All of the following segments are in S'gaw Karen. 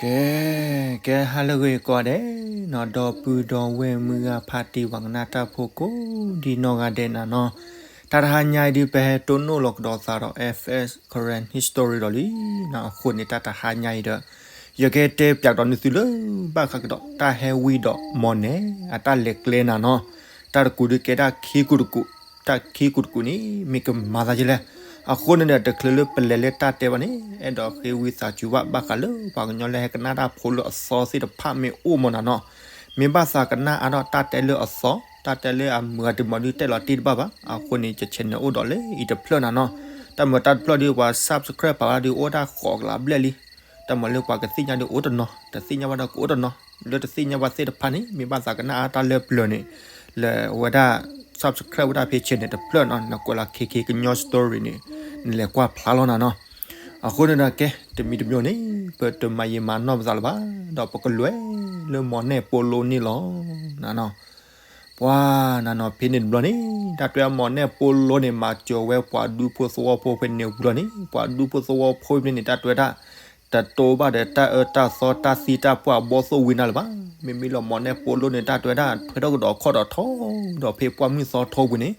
ကဲ, ကဲဟါလၢအဂ့ၤကိးဂၤဒဲးနီၤ, ဒီပုၢ်ဒီဝဲၢ်မုၢ်ဂၤဖးတံၢ်ပှၤကနၣ်တၢ်ဖိကိးဒံနီၢ်ဂၤဒဲးနၤနီၤ, တၢ်တဟါညါအံၤဒုး ပဟဲတိၢ်နီၣ်လီၤကဒီးသးဒီး F S Karen History ဒီးလံနီၤ, အဃိန့ၣ် တၢ်တဟါညါအံၤဒီး ယကတဲပၠးကဒီးနသုလၢ ဘၣ်ဃးကဒီးတၢ်ဟဲဝံဒီးမီၢ်နဲၣ် အတၢ်လဲၤကျဲနၤနီၤ, တၢ်တကူးဒုးကဲတၢ်ခံကူးတကူး, တၢ်ခံကူးတကူးန့ၣ် မ့ၢ်ကမၤသးဒ်လဲၣ်. အဃိန့ၣ်ဒီး တချုးလၢပလဲၤလၢတၢ်တဲဘၣ်န့ၣ် အဲၣ်ဒိးဃ့ဝံသးစူၤဘၣ် ဘၣ်ဃးလၢပှၤကညီလၢဟဲကနၣ်တၢ်ဖိလၢအသီသ့ၣ်တဖၣ်မ့ၢ်အိၣ်မီၢ်နၤနီၤ, မ့ၢ်ဘၣ်သးကနၣ်အါထီၣ်တၢ်တဲလၢအသီ, တၢ်တဲလၢအမုာ်ဂ့ၤတမုာ်ဂ့ၤဒုးတဲလီၤတံၢ်တဘၣ်ဘၣ်. အဃိန့ၣ် ယ channel အိၣ်ဒီးလၢအံၤတဖျၢၣ်နၤနီၤ, တၢ်မၤတၢ်တဖျၢၣ်ဒုး ပှၤ subscribe ပာ်ဝဲဒၣ်ဒုး အိၣ်ဒၣ်ဃိးကလးဘျဲၣ်လံ. တၢ်မၤလၢပှၤကသ့ၣ်ညါဒုးအိၣ်တနီၤ, တသ့ၣ်ညါဘၣ်ဒီးကအိၣ်တနီၤ, လၢတသ့ၣ်ညါဘၣ်သ့ၣ်တဖၣ်န့ၣ် မ့ၢ်ဘၣ်သးကနၣ်အါတၢ်လၢပျၢၤန့ၣ် လဲၤဝဲဒၣ် subscribe ဝဲဒၣ်ဖဲ channel န့ၣ် တဖျၢၣ်နီၤ, နကွဲးလီၤ KK ကညီ story န့ၣ် နလဲၤကွၢ်ဖျါလီၤနၤနီၤ. အဃိန့ၣ်ဒီးကဲ တမံၤတမံၤန့ၣ် ပတမၤယံာ်မၤနီၢ်ပသးလၢၤဘၣ်, ဒီးပကလဲၤလၢမီၢ်နဲၣ်ပိလိန့ၣ်လီၤနၤနီၤ. ပှၤနၤနီၤ ဖဲန့ၣ်တဘျီန့ၣ် တၢ်တဲမီၢ်နဲၣ်ပိလိန့ၣ် မၤစၢၤဝဲပှၤဒူဖိသဝီဖိဖဲန့ၣ်ဝံၤလီၤန့ၣ် ပှၤဒူဖိသဝီဖိဖဲန့ၣ် တၢ်တဲဝဲဒၣ် တတိဘၣ်ဒီးတၢ်အၢတၢ်သီတၢ်သံတၢ်ပှၢ်ဘီၣ်သိၣ်ဝံနၤလၢၤဘၣ်. မ့မ့ၢ်လၢမီၢ်နဲၣ်ပိလိန့ၣ် တၢ်တဲဝဲဒၣ် ထွဲထီၣ်ကဒီးခီၣ်ဒီးထီဒီးဖဲပှၢ်မုၢ်သီထီပူၤန့ၣ်,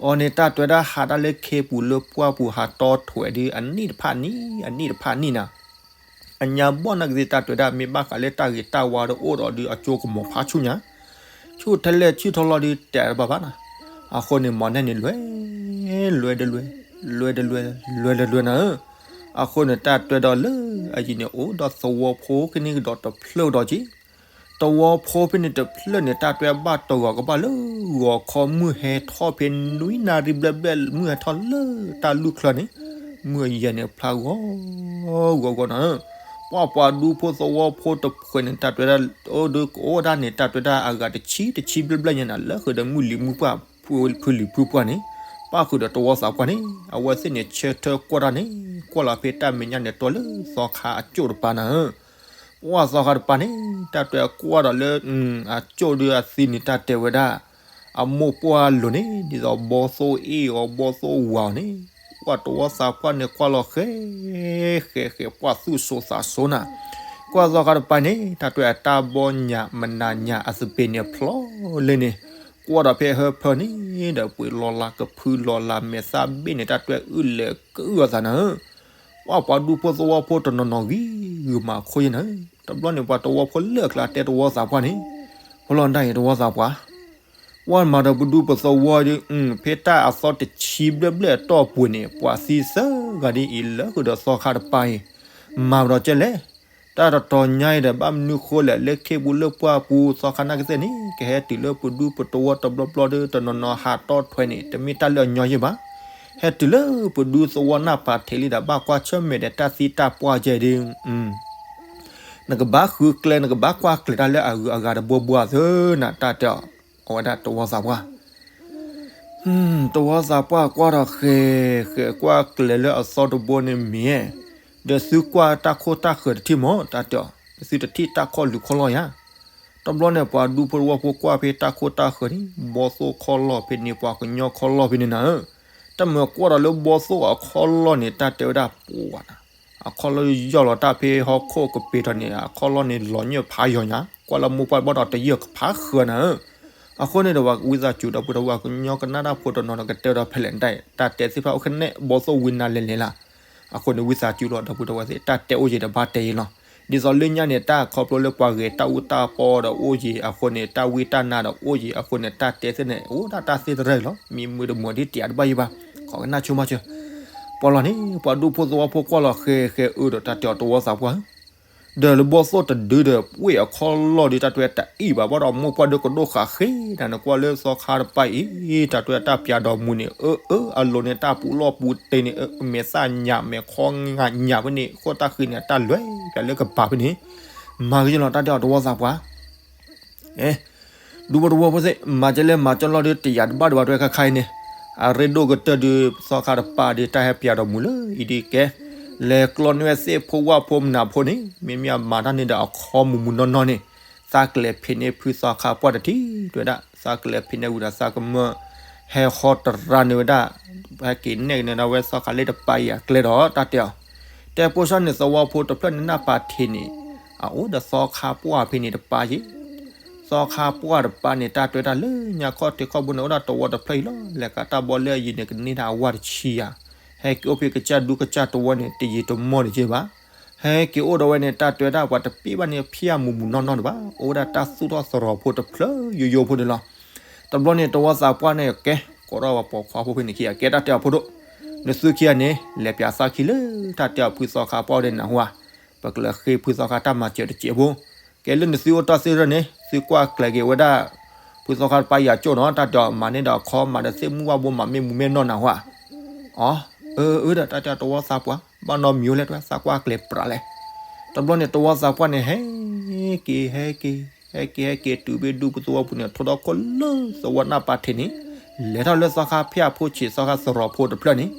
အီၤန့ၣ် တၢ်တဲဝဲဒၣ် ဟးတၢ်လၢခ့ပူၤလၢပှၢ်ပူၤ ဟးတီထွဲးဒုး အနံၣ်တဖၣ်နံၣ် အနံၣ်တဖၣ်နံၣ်နၤ အညါဘီၣ်နာ်က့ၤသ့ၣ် တၢ်တဲဝဲဒၣ် မ့ၢ်ဘၣ်ဃးလၢတၢ်ဂ့ၤတၢ်ဝါဒီးအိၣ်ဒီးဒုး အကၠိကမီၤဖးဆူၣ်ညါ, ဆူၣ်ထဲလဲၣ်ဆူၣ်ထီလီၤဒုး တဲတဘၣ်ဘၣ်နၤ. အဃိန့ၣ် မီၢ်နဲၣ်န့ၣ် လဲၤ လဲၤတလဲၤ လဲၤတလဲၤ လဲၤတလဲၤနၤဧၢ. အဃိန့ၣ် တၢ်တဲဝဲဒၣ်လၢအယံၤန့ၣ် အိၣ်ဒီးသဝီဖိကန့ၢ်ကဒီးတဖျၢၣ်ကဒီးက့ၤ သဝီဖိဖဲန့ၣ်တဖျၢၣ်န့ၣ် တၢ်တဲဘၣ်တဂီၤကဘၣ်လၢ ဂီၤခီမုၢ်ဟဲထီၣ်ဖဲနွံနၣ်ရံၣ်ဘျဲၣ်ဘျဲၣ် မုၢ်ဟဲထီၣ်လၢတၢ်လူၢ်ချၢန့ၣ် မုၢ်အယဲၢ်န့ၣ်ဖျါဂီၤဂီၤဂီၤနၤဧၢ. ပှၤပှၤဒူဖိသဝီဖိတဖုန့ၣ် တၢ်တဲဝဲဒၣ် အိၣ်ဒုးကအိၣ်ဒၣ်န့ၣ် တၢ်တဲဝဲဒၣ်အဂၤတဆံတဆံဘျဲၣ်ဘျဲၣ်ညါနၤ လၢဃုာ်ဒီးမုၢ်လံၤမုၢ်ပှၢ် ဖုလံၤဖုပှၢ်န့ၣ် ပၣ်ဃုာ်ဒီးသဝီသးပှၢ်န့ၣ် အဝဲသ့ၣ်န့ၣ် ဆၢထၢၣ်ကွၢ်တၢ်န့ၣ် ကွၢ်လီၤဖဲတၢ်မဲာ်ညါန့ၣ် တီလၢသီခါအကၠိၣ်တပၤနၤဧၢ. ပှၤသီခါတပၤန့ၣ် တၢ်တဲကွၢ်ဒီးလၢ အကၠိၣ်ဒုးအသံန့ၣ် တၢ်တဲဝဲဒၣ် အမိၢ်ပှၢ်လိၤန့ၣ် ဒ်သိးဘီၣ်သိၣ်အ့ၣ်အီၤ ဘီၣ်သိၣ်ဝးအီၤန့ၣ် ပှၤသဝီသးပှၢ်န့ၣ် ကွၢ်လီၤဃဲ ဃဲဃဲ ပှၤသူၣ်စိသးစိနၤ. ကွၢ်သီခါတပၤန့ၣ် တၢ်တဲအတၢ်ဘီၣ်ညၣ်မနၤညၣ်အသပ့ၤန့ၣ်ဖျိလၢန့ၣ် ကွၢ်ဒီးဖဲဟၢဖၢန့ၣ်ဒီး ပှ့ၤလီၤလးကဖုလီၤလး မဲာ်သၣ်ဘ့ၣ်န့ၣ် တၢ်တဲအုၣ်လဲၤကအုၣ်အသးနၤဧၢ. ပှၤပှၤဒူဖိသဝီဖိတနီၤနီၤဂံၢ်ဂုာ်မၤခိၣ်ယဲနၤဧၢ. တဘျီန့ၣ် ပှၤသဝီဖိလၢအကျါတဲသဝီသးပှၢ်န့ၣ် ဖီလီၤဒၣ်အံၤသဝီသးပှၢ် ပှၤမၤဒီးပဒူပသဝီဒီး ဖဲတၢ်အသီတဆံဘျဲၣ်ဘျဲၣ်အတီၢ်ပူၤန့ၣ် ပှၤသံသၢဂၤဒ်အံၤ လၢဃုာ်ဒီးသီခါတပၤအံၤ မၤပဒီးကဲလဲၣ်. တၢ်တတီၤညါအံၤဒီး ဘၣ်မနုၤဃိလဲၣ် လၢခ့ပူၤလၢပှၢ်ပူၤ သီခါနာ်က့ၤသ့ၣ်န့ၣ် ကဟဲတုၤလၢပဒူပသဝီတဘျီဘျီဒီး တနီၤနီၤဟးတီထွဲန့ၣ် တမ့ၢ်တၢ်လၢအညီယဲၢ်ဘၣ်. ဟဲတုၤလၢပဒူသဝီနၢ်ပၤထံးလံဒီး ဘၣ်ကွၢ်ဆၢၣ်မဲာ်ဒီးတၢ်သံတၢ်ပှၢ်ကဲဒီး နကဘၣ်ဃုကျဲ နကဘၣ်ကွၢ်ကျဲၤတၢ်လၢအဂုၤအဂၤတဘိဘှါသၢနၤ တၢ်တဲအီၤ အဝဲဒၣ်သဝီသးပှၢ် သဝီသးပှၢ်ကွၢ်ဒီးဃဲၤဃဲၤကွၢ်ကျဲၤလၢအသီတဘိန့ၣ်မ့ၢ် ဒီးသုကွၢ်တၢ်ခိၣ်တၢ်ဃၢၤတထံၣ်မး တၢ်တဲအီၤ သုတထံၣ်တၢ်ခီၣ်လူၤခီၣ်လီၢ်ယါ. တဘျီန့ၣ် ပှၤဒူဖိသဝီဖိကွၢ်ဖဲတၢ်ခိၣ်တၢ်ဃၢၤန့ၣ် ဘီၣ်သိၣ်ခီၣ်လီၢ်ဖဲန့ၣ် ပှၤကညီခီၣ်လီၢ်ဖဲန့ၣ်နၤဧၢ. တၢ်မၤကွၢ်ဒီးလၢဘီၣ်သိၣ်အခီၣ်လီၢ်န့ၣ် တၢ်တဲဝဲဒၣ်ပှၤနၤ အခီၣ်လီၢ်ယီၢ်လီၤတၢ်ဖဲဟီၣ်ခိၣ်ကပ့ၤထီၣ်န့ၣ် အခီၣ်လီၢ်န့ၣ်လီၤညၣ်ဖးယီၤညါ ကွၢ်လၢမိၢ်ပှၢ်ဘီၣ်ဒီးတယၢၢ်ကဖးဃၢၤနၤဧၢ. အဃိန့ၣ်ဒီး ဝံသးစူၤဒီပုၢ်ဒီဝဲၢ်ကညီကနၣ်တၢ်ဖိတနီၤဒီး ကတဲဒီးဖဲလဲၣ်တၢ် တၢ်တဲသ့ၣ်တဖၣ်အိၣ်ခဲနဲၣ် ဘီၣ်သိၣ်ဝံနၤလဲၤလဲၤလၢ်. အဃိန့ၣ် ဝံသးစူၤလီၤ ဒီပုၢ်ဒီဝဲၢ်သ့ၣ် တၢ်တဲအိၣ်ယံၤဒီးဘၣ်တဲယံၤလီၤ. ဒ်သိးလၢညါန့ၣ် တၢ်ခီဖျိလၢပှၤဂဲၤတၢ်အူတၢ်ပီဒီးအိၣ်ယံၤ အဃိန့ၣ် တၢ်ဝံတၢ်နါဒီးအိၣ်ယံၤ အဃိန့ၣ် တၢ်တဲသ့ၣ်န့ၣ် အိၣ်ဒၣ်တၢ်သ့ၣ်တရၢၢ်လီၤ. မံမုာ်တမုာ်ဒ်တယၤတဘၣ်ယံၤဘၣ် ခိးကနၣ်ဆိမးစၢၤ ပှၤလီၤန့ၣ် ပှၤဒူဖိသဝီဖိကွၢ်လီၤဃဲၤဃဲၤအၢဒီးတၢ်တဲအီၤသဝီသးပှၢ် ဒီးလၢဘီၣ်သိၣ်တဒုဒီး ပှ့ၢ်အခီၣ်လီၢ်ဒီး တၢ်တဲတအံၣ်ဘၣ်ဘၣ်ဒီး မိၢ်ပှၢ်ဒုးကဒိၣ်ဃာ်ဃ့ တၢ်နကွၢ်လၢသီခါတပၤအံၤ တၢ်တဲတၢ်ပၠးဒီးမူန့ၣ် အၢ အၢ အလိၤန့ၣ် တၢ်ပူၤလီၢ်ပူၤတ့ၢ်န့ၣ် မဲာ်သၣ်ညၣ် မဲာ်ခီညၣ်ဖဲန့ၣ် ဃိၣ်တၢ်ဃံန့ၣ် တၢ်လဲၤပၠးလၢကပၤဖဲန့ၣ် မၤကယီလီၤ တၢ်တဲအီၤသဝီသးပှၢ် ဒူဖိသဝီဖိသ့ၣ် မၤကဲလဲၣ်မၤကၠီလီၢ်ဒုး တယၤတဘၣ်ဒံးဘၣ် တဝဲခါခါအံၤန့ၣ် အရ့ဒိၣ်ကတၢၢ်ဒုး သီခါတပၤဒုး တၢ်ဟဲပၠးဒီးမူလၢအံၤဒ်ကဲ လဲၤကျီန့ၢ်ဝဲသ့ၣ်ဖိဝၣ်ဖိမနုၤဖိန့ၣ် မ့မ့ၢ်အမၤတၢ်န့ၣ်ဒီး အခီမူမူနီၢ်နီၢ်န့ၣ် သးကလဲၤဖံးန့ၢ်ဖုသီခါပှၢ်တထံၣ် တဝဲဒၣ် သးကလဲၤဖံးန့ၢ်ဝံၤဒီး သးကမၢ ဟဲဟီတရါန့ၢ်ဝဲဒၣ် ဟဲက့ၤနဲၣ်က့ၤန့ၢ်ဒၣ်ဝဲသီခါလၢတပၤအံၤအကျဲဒီး တၢ်တဲအီၤ တဲပိၢ်ဆၣ်န့ၣ် သဝီဖိတဖျၢၣ်န့ၣ် နၢ်ပၤထံးန့ၣ် အအိၣ်ဒီးသီခါပှၢ်ဖဲန့ၣ်တပၤယ့ၣ်. သီခါပှၢ်တပၤန့ၣ် တၢ်တဲဝဲဒၣ်လၢညါခီၣ်ထံးခီၣ်ဘိန့ၣ် အိၣ်ဒၣ်တဝီတဖျၢၣ်အံၤလီၤ. လဲၤကးတၢ်ဘီလၢအယံၤန့ၣ် ကန့ၢ်ဒၣ်အဝၢ်တဆံယၤ, ဟဲက့ၤအိၣ်ဖဲကစၢ်ဒူကစၢ်တဝီန့ၣ် တယံာ်တမီၢ်န့ၣ်က့ၢ်ဘၣ်. ဟဲက့ၤအိၣ်ဒီးဝဲန့ၣ် တၢ်တဲဝဲဒၣ်ပှၤတပ့ၢ်ဘၣ်န့ၣ် ဖၠၣ်မူးမူးနီၢ်နီၢ်တဘၣ်, အိၣ်ဝဲဒၣ်တၢ်သူၣ်ထီၣ်သရိာ်ဖိတဖျၢၣ်ယိယိဖိန့ၣ်လီၤ. တဘျီန့ၣ် တဝီသးပှၢ်န့ၣ်ကဲ ကိးထီၣ်ပှၤပိာ်ခွါဖိဖဲန့ၣ်ခံဂၤ ကဲတၢ်တဲအီၤဖိဒိၣ်, နသုခံဂၤန့ၣ် လဲၤပၠးသးခံလၢတၢ်တဲအီၤဖုသီခါပှၢ်ဒဲးနၢ်ဟူဧါ, ပကလဲၤဃ့ဖုသီခါတၢ်မၤစၢၤတစဲးဖိ, ကဲလၢနသုအိၣ်တ့ၢ်သ့ၣ်န့ၣ် သုကွၢ်ကျဲၤက့ၤဝဲဒၣ် ဖုသီခါတပၤယၤကၠိၣ်နီၤ တၢ်တဲအီၤ မၤန့ၢ်ဒီးအခီ မၤဒီးသ့ၣ်မုၢ်ဝၣ်ဘိ မၤမ့ၢ်မူမ့ၢ်နီၢ်နၢ်ဟူဧါ. အီ, အၢ အၢ ဒီးတၢ်တဲအီၤတဝီသးပှၢ် ဘၣ်နီတမံၤလဲၣ် တဝဲသးကွၢ်ကျဲၤပြးလဲၣ်. တဘျီန့ၣ် တဝီသးပှၢ်န့ၣ် ဟဲက့ၤ ဟဲက့ၤ ဟဲက့ၤ ဟဲက့ၤတုၤဖဲဒူဖိသဝီပူၤန့ၣ် ထိဒီခိၣ်လၢသဝီနၢ်ပၤထံးန့ၣ်, လဲၤထီၣ်လၢသီခါဖၠၣ်ဖိဆံး သီခါသရိာ်ဖိတဖျၢၣ်န့ၣ်,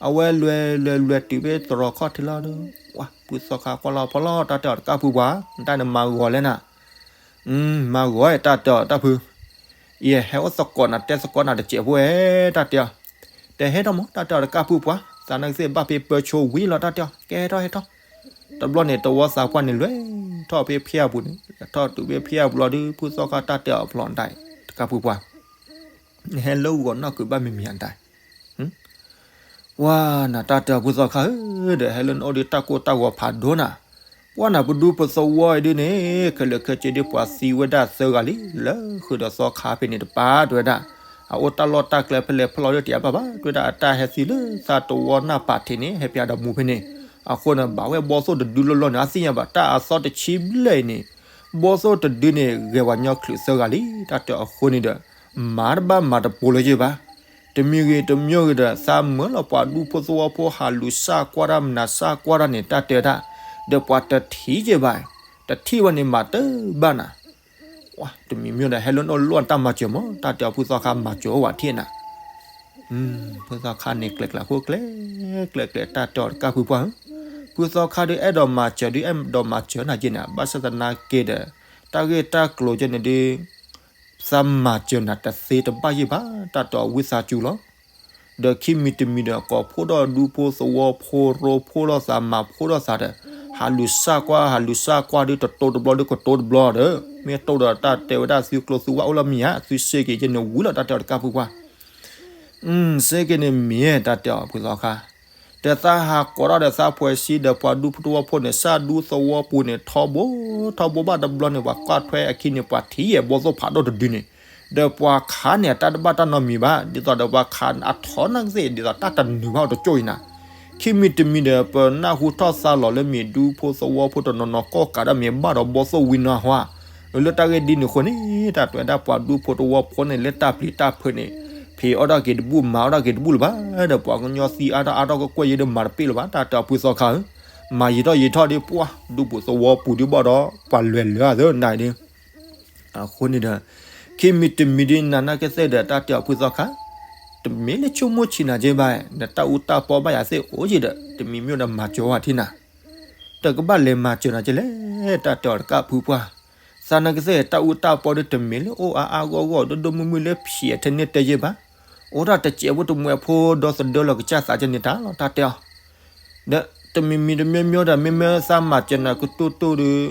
အဝဲလွဲၤလွဲၤလွဲၤတုၤဖဲသရိာ်ခီၣ်ထံးလီၤဒီး ပှၤဖုသီခါကွၢ်လီၤဖီလီၤ တၢ်တဲအီၤတကးဖုပှၢ် တၢ်န့ၣ်မၤဂီၤလဲၣ်နၤ မၤဂီၤတၢ်တဲအီၤတၢ်ဖု, ယဟဲအိၣ်သကိးနၤတဲသကိးနၤတစဲးဖိဧါ တၢ်တဲအီၤ, တဟဲထီၣ်မး တၢ်တဲအီၤတကးဖုပှၢ် သးနာ်က့သ့ၣ်ဘၣ်ဖဲပၢဆိဝံၤလီၤ တၢ်တဲအီၤ ကဲဟဲထီၣ်ဟဲထီၣ်. တဘျီန့ၣ် တဝီသးပှၢ်န့ၣ် လဲၤထီၣ်ဖဲဖၠၣ်ပူၤန့ၣ် လဲၤထီၣ်တုၤဖဲဖၠၣ်ပူၤလီၤဒီး ဖုသီခါတၢ်တဲအီၤဖျီဒၣ် တကးဖုပှၢ် နဟဲလၢဂီၤနီၢ်ကုၤဘၣ်မံၤမံၤအတၢ် ပှၤနၤတၢ်တဲအီၤဖုသီခါဧၢ, ဒီးဟဲလၢနအိၣ်ဒီးတၢ်ကိၢ်တၢ်ဂီၤဖးဒိၣ်နၤ, ပှၤနၤပဒူဖိသဝီအံၤဒ်န့ၣ် ခဲလၢာ်ခဲဆ့ဒ်ပှၤသံဝဲဒၣ်သၢဂၤလံ လၢဃုာ်ဒီးသီခါဖဲန့ၣ်တပၤတဲဝဲဒၣ်, အအိၣ်တၢ်လီၢ်တၢ်ကျဲဖဲလဲၣ်ဖဲလဲၣ်ဒီးတယါဘၣ်ဘၣ် တဲဝဲဒၣ်အတၢ်ဟဲသံလၢသးတဝီနၢ်ပၤထံးန့ၣ် ဟဲပၠးဒီးမူဖဲန့ၣ်, အဃိန့ၣ် ဘၣ်ဝဲဘီသိၣ်တဒုလီၢ်လီၢ်န့ၣ် အသ့ၣ်ညါဘၣ် တၢ်အသီတဆံဘျဲၣ်အံၤန့ၣ်, ဘီသိၣ်တဒုန့ၣ် ဂဲၤပှၤညီချုးသၢဂၤလံ တၢ်တဲအီၤအဃိန့ၣ်ဒီး မၤတဘၣ်မၤတပိၤလၢၤယ့ၢ်ဘၣ် တမံၤဂ့ၤတမံၤဂ့ၤဒီး သးမၢလီၤပှၤဒူဖိသဝီဖိ ဟးလူၤစၢ်ကွၢ်တၢ်မနုၤစၢ်ကွၢ်တၢ်န့ၣ် တၢ်တဲဝဲဒၣ်, ဒီးပှၤတထံၣ်ယ့ၢ်ဘၣ်, တထံၣ်ဝဲန့ၣ်မၤတဘၣ်နၤ, တမံၤမံၤဒီး ဟဲလၢနအိၣ်လီၢ်တၢ်မၤစၢၤမး တၢ်တဲအီၤဖုသီခါမၤစၢၤအိၣ်ဝဲထံၣ်နၤ ဖုသီခါန့ၣ် ကျဲၤကျဲၤဃိကျဲၤ, ကျဲၤကျဲၤတၢ်တဲအီၤတကးဖုပှၢ်ဧၢ, ဖုသီခါဒုးအဲၣ်ဒိးမၤစၢၤဒုးအဲၣ်ဒိးမၤစၢၤနၤက့န့ၣ် ဘၣ်ဆၣ်သနာ်က့ဒီး တၢ်ဂ့ၢ်တၢ်ကျိၤကဲန့ၣ်ဒုး သးမၤစၢၤနၤတသ့တဘၣ်ယ့ၢ်ဘၣ် တၢ်တဲအီၤဝံသးစူၤလီၤ. ဒီးခံမံၤတမံၤဒီး ကိးဖှိၣ်ဒီးဒူဖိသဝီဖိ ရိဖှိၣ်ဒီးသး မၤဖှိၣ်ဒီးသးဒီး ဟးလူၤစၢ်ကွၢ် ဟးလူၤစၢ်ကွၢ်ဒုး တတိၤတဘျီဒုး ကတိၤတဘျီဒီး မ့ၢ်တိၤဒီးတၢ်တဲဝဲဒၣ်သုကျိၤသုဝၣ်အိၣ်လီၤမံၤဧါ သုစ့ၢ်ကီးယဲန့ၣ်ဝံၤလီၤ တၢ်တဲအီၤတကးဖုပှၢ် စ့ၢ်ကီးန့ၣ်မ့ၢ်တၢ်တဲအီၤဖုသီခါ, ဒီးသးဟးကိးထီၣ်ဒီးသးဖှဲးစံဒီးပှၤဒူဖိသဝီဖိန့ၣ် စၢ်ဒူသဝီပူၤန့ၣ် ထီဘိ ထီဘိဘၣ်တဘျီန့ၣ် ပှၤကွၢ်ထွဲအခံန့ၣ် ပှၤထံၣ်ယဲၢ်ဘီသိၣ်ဖးဒိၣ်တဒုန့ၣ်, ဒီးပှၤခးန့ၣ် အတၢ်တဘၣ်တၢ်နီတမံၤဘၣ် ဒ်သိးဒီးပှၤခးအထီနာ်က့သ့ၣ် ဒ်သိးတၢ်တနုာ်ဘၣ်အိၣ်တကၠိၢ်အံၤနၤ, ခံမံၤတမံၤဒီး ပနၢ်ဟူထီၣ်သါလီၤလၢမ့ၢ်ဒူဖိသဝီဖိတနီၤနီၤ ကိးကးဒီးမ့ၢ်ဘၣ်ဒီးဘီသိၣ်ဝံနါဟါ လၢတၢ်ဂ့ၢ်ဒ်န့ၣ်အဃိန့ၣ် တၢ်တဲဝဲဒၣ်ပှၤဒူဖိသဝီဖိန့ၣ် လၢတၢ်ပျံၤတၢ်ဖုးန့ၣ် ဖံးအီၣ်ဒၣ်က့ၤတဘူၣ် မၤအီၣ်ဒၣ်က့ၤတဘူၣ်လၢၤဘၣ်, ဒီးပှၤကညီသံအါထီၣ်အါထီၣ်ကကွဲၢ်ယဲဒုးမၤတပ့ၢ်လၢၤဘၣ် တၢ်တဲအီၤဖုသီခါဧၢ, မၤယံာ်ထီၣ်ယံာ်ထီၣ်ဒုး ပှၤဒူဖိသဝီပူၤဒုးဘၣ်ဒီး ပှၤလဲၤလၢအသၢနၤဒုး အဃိန့ၣ်ဒီး ခံမံၤတမံၤဒုး နၤနာ်က့သ့ၣ်ဒီး တၢ်တဲအီၤဖုသီခါ, တမ့ၢ်လၢဆိကမိၣ်ဆံးနၤက့ဘၣ်, နတၢ်အူတၢ်ပီဘၣ်ယၤသ့ၣ်အိၣ်က့ဒီး တမံၤမ့ၢ်ဒီးမၤစၢၤဝဲထံၣ်နၤ, တကဘၣ်လဲၤမၤစၢၤနၤက့လဲၣ် တၢ်တဲအီၤတကးဖုပှၢ်, သးနာ်က့သ့ၣ် တၢ်အူတၢ်ပီဒုးတမ့ၢ်လၢအိၣ်အါအါဂီၢ်ဂီၢ် ဒိၣ်ဒိၣ်မုၢ်မုၢ်လၢဖျဲးထဲန့ၣ်တဲယ့ၢ်ဘၣ်, အိၣ်ဒၣ်တစဲးဖိတမှဲးဖိ ဒီသဒၢလီၤကစၢ်သးကဲန့ၣ်တၢ်လီၤ တၢ်တဲအီၤ ဒီးတမံၤမံၤတမံၤမံၤဒီး မ့မ့ၢ်သးမၤစၢၤနၤကတိၢ်တိၢ်ဒီး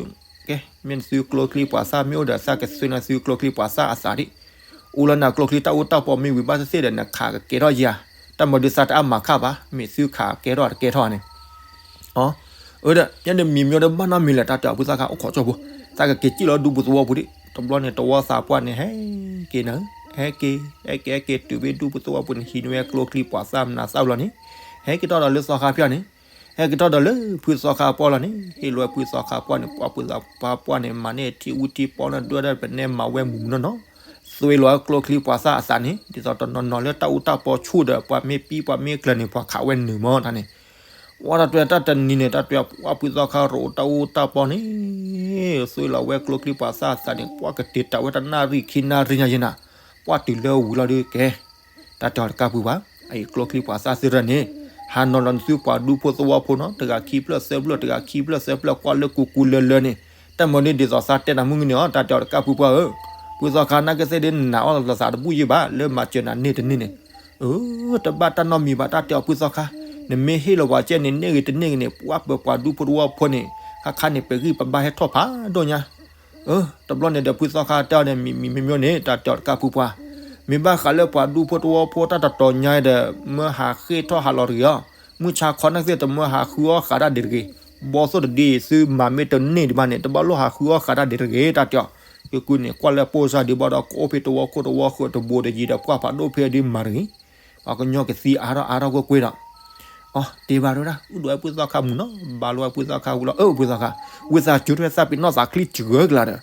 ကဲ မ့ၢ်နသုကျိချံပှၤသၣ်မ့ၢ်အိၣ်ဒီး သးကသွံနၤသုကျိချံပှၤသၣ်အသးဒံး, အိၣ်လၢနၤကျိချံတၢ်အူတၢ်ပီမ့ၢ်ဝံၤဘၣ်သ့ၣ်သ့ၣ်ဒီး နခးကကဲထီၣ်ယၤ, တၢ်မၤဒုးသးတအါမၤခါဘၣ်, မ့ၢ်သုခးကဲထီၣ်တကဲထီၣ်န့ၣ် အၢ ဒီး မ့ၢ်တမံၤမံၤဒီးဘၣ်နီတမံၤလဲၣ် တၢ်တဲအီၤဖုသီခါ အိၣ်ခိးကၠိဖိ, သးကက့ၤစံၣ်လီၤဒူပူၤသဝီပူၤဒံး, တဘျီန့ၣ် တဝီသးပှၢ်န့ၣ် ဟဲက့ၤနၤ, ဟဲက့ၤ ဟဲက့ၤ ဟဲက့ၤ ဟဲက့ၤတုၤဖဲဒူပူၤသဝီပူၤန့ၣ် ဟံးန့ၢ်ဝဲကျိချံပှၤသၣ်မနုၤသၣ်လီၤန့ၣ်, ဟဲက့ၤထီၣ်ဒီးလၢသီခါဖၠၣ်န့ၣ်, ဟဲက့ၤထီၣ်ဒီးလၢဖုသီခါပှၢ်လီၤန့ၣ်, ဟ့ၣ်လီၤဝဲဖုသီခါပှၢ်န့ၣ် ပှၤဖုသီခါပှၢ်န့ၣ် မၤန့ၢ်ထံအူထံပီန့ၣ် ဒွဲၣ်ဒၣ်ပနဲမၤဝဲမုၢ်မုၢ်နီၢ်နီၢ်, သွံလီၤဝဲကျိချံပှၤသၣ်အသးန့ၣ် ဒ်သိးတနီၤနီၤလၢတၢ်အူတၢ်ပီဆူၣ်ဒီး ပှၤမ့ၢ်ပံပှၤမ့ၢ်ကျၢၤန့ၣ် ပှၤခးဝဲနုာ်မးတၢ်န့ၣ် ဝဲတၢ်တဲတၢ်တနံၤန့ၣ် တၢ်တဲပှၤဖုသီခါရိၣ်တၢ်အူတၢ်ပီန့ၣ်, သွံလီၤဝဲကျိချံပှၤသၣ်အသးန့ၣ် ပှၤကတ့ၤတၢ်ဝဲတနၣ်ရံၣ်ခံနၣ်ရံၣ်ညါယဲနၤ, ပှၤတုၤလၢဝံၤလီၤဒုးကဲ, တၢ်တဲအီၤတကးဖုပှၢ်, အအံၤကျိချံပှၤသၣ်သ့ၣ်တဖၣ်န့ၣ်, ဟးနီၤလီၤနသုပှၤဒူဖိသဝီဖိနီၤ တဂၤခံဖျၢၣ်သၢဖျၢၣ် တဂၤခံဖျၢၣ်သၢဖျၢၣ် ကွၢ်လၢကူကူလၢလၢန့ၣ်, တၢ်မၤဒ်ဒ်သိးသးတဲနၤမုၢ်ဂ့ၤန့ၣ်အီၤ တၢ်တဲအီၤတကးဖုပှၢ်ဧၢ, ဖုသီခါနာ်က့သ့ၣ်ဒုးနးအီၣ်လီၤသးတဘူၣ်ယဲဘၣ် လၢမၤစၢၤနၤန့ၢ်တန့ၢ်န့ၣ်, အၢ တဘၣ်တၢ်နီတမံၤဘၣ် တၢ်တဲအီၤဖုသီခါ, နမ့ၢ်ဟ့ၣ်လီၤပှၤကဲန့ၣ် န့ၢ်ဂ့ၤတန့ၢ်ဂ့ၤန့ၣ် ပှၤပၢၤပှၤဒူဖိသဝီဖိန့ၣ် ခါခါန့ၣ် ပဂံၢ်ပဘါဟဲထီၣ်ဖးဒိၣ်ညါ. တဘျီန့ၣ်ဒီး ဖုသီခါတဲအီၤန့ၣ် မံၤမံၤမ့မ့ၢ်န့ၣ် တၢ်တဲအီၤတကးဖုပှၢ်, မ့ၢ်ဘၣ်ဃးလၢပှၤဒူဖိသဝီဖိတၢ်တတီၤညါဒီး မၢဟးဃ့ၢ်ထီၣ်ဟးလီၤတဂ့ၤအီၤ, မုၢ်ဆါခီနၢ်သ့ၣ်တမၢဟးဃုအီၣ်ဃးတၢ်ဒံးတဂ့ၤ, ဘီသိၣ်တဒုအံၤသုမၤမ့ၢ်တန့ၢ်ဒံးဘၣ်န့ၣ် တဘၣ်လိၣ်ဟးဃုအီၣ်ဃးတၢ်ဒံးတဂ့ၤ တၢ်တဲအီၤ. ကကုန့ၣ် ကွၢ်လၢပိၢ်စၢ်ဒံးဘၣ်ဒီး ကအိၣ်ဖဲသဝီခိၣ်သဝီဃၢၤတဘိတယံၤဒီး ပှၢ်ဖးဒိၣ်ဖဲဒုမၤတဂ့ၤ ပှၤကညီကသံအါထီၣ်အါထီၣ်ကွ့ၢ်ကွ့ၢ်ဒီး အတဲဘၣ်တဝဲဒၣ် အုၣ်ဒိးဝဲဖုသီခါမုာ်နီၤ ဘါလိဝဲဖုသီခါဝံၤလီၤ အၢ ဖုသီခါ, ဝံသးစူၤတဝဲသးပ့ၤနီၣ်သးချံစှၤကလၤဒီး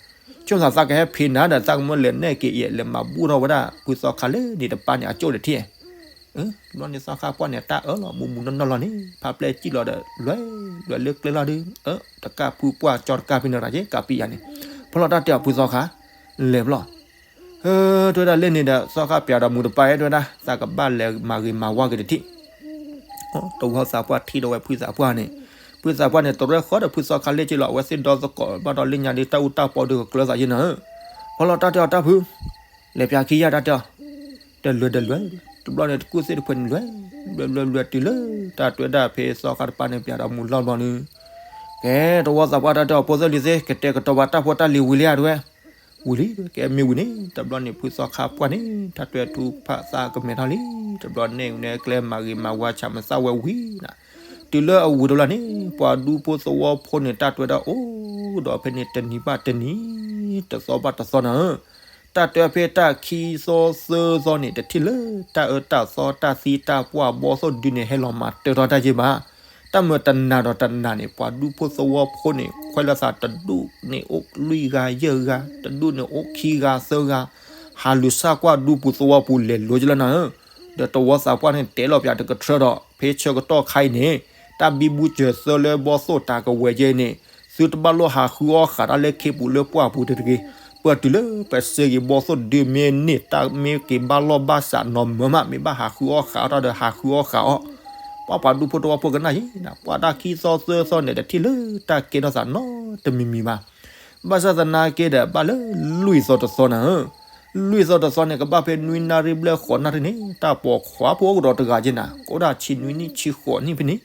ဆိမိၣ်သးသးကဟဲဖံးနၤဒီး သးကမၢလဲၤနဲၣ်က့ၤအံၤ လဲၤမၤဘူၣ်ထီၣ်ဝဲဒၣ် ဖုသီခါလၢန့ၣ်တပၤန့ၣ် အကၠိၣ်တထံၣ် ဘျီန့ၣ်သီခါပှၢ်န့ၣ် တၢ်အၢၣ်လီၤမုာ်မုာ်နီၢ်နီၢ်လီၤန့ၣ် ဖးပျဲၢ်စံၣ်လီၤဒီး လွဲလွဲလၢကျဲလီၤဒု တကးဖုပှၢ်ကၠီတကးဖဲန့ၣ်ရၤက့ၤ ကးပံယၤန့ၣ် ဖီလီၤတၢ်တဲအီၤဖုသီခါ လဲၤဘျီ တဝဲဒၣ်လၢန့ၣ်ဒီး သီခါပျးဒီးမူတပၤအဲၣ်တဝဲဒၣ် သးကဘၣ်လဲၤမၤဂ့ၤမၤဝါက့ၤတထံၣ် တဝီသးပှၢ်ထံၣ်ဒီးဝဲဖုသးပှၢ်န့ၣ် ဖုသးပှၢ်န့ၣ် တရဲၣ်ဃီဒီးဖုသီခါလၢက့ၤလီၤ အဝဲသ့ၣ်ဒီသကိးဘၣ်ဒီးလၢညါဒ်တၢ်အူတၢ်ပီဒုကကျၢၤသးယဲၢ်နၤဧၢ ဖီလီၤတၢ်တဲအီၤတၢ်ဖု လဲၤပျးခံယၤတၢ်တဲအီၤ တလွဲတလွဲ တဘျီန့ၣ်တကူၣ်သ့ၣ်တဖၣ်န့ၣ်လွဲ လွဲလွဲလွဲတုၤလၢ တၢ်တဝဲဒၣ်ဖဲသီခါတပၤန့ၣ်ပျးဒီးမူလီၢ်ဘျီန့ၣ် ကဲ တဝီသးပှၢ်တၢ်တဲအီၤ ဖိသၢလံၤသ့ၣ် ကတဲာ်ကတီၤဘၣ်တၢ်ဖိတၢ်လံၤဝံၤလံဧါတဝဲ ဝံၤလံ ကဲမ့ၢ်ဝံၤန့ၣ် တဘျီန့ၣ်ဖုသီခါပှၢ်န့ၣ် တၢ်တဝဲထူဖးသးကမဲာ်ထီၣ်လံ တဘျီန့ၣ်နဲကျဲမၤဂ့ၤမၤဝါဆၣ်မသးဝဲဝံၤနၤ တုၤလၢအဝံၤတဘျီန့ၣ် ပှၤဒူဖိသဝီဖိန့ၣ် တၢ်တဝဲဒၣ်အိၣ်ဒီးဖဲန့ၣ်တနံၤဘၣ်တနံၤ တသီဘၣ်တသီနၤဧၢ တၢ်တဝဲဖဲတၢ်ခံသီသၢသီန့ၣ် တထံၣ်လၢတၢ်အၢတၢ်သီတၢ်သံတၢ်ပှၢ်ဘီသိၣ်ဒုန့ၣ် ဟဲလီၤမၤတၢထီၣ်တၢ်ယဲၢ်ဘၣ် တၢ်မၢတနၤဒီးတနၤန့ၣ် ပှၤဒူဖိသဝီဖိန့ၣ် ခွဲးလၢသးတဒူၣ်န့ၣ်အိၣ်လွံၢ်ဂၤယဲၢ်ဂၤ တဒူၣ်န့ၣ်အိၣ်ခံဂၤသၢဂၤ ဟးလူၤဆၣ်ကွၢ်ဒူပူၤသဝီပူၤလဲၤလိၤကလၢနၤဧၢ ဒီးတဝီသးပှၢ်န့ၣ် တဲလီၤပျးတကထြၢဒီး ဖဲဆၢကတီၢ်ခါအံၤန့ၣ် တၢ်ဘံဘူစၢၤသၢလၢဘီသိၣ်တၢ်ကဝဲၤယဲၢ်န့ၣ် သုတဘၣ်လိၣ်ဟးဃုအီၣ်ဃးတၢ်လၢခ့ပူၤလၢပှၢ်ပူၤတဂ့ၤ ပှၢ်တုၤလၢပစၢၤက့ၤဘီသိၣ်ဒုမ့ၢ်န့ၢ် တၢ်မ့ၢ်က့ၤဘၣ်လီၢ်ဘၣ်စးနီၤမၢမး မ့ၢ်ဘၣ်ဟးဃုအီၣ်ဃးအီၣ်တၢ်ဒီးဟးဃုအီၣ်ဃးအီၣ် ပှၤပှၤဒူဖိသဝီဖိကနၣ်ယဲၢ်နၤ ပှၤတၢ်ခံသီသၢသီန့ၣ် တထံၣ်လၢတၢ်ကဲထီၣ်သးနီတမံၤမံၤဘၣ် ဘၣ်ဆၣ်သနာ်က့ဒီး ဘၣ်လၢလွံၢ်သီတသီနၤဧၢ လွံၢ်သီတသီန့ၣ် ကဘၣ်ဖဲနွံနၣ်ရံၣ်ဘျဲၣ်ဃိးနၣ်ရံၣ်န့ၣ် တၢ်ပိာ်ခွါဖိကဒီးတဂၤက့ၤနၤ ကအိၣ်ဒၣ်ဆံနွံနံၣ်ဆံဃိးနံၣ်ဖဲန့ၣ်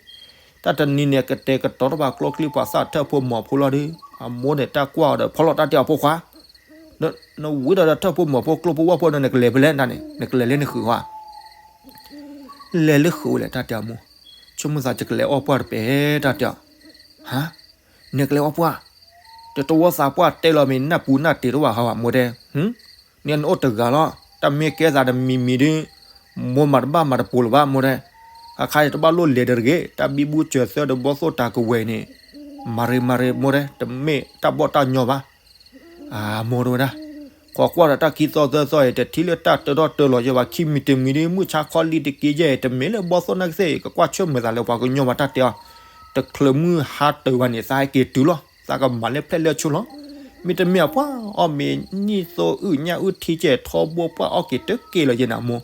တၢ်တနံၤန့ၣ် ကတဲာ်ကတီၤထီၣ်ဘၣ်ကျိချံပှၤသၣ်ထၢၣ်ဖိမီၤဖိလီၤဒီး အမိၢ်န့ၣ်တၢ်ကွၢ်အီၤဒီး ဖီလီၤတၢ်တဲအီၤဖိခွါ နဝံၤဒီးဒီးထၢၣ်ဖိမီၤဖိကျိဖိဝၣ်ဖိန့ၣ် နကလဲၤဖဲလဲၣ်နန့ၣ် နကလဲၤလၢနဃုာ်ဧါ လဲၤလၢဃုာ်ဝဲလဲၣ်တၢ်တဲအီၤမိၢ် ဆိကမိၣ်သးယကလဲၤအီၣ်ပှၢ်တပဲာ်တၢ်တဲအီၤ ဟါ နကလဲၤအီၣ်ပှၢ် တတဝီသးပှၢ်တဲလီၤမ့ၢ်နၢ်ပူၤနၢ်တ့ၤတဝၣ်ဟးဝဲမိၢ်တဲ နအိၣ်တဂၤလီၤ တၢ်မ့ၢ်ကဲသးတမံၤမံၤဒီး မိၢ်မၤတဘၣ်မၤတပိၤလၢၤဘၣ်မိၢ်တဲ ခါခါအံၤတဘၣ်လိၣ်လဲၤဒီးတဂ့ၤ တၢ်ဘံဘူစၢၤသၢဒီးဘီသိၣ်တၢ်ကဝဲၤအံၤန့ၣ် မၤရ့မၤရ့မိၢ်တဲ တမ့ၢ်တၢ်ဘီၣ်တၢ်ညီဘၣ် အမိၢ်တဲဝဲဒၣ် ခိးကွၢ်ဒီးတၢ်ခံသီသၢသီအံၤ တထံၣ်လၢတၢ်တၢထီၣ်တၢလီၤယဲၢ်ဘၣ် ခံမံၤတမံၤဒီး မုၢ်ဆါခီလံတက့ၢ်ယဲၢ် တမ့ၢ်လၢဘီသိၣ်နာ်က့သ့ၣ် ကကွၢ်ဆၢၣ်မဲာ်သးလၢပှၤကညီဘၣ်တၢ်တဲအီၤ တချုးမုၢ်ဟါတၢၤဘၣ်န့ၣ် သးဟဲက့ၤတုၤလီၤ သးကမၤလၢဖျဲၣ်လၢဆိလီၤ မ့တမ့ၢ်အပှၢ်အီၣ်မ့ၤနံၣ်သိအုၣ်ညၣ်အုၣ်ထံကဲၣ်ထီဘိပှၢ်အီၣ်က့ၤတက့ၢ်လီၤယဲၢ်နၤမိၢ်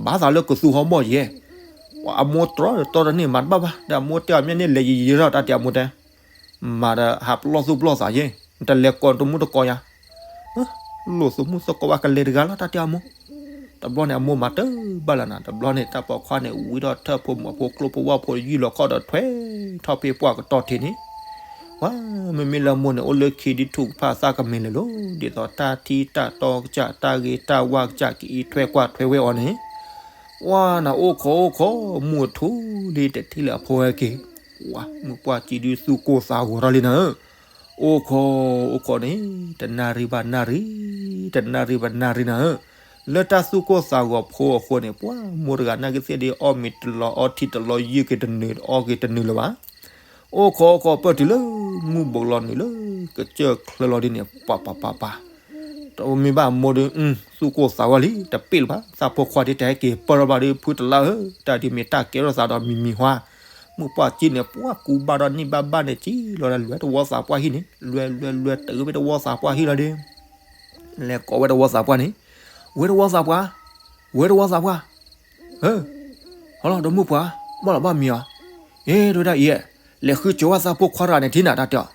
ဘၣ်သးလၢကသူဟီဘီၣ်ယဲၢ် အမိၢ်တြီတတီတန့ၢ်မၤတဘၣ်ဘၣ် ဒီးအမိၢ်တဲအီၤမ့ၢ်န့ၢ်လဲၤယံာ်ယံာ်ထီၣ်တၢ်တဲအမိၢ်တဲ မၤဒီးဟးပလီၢ်သူၣ်ပလီၢ်သးယဲၢ် နတလဲၤကိးတမူတကိးယၤ လိၣ်သူၣ်မုၢ်သကိးဘၣ်ကလဲၤတဂၤလီၤတၢ်တဲအမိၢ် တဘျီန့ၣ် အမိၢ်မၤတဘၣ်လၢနၤ တဘျီန့ၣ် တၢ်ပိာ်ခွါန့ၣ် ဝံထီၣ်ထၢၣ်ဖိမီၤဖိကျိဖိဝၣ်ဖိယုၢ်လီၤခီၣ်ဒီးထွဲထီၣ်ဖဲပှၢ်ကတီၢ်ထံးန့ၣ် ဝဲမ့မ့ၢ်လၢမိၢ်န့ၣ် အိၣ်လၢခံဒုးထူၣ်ကဖၣ်သးကမ့ၢ်လၢာ်လီၤ ဒ်သိးတၢ်ထံတၢ်တီကစၢ် တၢ်ဂ့ၤတၢ်ဝါကစၢ် ကအံးထွဲကွၢ်ထွဲဝဲအီၤန့ၣ် ဝါနၤအိၣ်ခိးအိၣ်ခိး မူအထူလံတထံၣ်လၢအဖိဟဲက့ၤ ဝါ မုၢ်ပှၢ်ကံဒုးသူၣ်ကိၢ်သးဂီၤထီၣ်လံနၤဧၢ အိၣ်ခိးအိၣ်ခိးန့ၣ် တနၣ်ရံၣ်ဘၣ်နၣ်ရံၣ် တနၣ်ရံၣ်ဘၣ်နၣ်ရံၣ်နၤဧၢ လၢတၢ်သူၣ်ကိၢ်သးဂီၤဖိအဃိန့ၣ် ပှၤမိၢ်တဂၤနာ်က့သ့ၣ်ဒ်အီၣ်မ့ၤတလီၤအီထံတလီၤယုၢ်က့ၤတနုာ်အီက့ၤတနုာ်လၢၤဘၣ် အိၣ်ခိးအိၣ်ခိးပၢၢ်တုၤလၢ မုၢ်ဘိးလီၤနုာ်လၢကစၢၢ်ချၢလီၤဒ်န့ၣ် ပၢ်ပၢ်ပၢ်ပၢ် တမ့ၢ်ဘၣ်မိၢ်ဒီး သူၣ်ကိၢ်သးဂီၤလံ တပ့ၢ်လၢၤဘၣ် သးဖိခွါဒ်တဟဲက့ၤပၢၢ်ထီၣ်ဘၣ်ဒီး ဖုတလါဧၢ တၢ်ဒ်မ့ၢ်တၢ်ကဲထီၣ်သးဒီးမံၤမံၤဟါ မုၢ်ပှၢ်ကံန့ၣ် ပှၤကူဘၣ်ဒီးနံၣ်ဘၣ်ဘၣ်န့ၣ် ကံလီၤဒၣ်လွဲတဝီသးပှၢ်ဟံၣ်န့ၣ် လွဲလွဲလွဲတုၤဖဲတဝီသးပှၢ်ဟံၣ်လီၤဒီး လဲၤကိးဝဲတဝီသးပှၢ်န့ၣ် ဝဲတဝီသးပှၢ် ဝဲတဝီသးပှၢ် ဧၢ ဟီလီၤ ဒီမုၢ်ပှၢ် ဘၣ်လီၤဘၣ်မံၤအီၤ အ့ တဝဲဒၣ်အံၤ လဲၤဃုကၠိၤဝဲသးဖိခွါတဂၤန့ၣ်ထံနၤတၢ်တဲအီၤ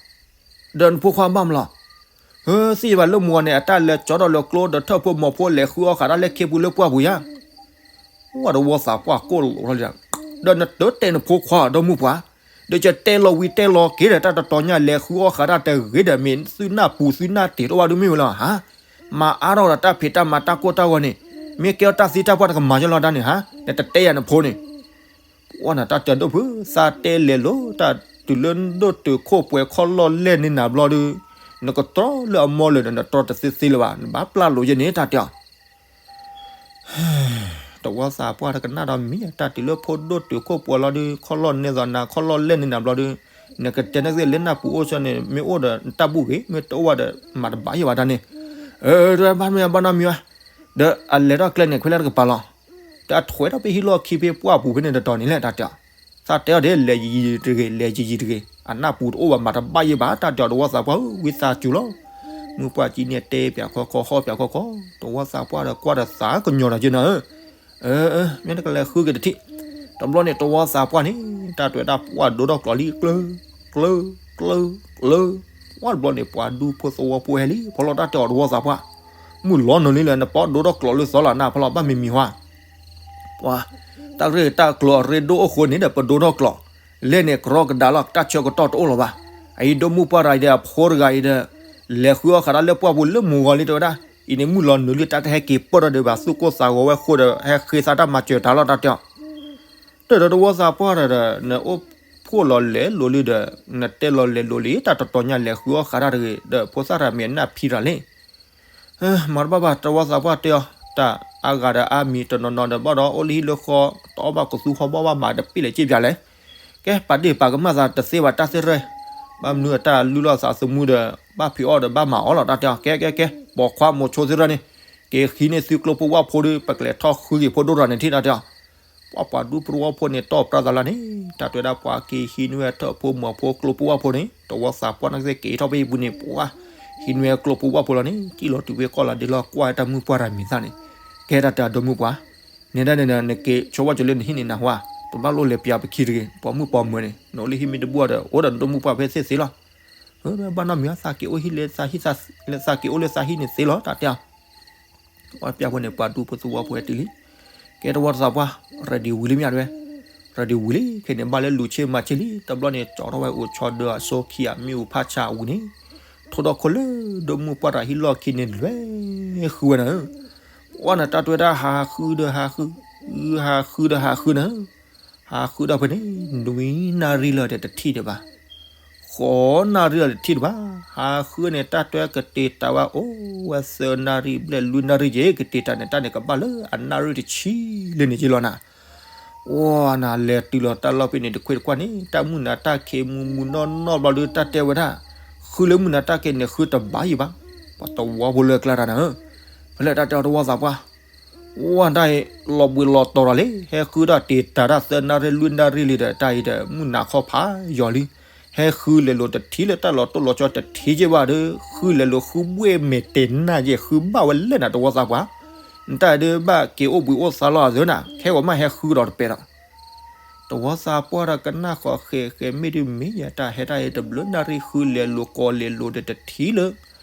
ဒီးနဖိခွါဘၣ်မလီၤ ဧၢ သ့ၣ်ယဘၣ်လၢမူအီၤန့ၣ် အတၢ်လဲၤကၠီထီၣ်လၢကျိဒီးထၢၣ်ဖိမီၤဖိလဲၤဃုအီၣ်ဃာ်တၢ်လၢခ့ပူၤလၢပှၢ်ပူၤယါ ဝဲတဝီသးပှၢ်ကိၣ်လိာ်ထီၣ်လံ ဒီးနတတဲနဖိခွါဒီးမုၢ်ပှၢ်, ဒီးယတဲလီၤဝံၤတဲလီၤက့ၤဒီး တၢ်တတီၤညါလဲၤဃုအီၣ်ဃးတၢ်တဂ့ၤဒီး မ့ၢ်သုနၢ်ပူၤသုနၢ်တ့ၤတအိၣ်ဘၣ်ဒုးမ့ၢ်ဝဲလီၤဧါ. မၤအါထီၣ်ဒီးတၢ်ဖံးတၢ်မၤတၢ်ကိၢ်တၢ်ဂီၤန့ၣ်, မ့ၢ်ကဲထီၣ်တၢ်သံတၢ်ပှၢ်တကမၤယလီၤတၢ်န့ၣ်ဧါ, နတတဲယၤနဖိန့ၣ် ပှၢ်နၤတၢ်တဲဒိၣ်ဖုး သးတဲလဲၤလိၤ တၢ်တုၤလၢဒိၣ်တုာ်ခိၣ်ပှဲၤခီၣ်လီၢ်လဲၢ်န့ၢ်နၤဘျီဒီး, နကတြီလၢအမီလၢာ်ဒီး နတြီတသ့သ့လၢၤဘၣ်, နဘၣ်ပျၢ်လိာ်ယဲန့ၣ် တၢ်တဲအီၤ တဝီသးပှၢ်တကနၣ်ဒီးမံၤ တၢ်တုၤလၢဖိဒိၣ်တုာ်ခိၣ်ပှဲၤလီၤဒီး ခီၣ်လီၢ်န့ၢ်သီနၤ ခီၣ်လီၢ်လဲၢ်န့ၢ်နၤဘျီဒီး, နကတဲနသ့ၣ်လၢနၢ်ပူၤအိၣ်ဆိန့ၣ် မ့ၢ်အိၣ်ဒီးနတၢ်ဘူၣ်ဂ့ၤ မ့ၢ်တအိၣ်ဘၣ်ဒီး မၤတဘၣ်ယဲဘၣ်တၢ်န့ၣ်, တဝဲဘၣ်မ့ၢ်ဘၣ်နီတမံၤဘၣ်, ဒီးအလဲၤထီၣ်ကျဲန့ၣ် ခွဲးလၢတကပၤလီၤ, ဒီးအထွဲထီၣ်ဖဲဟံၣ်လီၢ်ခံဖဲပှၢ်ပူၤဖဲန့ၣ်တတီၤန့ၣ်လဲၣ် တၢ်တဲအီၤ သးတဲအီၤဒ်လဲၤယံာ်ယံာ်တဂ့ၤ လဲၤယံာ်ယံာ်တဂ့ၤ အနၢ်ပူၤတအိၣ်ဘၣ် မၤတဘၣ်ယဲဘၣ် တၢ်တဲအီၤ တဝီသးပှၢ်ဧၢ ဝံသးစူၤလီၤ. မုၢ်ပှၢ်ကံန့ၣ်တဲပၠးခီခီ ဟီၣ်ပၠးခီခီ, တဝီသးပှၢ်ဒီးကွၢ်ဒီးသးကညီၤနီၤက့နၤဧၢ, မ့ၢ်နကလဲၤဃုက့ၤတထံၣ်, တဘျီန့ၣ် တဝီသးပှၢ်န့ၣ် တၢ်တွဲတၢ်ပှၢ်ဒိထီၣ်ကျိးလံ ကျၢၤ ကျၢၤ ကျၢၤ, ပှၢ်တဘျီန့ၣ် ပှၤဒူဖိသဝီဖိဟဲလံ ဖီလီၤတၢ်တဲအီၤ တဝီသးပှၢ်, မုၢ်လီၤနုာ်လံလၢနပီၢ်ဒိထီၣ်ကျိးလၢသီလီၤနၤ ဖီလီၤဘၣ်မံၤမံၤဟါ ပှၤ, တၢ်ရ့တၢ်ကျိၤအရ့ဒိၣ်အိၣ်ဃိန့ၣ်ဒီး ပဒိထီၣ်ကျိး, လဲၢ်န့ၣ်ကရီကဒါလီၤ တၢ်ဆၢကတီၢ်တအိၣ်လၢၤဘၣ်. အအံၤဒိၣ်မုၢ်ပှၢ်တဂၤအံၤဒီး အဖိတဂၤအံၤဒီး လဲၤဃုအီၣ်ဃးတၢ်လၢပှၢ်ပူၤလၢမုၢ်ဂီၤလံတဲဝဲဒၣ်, အံၤန့ၣ်မုၢ်လီၤနုာ်လံ တၢ်ကဟဲက့ၤပၢၢ်ထီၣ်ဒီးဘၣ် သူၣ်ကိၢ်သးဂီၤဝဲဃိဒီး ဟဲဃ့သးတၢ်မၤစၢၤတၢ်လီၤ တၢ်တဲအီၤ တၢ်ဒီးတဝီသးပှၢ်ဒီး နအိၣ်ဖှိၣ်လီၤလဲၤလိၤလံဒီး နတဲလီၤလဲၤလိၤလံ တၢ်တတီၤညါလဲၤဃုအီၣ်ဃးတၢ်တဂ့ၤ ဒီးဖိသၣ်တဂၤမ့ၢ်အနၢ်ဖံတၢ်လံ မၤတဘၣ်ဘၣ် တဝီသးပှၢ်တဲအီၤ တၢ်အါဂၤဒီးအါမံၤတနီၤနီၤဒီး ဘၣ်ဒီးအိၣ်လၢဟံၣ်လၢဃီ တအီၣ်ဘၣ်ကသူဟီၣ်ဘီၣ်ဘၣ်မးတပ့ၢ်လဲၤစ့ၢ်ပၠးလဲၣ်. ကဲ ပာ်ဒ့ၣ်ပာ်ကမၣ်သးတသ့ဘၣ်တၢ်သ့ၣ်ရဲၣ်, ဘၣ်မနုၤအတၢ်လုၢ်လီၢ်သးသမူဒီး ဘၣ်ဖံးအီၣ်ဒီးဘၣ်မၤအီၣ်လီၤ တၢ်တဲအီၤ ကဲကဲကဲ ပိာ်ခွါမိၤဆိသ့ၣ်ရဲၣ်န့ၣ် က့ၤဟံးန့ၢ်သုကျိဖိဝၣ်ဖိဒီး ပကလဲၤထီၣ်ဃုက့ၤဖိဒိၣ်တဂၤန့ၣ်ထံၣ် တၢ်တဲအီၤ ပှၤပှၤဒူဖိတဝီဖိန့ၣ် တီၢ်ပြၢသးလၢန့ၣ် တၢ်တဲဝဲဒၣ်ပှၤက့ၤဟံးန့ၢ်ဝဲထၢၣ်ဖိမီၤဖိကျိဖိဝၣ်ဖိန့ၣ် တဝီသးပှၢ်န့ၣ်က့ၤထီၣ်ဖဲအံၤပူၤန့ၣ် ပှၤဟံးန့ၢ်ဝဲကျိဖိဝၣ်ဖိလီၤန့ၣ် ကံၣ်လီၤတုၤဖဲကီၢ်လီၤဒ့လီၤ ကွၢ်ဝဲတၢ်မုၢ်ပှၢ်တၢ်မံၤသၣ်န့ၣ် ကဲတၢ်တဲအီၤ ဒိၣ်မုၢ်ပှၢ် နဲဒၣ်န့ၣ်ဒီး နက့ၤဆိဝဲကၠိလၢနဟံၣ်န့ၣ်နၢ်ဟူဧါ, တဘၣ်လိၣ်လဲၤပၠးပခံတဂ့ၤ, ပိာ်မုၣ်ပိာ်မၢၤန့ၣ် နအိၣ်လၢဟံၣ်မ့ၢ်တဘူၣ်ဒီး အိၣ်ဒီးနဒိၣ်မုၢ်ပှၢ်ဖဲသ့ၣ်သ့လီၤ. ဘၣ်နီတမံၤ သးက့ၤအိၣ်ဟံၣ်လၢသးဟံၣ် သးက့ၤအိၣ်လၢသးဟံၣ်န့ၣ်သ့လီၤ တၢ်တဲအီၤ ပှၤပျၢ်ဖိန့ၣ် ပှၤဒူဖိသဝီဖိဟဲတုၤလံ. ကဲတဝီသးပှၢ် ready ဝံၤလံမ့ၢ်ဒဝဲ, ready ဝံၤလံ ခဲန့ၣ်ဘၣ်လၢလူၤဆ့မၤဆ့လံ တဘျီန့ၣ် ကၠီထီၣ်ဝဲအိၣ်ဆီဒၢအစိခံဂၤ မ့ၣ်အူဖးဆးဝံၤန့ၣ် ထိၣ်ဒီခိၣ်လၢဒိၣ်မုၢ်ပှၢ်တၢ်ဟံၣ်လီၢ်ခံန့ၣ် လဲၤဃုဝဲနၤဧၢ, ပှၢ်နၤတၢ်တဲဝဲဒၣ်ဟးဃုဒီးဟးဃု, ဟးဃုဒီးဟးဃုနၤဧၢ, ဟးဃုဒီးဖဲန့ၣ် နွံနၣ်ရံၣ်လၢာ်ဒီးတထံၣ်ဒံးဘၣ် ဃိးနၣ်ရံၣ်လၢာ်တထံၣ်ဒံးဘၣ်, ဟးဃုန့ၣ် တၢ်တဲကတ့ၤတၢ်ဝဲအိၣ်ဝဲသၢနၣ်ရံၣ်ဘျဲၣ်လွံၢ်နၣ်ရံၣ်က့ၤ ကတ့ၤတၢ်န့ၣ် တၢ်န့ၣ်ကဘၣ်လၢအနၣ်ရံၣ်တဆံလၢန့ၣ်က့လီၤနၤ, ပှၢ်နၤလဲၤတုၤလီၤတၢ်လီၢ်ဖဲန့ၣ်တခွ့တကွၢ်န့ၣ် တၢ်မုၢ်နၤတၢ်ခံးမုၢ်မုၢ်နီၢ်နီၢ်ဘျီဒီး တၢ်တဲဝဲဒၣ် ဃုလၢမုၢ်နၤတၢ်ခံးန့ၣ် ဃုတဘၣ်ယံၤဘၣ်, ပှၤသဝီဖိလၢအကျါတၢ်နၤဧၢ, ဖဲလဲၣ်တၢ်တဲအီၤတဝီသးပှၢ် ဝဲဒၣ်အံၤ လီၤဘှံးလီၤတီၤဒီးလံ, ဟဲဃုဒၣ်တ့ၤတၢ်တၢ်သၢနၣ်ရံၣ်လွံၢ်နၣ်ရံၣ်လံဒီး တၢ်အံၤဒီး မုၢ်နၤခီဖးယံၤလံ, ဟဲဃုလဲၤလိာ်တထံၣ်လၢတၢ်လီၤတိၢ်လီၤဆီတထံၣ်က့ဘၣ်ဒီး ဃုလဲၤလိာ်ဃုဘှ့ၣ်မဲာ်တဲာ်နၢ်က့ ဃုဘၣ်ဝဲလဲၣ်နၤတဝီသးပှၢ်, နတၢ်အံၤဒီးဘၣ်က့ၤအိၣ်ဘှံးအိၣ်သါလီၤအသးနၤ, ခဲဂီၤမးဟဲဃုဒီးတပဲာ်ဒီး တဝီသးပှၢ်ဒီးကနၣ်ဃီၤဃဲၤဃဲၤမ့ၢ်ဒုးမ့ၢ်ယတၢ်ဟဲတၢ်အံၤတဘျုးနၣ်ရံၣ်ဃုလဲၤလိာ်ကီၤလဲၤလိာ်ဒီးတထံၣ်လၢ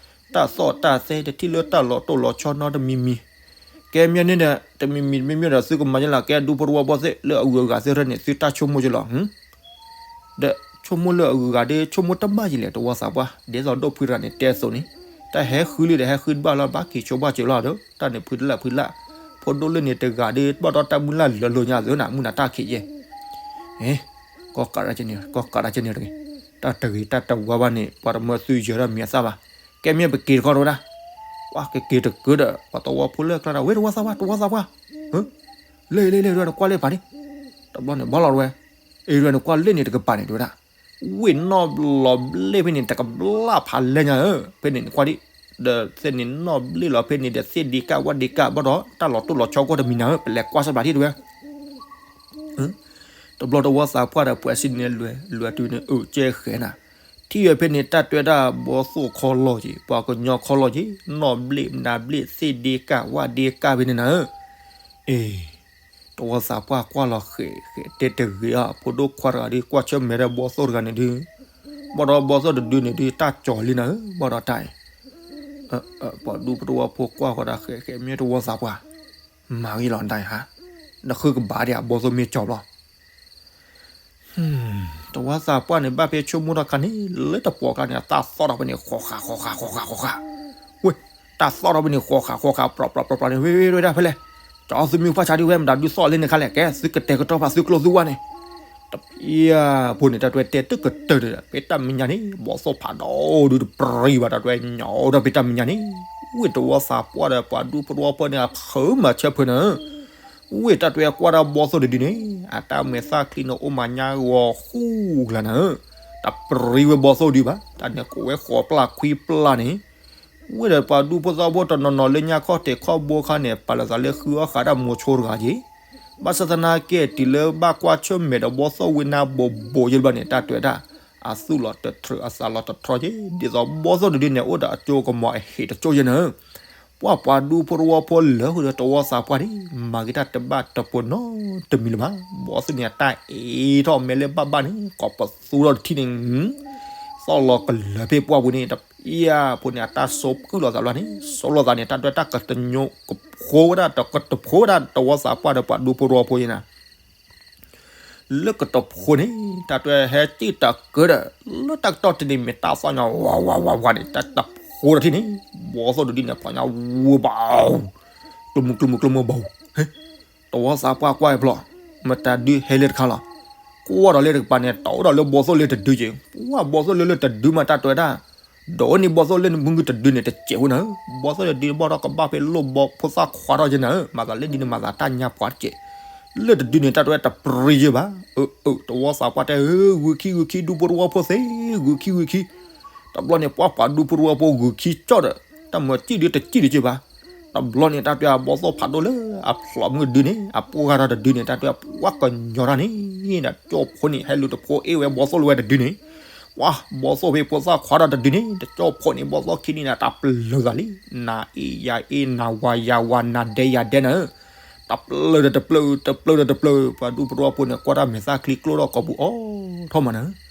တၢ်သီၣ်တၢ်သဲတထံၣ်လၢတၢ်လီၤတိၢ်လီၤဆီနီတမံၤမံၤ, ကဲမ့ၢ်န့ၣ်ဒီး တမံၤမံၤတမံၤမံၤဒီး သုကမၤယလီၤ ကဲဒူဖိတဝီဖိသ့ၣ်လၢအဂုၤအဂၤသ့ၣ်ရဲၣ်န့ၣ် သုတၢ်ဆိကမိၣ်ကလီၤ ဒီးဆိကမိၣ်လၢအဂုၤအဂၤဒီး ဆိကမိၣ်တဘၣ်ယံၤလဲၣ် တဝီသးပှၢ် ဒ်သိးဒိၣ်ဖုတဂၤန့ၣ်တဲအသိးန့ၣ်, တၢ်ဟဲဃုလံဒီးဟဲဃုတဘၣ်လီၤ ဘၣ်က့ၤဆိဘၣ်စၢၤလီၤဒီး တၢ်န့ၣ်ဖုတလၢ်ဖုတလၢ်, ဖိဒိၣ်လၢန့ၣ်တဂၤဒီး ဘၣ်ဒီးတၢ်မုၢ်လၢ်လၢာ်လိာ်ညါသ့နၤ မုၢ်နၤတၢ်ခံးယဲၢ်, ကီၢ်ကးဒၣ်ကန့ၣ် ကီၢ်ကးဒၣ်ကန့ၣ်တဂ့ၤ, တၢ်တဂ့ၤတၢ်တဝါဘၣ်န့ၣ် ပှၤတမၢသုယၢၤတၢ်မံၤအသၣ်ဘၣ်, ကဲမ့ၢ်ပက့ၤတခီတဝဲဒၣ်, ပှၤကက့ၤတကၢဒီး ပှၤသဝီဖိလၢအကျါဒီး ဝဲတဝီသးပှၢ် တဝီသးပှၢ် လၢလၢလၢ နကွၢ်လၢပာ်န့ၣ်, တဘျီန့ၣ် ဘၣ်လီၤတဝဲ, အ့ၣ် နကွၢ်လၢန့ၣ်တကပၤန့ၣ် တဝဲဒၣ်, ဝ့ၢ်နီၣ်လီၤဘျ့ၣ်ဖဲန့ၣ် တကဘျၣ်ဖးလဲၢ်ညါဧၢ, ဖဲန့ၣ်နကွၢ်ဒံး, ဒီးသ့ၣ်န့ၣ်နီၣ်ဘျ့ၣ်လီၤဖဲန့ၣ်ဒီး သ့ၣ်ဒ့ကၣ်ဝၣ်ဒ့ကၣ် ဘၣ်ဒီးတၢ်လီၤတိၢ်လီၤဆီကီၢ်တမံၤနၤဧၢ, ပလဲၤကွၢ်စၢ်ဘျးထံၣ်တဝဲ တဘျီတဝီသးပှၢ်ဒီး ပှၤစံးန့ၣ်လွဲၤလွဲၤတုၤန့ၣ် အၢၣ်ကဲဃဲၤနၤ, ထံၣ်ဝဲဖဲန့ၣ် တၢ်တဲဝဲဒၣ်ဘီသိၣ်ခီလီၤက့ၤ ပှၤကညီခီလီၤက့ၤ နီၣ်ဘျ့ၣ်နါဘျ့ၣ် သ့ၣ်ဒ့ကၣ်ဝၣ်ဒ့ကၣ်ဖဲန့ၣ်နၤဧၢ, အ့ၣ်, တဝီသးပှၢ်ကွၢ်လီၤဃဲၤဃဲၤတဲတဂ့ၤအီၤ ဖိဒိၣ်ခွါတဂၤဒုး ကွၢ်ဆၢၣ်မဲာ်ဒီးဘီသိၣ်တဂၤန့ၣ်ဒုး, ဘၣ်ဒီးဘီသိၣ်တဒုန့ၣ်ဒုး တၢ်ကၠီၤလံနၤဧၢ ဘၣ်ဒီးတၢ်အံၤ ပှၤဒူဖိတဝီဖိကွၢ်ဃီၤဒီးဃဲၤဃဲၤမ့ၢ်တဝီသးပှၢ်, မၤဂ့ၤလီၤတၢ်အံၤဟါ, နဃုကဘၣ်ဒံးအဘီသိၣ်မ့ၢ်ကၠီၤဘျီ, တဝီသးပှၢ်န့ၣ် ဘၣ်ဖဲဆိကမိၣ်ထီၣ်ခါန့ၣ် လၢတပှီၤကျါန့ၣ် အတၢ်သီၣ်ထီၣ်ဖဲန့ၣ် ဃီဃးဃီဃးဃီဃးဃီဃး, ဝဲ, တၢ်သီၣ်ထီၣ်ဖဲန့ၣ် ဃီဃးဃီဃး ပြီပြီပြီပြီဖဲလဲၣ်, ကၠီသုမ့ၢ်ဖၣ်ဆါဒုးဝဲမတၤဒုးသီၣ်လၢန့ၣ်ခါလဲၣ်, ကဲသုကတဲာ်ကတီၤဖးသုကျိသုဝဲန့ၣ်, တပျၢ်ဖိန့ၣ် တၢ်တွဲတဲတကတၢၢ်ဒီး ဖဲတၢ်မဲာ်ညါန့ၣ် ဘီသိၣ်ဖးဒိၣ်ဒုးတပြံဘၣ် တၢ်တွဲညိးဒီးဖဲတၢ်မဲာ်ညါန့ၣ်, ဝဲတဝီသးပှၢ်ဒီးပှၤဒူဖိတဝီဖိန့ၣ် အဖုမၤဆၢဖုန့ၣ် ဝဲတၢ်တွဲကွၢ်တၢ်ဘီသိၣ်တဒုန့ၣ် အတၢ်မဲာ်သၣ်ချံန့ၣ် အိၣ်မၤညါဂီၤဃူကျါန့ၣ်, တပြံဝဲဘီသိၣ်ဒုဘၣ်, တၢ်န့ၣ်ကိးဝဲဃိးပျၢ်ခွံပျၢ်န့ၣ်, ဝဲဒီးပှၤဒူဖိသဝီဖိတနီၤနီၤလၢညါခီၣ်တဲာ်ခီၣ်ဘိခါန့ၣ် ပာ်လီၤသးလၢဃုအီၣ်ဃာ်တၢ်မိၤဆိတဂၤက့ၤ, ဘၣ်ဆၣ်သနာ်က့ တုၤလၢဘၣ်ကွၢ်ဆၢၣ်မဲာ်ဒီးဘီသိၣ်ဝံၤနါဘိးဘိးယဲၢ်တဘျီန့ၣ် တၢ်တွဲဒၣ် အသူၣ်လီၤတထြၢးအသးလီၤတထြီက့ၤ, ဒ်သိးဘီသိၣ်တဒုန့ၣ် အိၣ်ဒီးအကၠိကမီၤအဟံၣ်တကၠိယဲၢ်န့ၣ် ပှၤပှၤဒူဖိတဝီဖိလၢဃုာ်ဒီးတဝီသးပှၢ်န့ၣ် မၤက့ၤတၢ်တဘၣ်တပိၤနီတမံၤလၢၤဘၣ်. ဘီသိၣ်န့ၣ် အတၢ်အ့ထီၣ်မဲာ်လၢဘၣ်ဘၣ်န့ၣ် ကိးပသူထီၣ်တထံၣ်န့ၣ် သီၣ်လီၤကလၢၤဖဲပှၢ်ပူၤန့ၣ် တပျၢ်ဖိန့ၣ် အတၢ်စိာ်ကုၢ်လိာ်သးလီၤန့ၣ် စိာ်လိာ်သးန့ၣ် တၢ်တွဲတၢ်ကတညိကဖိဝဲဒၣ် တကတဖိဝဲဒၣ်တဝီသးပှၢ်ဒီးပှၤဒူဖိတဝီဖိယဲၢ်န့ၣ် လၢကတဖိန့ၣ် တၢ်တွဲဟဲစံၣ်တၢ်ကၢဒီး လၢတၢ်ကတီၢ်တနံၤမ့ၢ်တၢ်သီၣ်ညါ ဝးဝးဝးဝးန့ၣ် တၢ်တဖိတထံၣ်န့ၣ် ဘီသိၣ်တဒုန့ၣ် ဖျိးညါဝူဘၣ် ကျိမုကျိမုကျိမုဘၣ် တဝီသးပှၢ်ကွၢ်အံၤဖျိး မတၤဒုဟဲလၢတခါလီၤ. ကွၢ်ဒီးလၢတကပၤန့ၣ် တအိၣ်ဒီးလၢဘီသိၣ်လၢတဒုက့ၤ ပှၢ်ဘီသိၣ်လၢလၢတဒုမးတၢ်တွဲဒၣ် ဒီးန့ၣ်ဘီသိၣ်လၢနမုၢ်ဂုၢ်တဒုန့ၣ် တစဲးဖိနၤဧၢ ဘီသိၣ်တဒုဘီထီၣ်ကဘၣ်ဖဲလိၣ်ဘီဖိသၣ်ခွါထီၣ်ယဲၢ်နၤဧၢ မၤသးလၢဒ်န့ၣ်မၤသးတၢ်ညါပှၤတစဲး လၢတဒုန့ၣ် တၢ်တွဲတပြံယဲၢ်ဘၣ်. အၢ အၢ တဝီသးပှၢ်တဲ ဧၢ ဂုာ်ခံဂုာ်ခံ ဒူဖိတဝီဖိသ့ၣ် ဂုာ်ခံဂုာ်ခံ တဘျီန့ၣ် ပှၤပှၤဒူဖိတဝီဖိဂုာ်ခံကၠီၣ်ဒီး တၢ်မၤစံၣ်ဒုတစံၣ်ဒုက့ၤဘၣ်. တဘျီန့ၣ် တၢ်တွဲအဘီသိၣ်ဖးဒိၣ်လၢအဖျိးမုၢ်တဒုန့ၣ် အပှၢ်ထီၣ်တဒုန့ၣ် တၢ်တွဲအပှၢ်ကညီထီၣ်န့ၣ် တကၠိၣ်ဖိန့ၣ် ဟဲလူၤတဖိအ့ၣ်ဝဲဘီသိၣ်လၢဝဲတဒုန့ၣ် ပှၤဘီသိၣ်ဖဲဖိသၣ်ခွါထီၣ်တဒုန့ၣ် တကၠိၣ်ဖိန့ၣ် ဘီသိၣ်ခံနံၣ်န့ၣ် တၢ်ပျၢၤသးလံ နၤအ့ၣ်ယၤအ့ၣ် နၤဝၤယၤဝၤ နၤဒဲယၤဒဲနၤဧၢ တပျၢၤဒီးတပျၢၤ တပျၢၤဒီးတပျၢၤ ပှၤဒူဖိတဝီဖိန့ၣ် ကွၢ်တၢ်မဲာ်သၣ်ချံကျိထီၣ်ကိာ်ပူၤအိၣ်ထီၣ်မးနၤဧၢ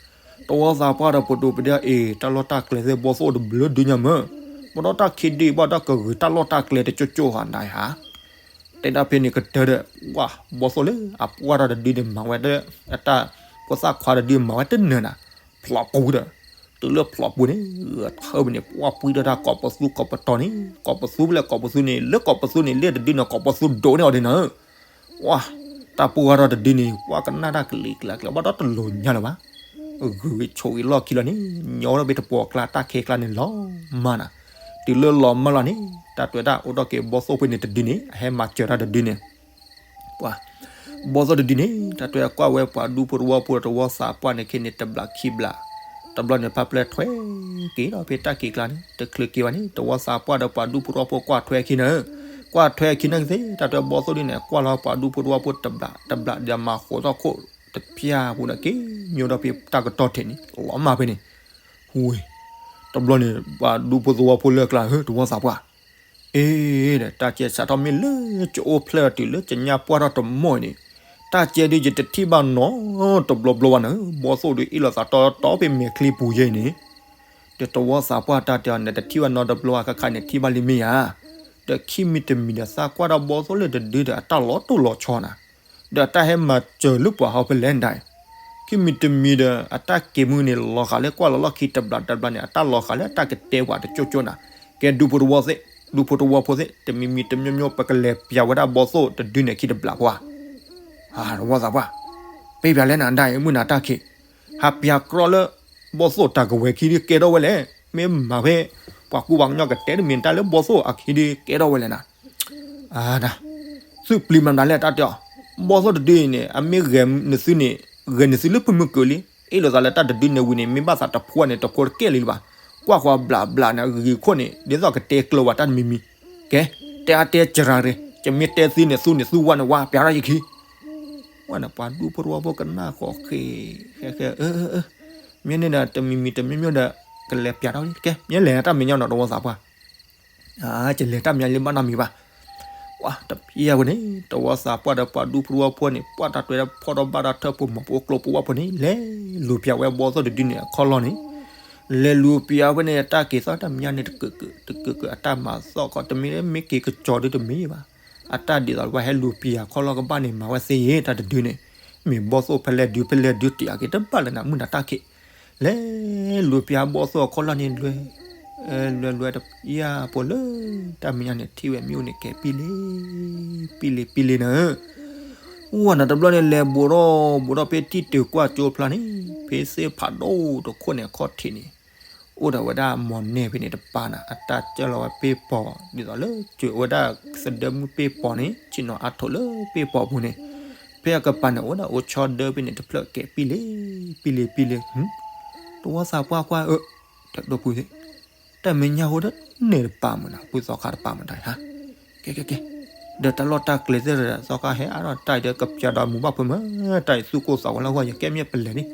တဝီသးပှၢ်ဒီးပဒိၣ်ပဒ့အ့ၣ် တၢ်လီၢ်တၢ်ကျဲသ့ၣ်ဘီသိၣ်တဘျုးဒုညါမၢ် ပဒီတၢ်ခံဒုဘၣ်တၢ်ကဂုာ်တၢ်လီၢ်တၢ်ကျဲတကၠိၣ်ကၠိၣ်ဧါနၤဧါ တဲဒၣ်ဖဲန့ၣ်ကတၢၢ်ဒီး ပှၤဘီသိၣ်လၢအပှၢ်ထီၣ်တဒုန့ၣ် မၤဝဲတၢ် အတၢ်ဖိသၣ်ခွါတဒုမၤဝဲတနၢၤနၤ ဖျိးပူၤဒီး တုၤလၢဖျိးပူၤန့ၣ် ဂဲၤထၢၣ်ဝဲန့ၣ် ပှၢ်ပှံထီၣ်တၢ်ကိးပသူကိးပတီၤန့ၣ် ကိးပသူဖဲလဲၣ်ကိးပသူန့ၣ် လၢကိးပသူန့ၣ် လၢတဒုန့ၣ် ကိးပသူဒိးန့ၢ်အီၤဒ်နၤဧၢ ပှၤ တၢ်ပှၢ်ထီၣ်တဒုန့ၣ် ပှၤကနၣ်တၢ်ကလံၤကျါကျါ ဘၣ်ဒီတလိၤညါလၢၤဘၣ် ဂုာ်ဂ့ၤဆိးဂ့ၤလီၢ်ခံလီၤန့ၣ် ညီထီၣ်ဖဲတပှီၤကျါတၢ်ခဲကျါန့ၣ်လီၤမၢ်နၤ တုၤလၢလီၤမၢ်လီၤန့ၣ် တၢ်တွဲတၢ်အိၣ်ထီၣ်က့ၤဘီသိၣ်ဖဲန့ၣ်တဒုန့ၣ် အဟဲမၤစၢၤတၢ်တဒုန့ၣ် ပှၤ ဘီသိၣ်တဒုန့ၣ် တၢ်တွဲကွၢ်ဝဲပှၤဒူဖိတဝီဖိဒီးတဝီသးပှၢ်န့ၣ်ခဲန့ၣ် တဘျးခံဘျး တဘျီန့ၣ် ဖးဖျဲၣ်ထွဲက့ၤဒီးဖဲတၢ်ခံးကျါန့ၣ် တချုးက့ၤဘၣ်န့ၣ် တဝီသးပှၢ်ဒီးပှၤဒူဖိတဝီဖိကွၢ်ထွဲခံနၤဧၢ ကွၢ်ထွဲခံနၤကသ့ တၢ်တွဲဘီသိၣ်ဒုန့ၣ် ကွၢ်လီၤပှၤဒူဖိတဝီဖိတဘျး တဘျးဒီးမၤဃိးထီၣ်ခိၣ်တပျၢ်ပူၤန့ၣ်က့ၤ ညီဒီးဖဲတၢ်ကတီၢ်ထဲန့ၣ် လီၤမၢ်ဖဲန့ၣ် ဝ့ၢ် တဘျီန့ၣ် ပှၤဒူဖိသဝီဖိလၢကျါဧၢ တဝီသးပှၢ် အ့ ဒီးတၢ်ကဲစးထီၣ်မ့ၢ်လၢကအိၣ်ဖျဲၣ်တုၤလၢကညါပှၢ်ထီၣ်တမီၢ်အံၤန့ၣ် တၢ်ကဲဒုးယတထံၣ်ဘၣ်နီတဘျီဘျီဘၣ်နၤဧၢ ဘီသိၣ်ဒုးအ့ၣ်လိာ်သးတီတီဖဲမဲာ်ချံပူၤယဲၢ်အံၤန့ၣ် ဒီးတဝီသးပှၢ်တၢ်တဲအီၤ နတထံၣ်ဘၣ်နီတဘျီအခါခါန့ၣ် ထံၣ်ဘၣ်လံမ့ၢ်ဧါ ဒီးခံမံၤတမံၤဒီးသးကွၢ်ဒီးဘီသိၣ်လၢတဒုဒီးအတၢ်လီၤတိၢ်လီၤဆီနၤ ဒီးအတၢ်ဟဲမၤစၢၤလၢပှၤဟီဖဲလဲၣ်ဒၣ် ခံမံၤတမံၤဒီး အတၢ်က့ၤမုၢ်န့ၣ် လီၤဃာ်လၢကွၢ်လီၤလီၢ်ခံတဘျးတဘျးန့ၣ် အတၢ်လီၤဃာ်လၢအတၢ်ကတဲပှၤတကၠိၣ်ကၠိၣ်နၤ ကဲဒူဖိတဝီသ့ၣ် ဒူဖိတဝီဖိသ့ၣ် တမံၤမံၤတမံၤမံၤ ပကလဲၤပျးဝဲဒၣ်ဘီသိၣ်တဒုန့ၣ်ခံတဘျးပှၤ တဝီသးပှၢ် ပ့ၢ်ပျးလဲၣ်နၤဒၣ်အံၤ မုၢ်နၤတၢ်ခံး ဟးပျးကြီလၢ ဘီသိၣ်တၢ်ကဝဲၤခံဒုးကဲထီၣ်ဝဲလဲၣ် မ့ၢ်မၤဖဲ ပှၤကူပှၤကညီကတဲတမံၤတၢ်လၢဘီသိၣ်အခံဒုးကဲထီၣ်ဝဲလဲၣ်နၤ အဒၣ် သုပျံၤမၤမနုၤလဲၣ်တၢ်တဲအီၤ ဘီသိၣ်တဒုအံၤန့ၣ် အမ့ၢ်ဂဲၤနသုန့ၣ် ဂဲၤနသုလၢဖုမုၢ်ကၢၤလံ အ့ၣ်လိာ်သးလၢတၢ်တဒုန့ၣ်ဝံၤန့ၣ် မ့ၢ်ဘၣ်သးတဖိန့ၣ် တဖိတကဲလံလၢၤဘၣ် ကွၢ်ဃီဘျးဘျးန့ၣ် အဂံၢ်ခိၣ်န့ၣ် ဒ်သိးကတဲကျၢၤဝဲတၢ်တမံၤမံၤ ကဲ တဲအါတဲစှၤရ့ ကမ့ၢ်တဲသုန့ၣ် သူန့ၣ်သူဝဲန့ၣ်ဝဲ ပျးထီၣ်ယခံ ဝဲန့ၣ် ပှၤဒူဖိတဝီဖိကနၣ်ဃီဃ့ ဃဲဃဲ အၢ အၢ မ့ၢ်န့ၣ်ဒီး တမံၤမံၤတမံၤမံၤဒီး ကလဲၤပျးထီၣ် ကဲ မ့ၢ်လဲၤတၢ်မဲာ်ညါနီၤ တဝီသးပှၢ် ကလဲၤတၢ်မဲာ်ညါလၢဘၣ်နီတမံၤဘၣ် ပှၤတပျၢ်ဝဲန့ၣ် တဝီသးပှၢ်ဒီးပှၤဒူဖိတဝီဖိန့ၣ် ပှၤတၢ်တွဲဖီၣ်ထီၣ်ဘၣ်ဒီးထၢၣ်ဖိမီၤဖိကျိဖိဝဲဖိန့ၣ် လဲၤလူၤပျးဝဲဘီသိၣ်တဒုန့ၣ်အခီၣ်လီၢ်န့ၣ် လဲၤလူၤပျးဝဲန့ၣ်တၢ်က့ၤသီၣ်တၢ်မဲာ်ညါန့ၣ် တကၢးကၢး တကၢးကၢး အတၢ်မၤသီၣ်ခီ တမ့ၢ်လၢမ့ၢ်က့ၤကစီၤဒုတမ့ၢ်ဘၣ် အတၢ်ဒ်သိးဝဲဟဲလူၤပျးခီၣ်လီၢ်ကဘၣ်န့ၣ် မၤဝဲသ့ယဲၢ်တၢ်တဒုန့ၣ် မ့ၢ်ဘီၣ်သိၣ်ဖဲလဲၣ်ဒုး ဖဲလဲၣ်ဒုး တ့ၢ်အက့ၤတဘၣ်လၢၤနၤ မုၢ်နၤတၢ်ခံး, လဲၤလူၤပျၢ်ဘီၣ်သိၣ်အခီၣ်လီၢ်န့ၣ် လွဲ လွဲလွဲတယၢ်ဖိလၢ တၢ်မဲာ်ညါန့ၣ် ထံၣ်ဝဲမ့ၣ်အူန့ၣ် ကဲပံလ့ ပံလ့ ပံလ့နၤ. ဝဲနၤတဘျီန့ၣ် လဲၤဘူးထီၣ်ဘူးထီၣ်ဖဲထံၣ်တုၤကွၢ်ကၠိဖျါန့ၣ် ဖဲသ့ၣ်ဖးဒိၣ်တခိၣ်န့ၣ် အခီၣ်ထံးန့ၣ် အိၣ်ဒီးဝဲဒၣ်မီၢ်နဲၣ်ဖဲန့ၣ်တပၤနၤ အတၢ်ကၢၢ်လီၤဝဲပ့ၢ်ပီၤ ဒ်သိးလၢကၠိဝဲဒၣ်သဒၢမုၢ်ပ့ၢ်ပီၤန့ၣ် ဆ့ၣ်နီၤအါထိးလၢပ့ၢ်ပီၤပူၤန့ၣ်, ဖဲအကပၤန့ၣ် အိၣ်ဒၣ်အိၣ်ဆီဒၢဖဲန့ၣ်တဖျၢၣ် ကဲပံလ့ ပံလ့ ပံလ့, တဝီသးပှၢ်ကွၢ်အၢ တဒိၣ်ပူၤသ့ၣ် တၢ်မဲာ်ညါဟိဒၣ်န့ၣ်တပၤမုၢ်နၤ ပုၢ်သီခါတပၤမုၢ်တၢ်ဧါ, ကဲကဲကဲ, ဒီးတၢ်လီၢ်တၢ်ကျဲသ့ၣ်ဒီး သီခါဟဲအါထီၣ်တၢ်အံၤဒီး ကပျၢ်ဒီးမူၤဘၣ်ဖုးမး, တၢ်အံၤသူၣ်ကိၢ်သးဂီၤလၢအဂီၢ် ယကဲမ့ၢ်ပလဲၤန့ၣ်,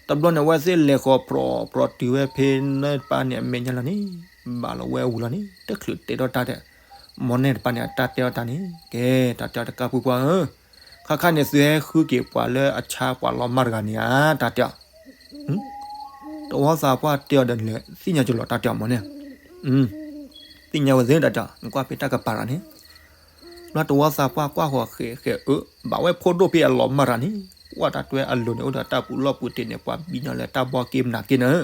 တဘျီန့ၣ် အဝဲသ့ၣ်လဲၤဃီၤပြီၤပြီၤတုၤဝဲဖဲန့ၣ်တပၤန့ၣ် အမဲာ်ညါလီၤန့ၣ်, ဘၣ်လီၤဝဲဝံၤလီၤန့ၣ် တချုးတဲထီၣ်တၢ်ဒီး မီၢ်နဲၣ်တပၤန့ၣ် အတၢ်တဲအီၤတၢ်န့ၣ် ကဲ တၢ်တဲအီၤတကးပုၢ်ပှၢ်ဧၢ, ခါခါန့ၣ် သုဟဲဃုက့ၤပှၤလၢအဆါပှၤလီၤမၢ်တဂၤန့ၣ်ဧါ တၢ်တဲအီၤ တဝီသးပှၢ်တဲအီၤဒီးလဲၤ သ့ၣ်ညါကလီၤ တၢ်တဲအီၤမီၢ်နဲၣ်, သ့ၣ်ညါဝဲသ့ၣ် တၢ်တဲအီၤ နကွၢ်ဖဲတၢ်ကပၤရၤန့ၣ်, ဘျီတဝီသးပှၢ်ကွၢ်ဃီၤဃဲးဃဲးအၢ ဘၣ်ဝဲဖိဒိၣ်ဖဲအလီၤမၢ်တဂၤန့ၣ်, ကွၢ်တၢ်တွဲအလိၤန့ၣ် အိၣ်ဒီးတၢ်ပူၤလီၢ်ပူၤတ့ၢ်န့ၣ် ပှၤဘံညီလၢတၢ်ဘီက့မနၤက့နၤ,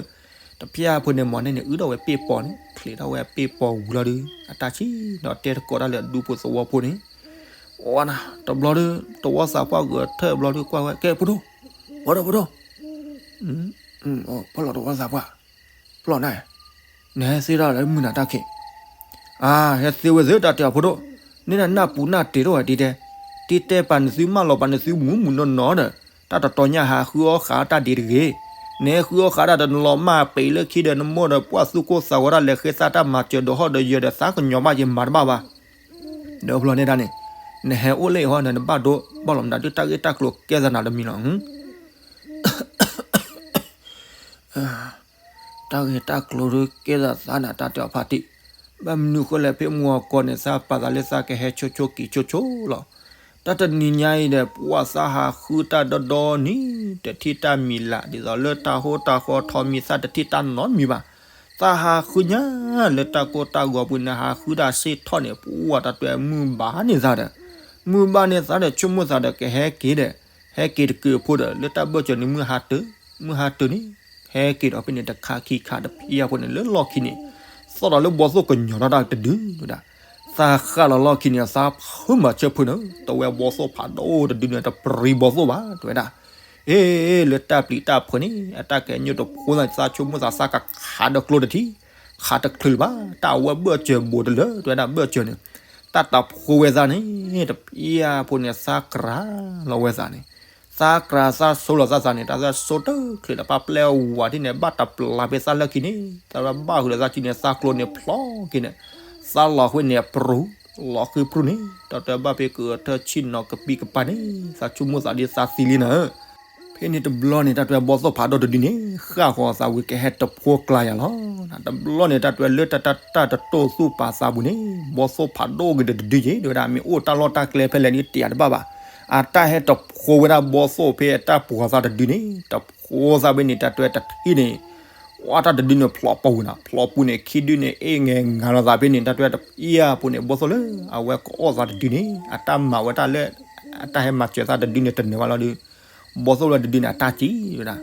တဖျၢၣ်ဖိန့ၣ် မီၢ်နဲၣ်န့ၣ် အုၣ်ထီၣ်ဝဲပ့ၢ်ပီၤန့ၣ် ချံးထီၣ်ဝဲပ့ၢ်ပီၤဝံၤလီၤဒီး အတၢ်ဆံးဒီးတဲတကိးတၢ်လၢအဒူဖိသဝီဖိန့ၣ်, ဝဲနၤ တဘျီဒီး တဝီသးပှၢ်ဂဲၤထၢၣ်ဘျီဒီးကွၢ်ဝဲ ကဲဖိဒိၣ်, ဖိဒိၣ် ဖိဒိၣ်, ဖီၣ်လီၤတဝီသးပှၢ်, ဖီၣ်လီၤနၤ, နဟဲသ့ထီၣ်လၢမုၢ်နၤတၢ်ခံး, အါ ဟဲသ့ဝဲသ့ၣ် တၢ်တဲအီၤဖိဒိၣ်, န့ၣ်နနၢ်ပူၤနၢ်တ့ၢ်ထီၣ်ဝဲဒ်တဲ, တံတဲပာ်နသုမၢလီၤပာ်နသုမူးမူးနီၢ်နီၢ်ဒီး တၢ်တတီၤညါဟးဃုအီၣ်ဃာ်တၢ်ဒ်တဂ့ၤ, နဟဲဃုအီၣ်ဃာ်တၢ်ဒီးနလီၤမၢ်ပံးလၢခံဒီး နမိၢ်ဒီးပှၢ်သူၣ်ကိၢ်သးဂီၤတၢ်လဲၤဃ့သးတၢ်မၤစၢၤဒီးဟီၣ်ဒီးယၢၤဒီးသးကညီၤဘၣ်ယမၤတဘၣ်ဘၣ် ဒီးဖျီၣ်န့ၣ်တၢ်န့ၣ်, နဟဲအိၣ်လၢအံၤဟီဒီး နဘၣ်ဒိဘၣ်လီၤမနုၤဒုးတၢ်ဂ့ၢ်တၢ်ကျိၤကဲသးနၤတမံၤလီၤ. တၢ်ဂ့ၢ်တၢ်ကျိၤဒုးကဲသးသးနၤ တၢ်တဲအီၤဖါတံၢ်, ဘၣ်မနုၤဃိလဲၣ်ဖဲမုၢ်ဂီၤကီၢ်န့ၣ် သးပာ်သးလၢသးကဟဲဆိဆိက့ၤဆိဆိလီၤ. တၢ်တနံၤညါအံၤဒီး ပှၤသးဟးဃုတၢ်ဒီဒီနံၤ တထံၣ်တၢ်မံၤလၢ် ဒ်သိးလၢတၢ်ဟိတၢ်ဃီထီမံၤ သးတထံၣ်တၢ်နီတမံၤဘၣ် သးဟးဃုညါလၢတၢ်ကိၢ်တၢ်ဂီၤပူၤန့ၣ် ဟးဃုတၢ်စ့ၢ်ထီၣ်န့ၣ် ပှၤတၢ်တွဲမုၢ်ဘၣ်န့ၢ်သးဒီး, မုၢ်ဘၣ်န့ၢ်သးဒီး ဆိကမိၣ်သးဒီးကဟဲက့ၤဒီး, ဟဲက့ၤတက့ၢ်ဖိဒီး လၢတၢ်ဘၢၣ်စၢၤန့ၣ် မုၢ်ဟါတၢၤ, မုၢ်ဟါတၢၤန့ၣ်, ဟဲက့ၤဒီးဖဲန့ၣ်တခါခံခါတဖံအဖိန့ၣ် လၢလီၢ်ခံန့ၣ်, သီၣ်ဒီးလၢဘီသိၣ်ကညီၤထီၣ်တၢ်တဒုဝဲဒၣ်, သးဃၣ်လီၤလီၢ်ခံန့ၣ် သးဖုမၤဆၢဖုန့ၣ်, တဝဲဘီသိၣ်ဖးဒိၣ်တဒုန့ၣ် တပြံဘီသိၣ်ဘၣ် တဝဲဒၣ် အ့ လၢတၢ်ပျံၤတၢ်ဖုးန့ၣ် အတၢ်ကဟဲညိၣ်တဖိသးန့ၣ် သးဆိကမိၣ်သး သးကခးဒီးကျိတထံၣ်, ခးတချုးလၢၤဘၣ်, တၢ်အဝဲဘၢၣ်စၢၤဘူးတလၢ တဝဲဒၣ်ဘၢၣ်စၢၤန့ၣ်, တၢ်တဖိဝဲသးန့ၣ် တဖံအဖိန့ၣ် သးကြၤလီၤဝဲသးန့ၣ်, သးကြၤသးဆိလီၤသးသးန့ၣ် တၢ်သးဆိတချုးလၢၤ ပၢ်ပျဲဝၤဒ်န့ၣ် ဘၣ်တပျၢ်ဖဲသးလၢခံန့ၣ် သးဘၣ်ဟုးလီၤသးခံန့ၣ် သးကျိန့ၣ်ဖျီက့ၤန့ၣ်, သးလီၤဃ့န့ၣ်ပြူၤ, လီၤဃ့ပြူၤန့ၣ် တၢ်တဝဲဘၣ်ဖဲကထၢၣ်ဆံၣ်နီၤကပံးကပၤန့ၣ် သးဆိကမိၣ်သးဒ်သးသံလံနၤ ဖဲန့ၣ်တဘျီန့ၣ် တၢ်တဝဲဘီသိၣ်ဖးဒိၣ်တဒုန့ၣ် ဃၣ်ဃီၤသးဝံၤကဟဲတဖိကျါယၤလီၤ. တဘျီန့ၣ် တၢ်တဝဲလၢတၢ်တၢ်တတိၢ်သူၣ်ပာ်သးပူၤန့ၣ် ဘီသိၣ်ဖးဒိၣ်က့ၤဒီးတဒုယ့ၤ တဝဲဒၣ် မ့ၢ်အိၣ်တၢ်လီၢ်တၢ်ကျဲဖဲလဲၣ်န့ၣ် တ့ၢ်အတဘၣ်ဘၣ်. အတၢ်ဟဲတဖိဝဲဒၣ်ဘီသိၣ်ဖဲအတၢ်ပှီၤသးတဒုန့ၣ် တဖိသးဖဲန့ၣ် တၢ်တဝဲတထံၣ်န့ၣ် ဝဲတၢ်တဒုန့ၣ်ဖျိးပူၤနၤ ဖျိးပူၤန့ၣ် ခံဒုန့ၣ် အ့ၣ်ငဲၤငါလီၤသးဖဲန့ၣ် တၢ်တဝဲတဖံအဖိန့ၣ် ဘီသိၣ်လၢအဝဲကအီၣ်သးတဒုန့ၣ် အတၢ်မၤဝဲတၢ်လၢ အတၢ်ဟဲမၤစၢၤသးတဒုန့ၣ် တနၢၤဘၣ်လီၤဒီး ဘီသိၣ်လၢတဒုန့ၣ် အတၢ်စံးဝဲဒၣ်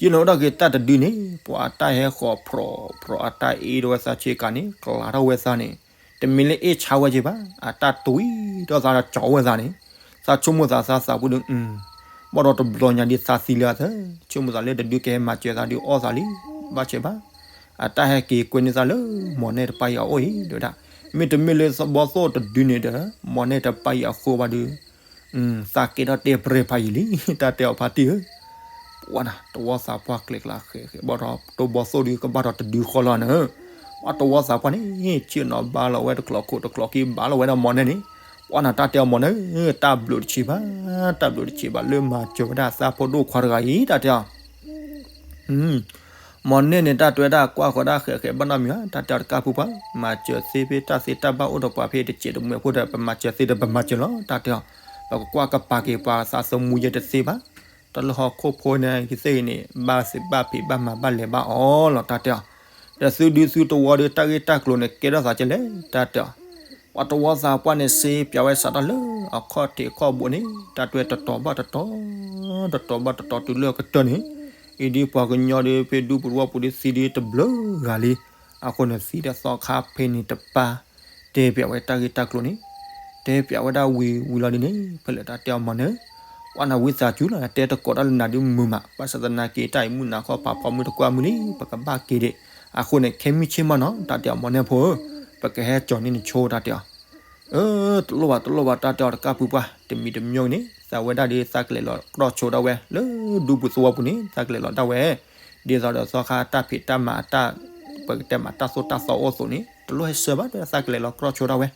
ယနအိၣ်ဒၣ်က့ၤတၢ်တဒုန့ၣ် ပှၤအတၢ်ဟဲဃီၤဖြိးဖြိးအတၢ်အ့ၣ်ထီၣ်ဝဲသးဆ့ကၤန့ၣ် ကျးထီၣ်ဝဲသးန့ၣ် တမ့ၢ်လၢအ့ၣ်ဆါဝဲက့ၤဘၣ် အတၢ်တွံၢ်ထီၣ်သးဒီးကၠီဝဲသးန့ၣ် သးဆိကမိၣ်သးသးသးပူၤဒီး ဘၣ်ဒီးတဘျီညါဒ်သးသံလၢအသၢ ဆိကမိၣ်သးလၢတဒုကဟဲမၤစၢၤသးဒုးအီၣ်သးလံ ဘၣ်ဆၢဘၣ် အတၢ်ဟဲက့ၤကွဲန့ၢ်သးလၢ မီၢ်နဲၣ်တပၢ်အံၤအအိၣ်အံၤ တဝဲဒၣ် မ့တမ့ၢ်လၢဘီသိၣ်တဒုန့ၣ်ဒီး မီၢ်နဲၣ်တပၢ်အံၤအဃိဘၣ်ဒီး သးကဲထီၣ်တဲပြဲၤဖးယံာ်လံ တၢ်တဲအီၤဖါတံၢ်ဧၢ ပှၤနၤ တဝီသးပှၢ်ကျဲကျါဃဲးဃဲး ဘၣ်ဒီးတိၢ်ဘီသိၣ်ဒုးကဘၣ်ဒီးတဒုဃီလီၤနၤ ပှၤတဝီသးပှၢ်န့ၣ် ဆ့ၣ်နီၤဘါလီၤဝဲတကျိၤခိၣ်တကျိၤက့ဘါလီၤဝဲဒီးမီၢ်နဲၣ်န့ၣ် ပှၤနၤတၢ်တဲအီၤမီၢ်နဲၣ် တၢ်ဘျုးတဆံးဘၣ် တၢ်ဘျုးတဆံးဘၣ်လၢမၤစၢၤဝဲဒၣ်သးဖိဒိၣ်ခွါတဂၤအံၤ တၢ်တဲအီၤ မီၢ်နဲၣ်န့ၣ် တၢ်တဝဲဒၣ်ကွၢ်ဃီၤဒၣ်ဃဲးဃဲးဘၣ်နီတမံၤဘၣ် တၢ်တဲအီၤတကးပူၤပှၤ မၤစၢၤသ့ဖဲတၢ်သ့တၢ်ဘၣ်အိၣ်ဒီးပှၤဖဲတစဲးတမှဲၤဖိဒီး ပမၤစၢၤသ့ဒီးပမၤစၢၤလီၤ တၢ်တဲအီၤ ပကကွၢ်ကပာ်က့ၤပှၤသးသမူယဲတသ့ဘၣ် တၢ်လၢဟီၣ်ခိၣ်ဖိန့ၣ်ကသ့ၣ်ဂ့ၤန့ၣ် ဘၣ်သ့ၣ်ဘၣ်ဖံးဘၣ်မၤဘၣ်လဲၤဘၣ်အီၤလီၤ တၢ်တဲအီၤ ဒီးသုဒုသုတဝီဒီးတၢ်ဂ့ၢ်တၢ်ကျိၤန့ၣ် ကဲထီၣ်သးကဲလဲၣ် တၢ်တဲအီၤ အတဝီသးပှၢ်န့ၣ် စ့ပၠးဝဲစးထီၣ်လၢအခီၣ်ထံးခီၣ်ဘိန့ၣ် တၢ်တွဲတတီၤဘၣ်တတီၤ, တတီၤဘၣ်တတီၤတုၤလၢအကတၢၢ်န့ၣ်, အံၤဒ်ပှၤကညီဒီး ဖဲဒူပူၤသဝီပူၤဒီး သံဒ်တဘျုးဂၤလံ. အဃိန့ၣ် သံဒီးသီခါဖဲန့ၣ်တပၢ် တဲပၠးဝဲတၢ်ဂ့ၢ်တၢ်ကျိၤန့ၣ်, တဲပၠးဝဲဒၣ်ဝံၤဝံၤလီၤဒ်န့ၣ် ဖဲလဲၣ်တၢ်တဲအီၤမီၢ်န့ၣ်, ဝဲနၤဝံသးစူၤလီၤ တဲတကိးတၢ်လၢနၤဒ်မုာ်မး, ဘၣ်ဆၣ်သနာ်က့ တၢ်အံၤမုၢ်နၤခီၣ်ဖးဖီမုၢ်တကွၢ်မုၢ်လံ ပကဘၣ်က့ၤဒံး, အဃိန့ၣ် ခဲမုၢ်ဆ့ၣ်မီၢ်နီၤ တၢ်တဲအီၤမီၢ်န့ၣ်ဖိဧၢ, ပကဟဲကၠီၤန့ၢ်နဆိတၢ်တဲအီၤ အၢ တလိၣ်ဘၣ်တလိၣ်ဘၣ် တၢ်တဲအီၤတကၢ်ပူၤပှၢ် တမံၤတမံၤန့ၣ် သးဝဲဒၣ်ဒီး သးကလဲၤလီၤကြီဆိဒၣ်ဝဲ လၢဒူပူၤသဝီပူၤန့ၣ် သးကလဲၤလီၤဒၣ်ဝဲ, ဒ်သိးဒီးသီခါတၢ်ဖံးတၢ်မၤအတၢ် ပကတဲမၤတၢ်သိၣ်တၢ်သီအိၣ်အသိးန့ၣ် တလိၣ်ဟဲဆှၢဘၣ် သးကလဲၤလီၤကြီဆိဒၣ်ဝဲ,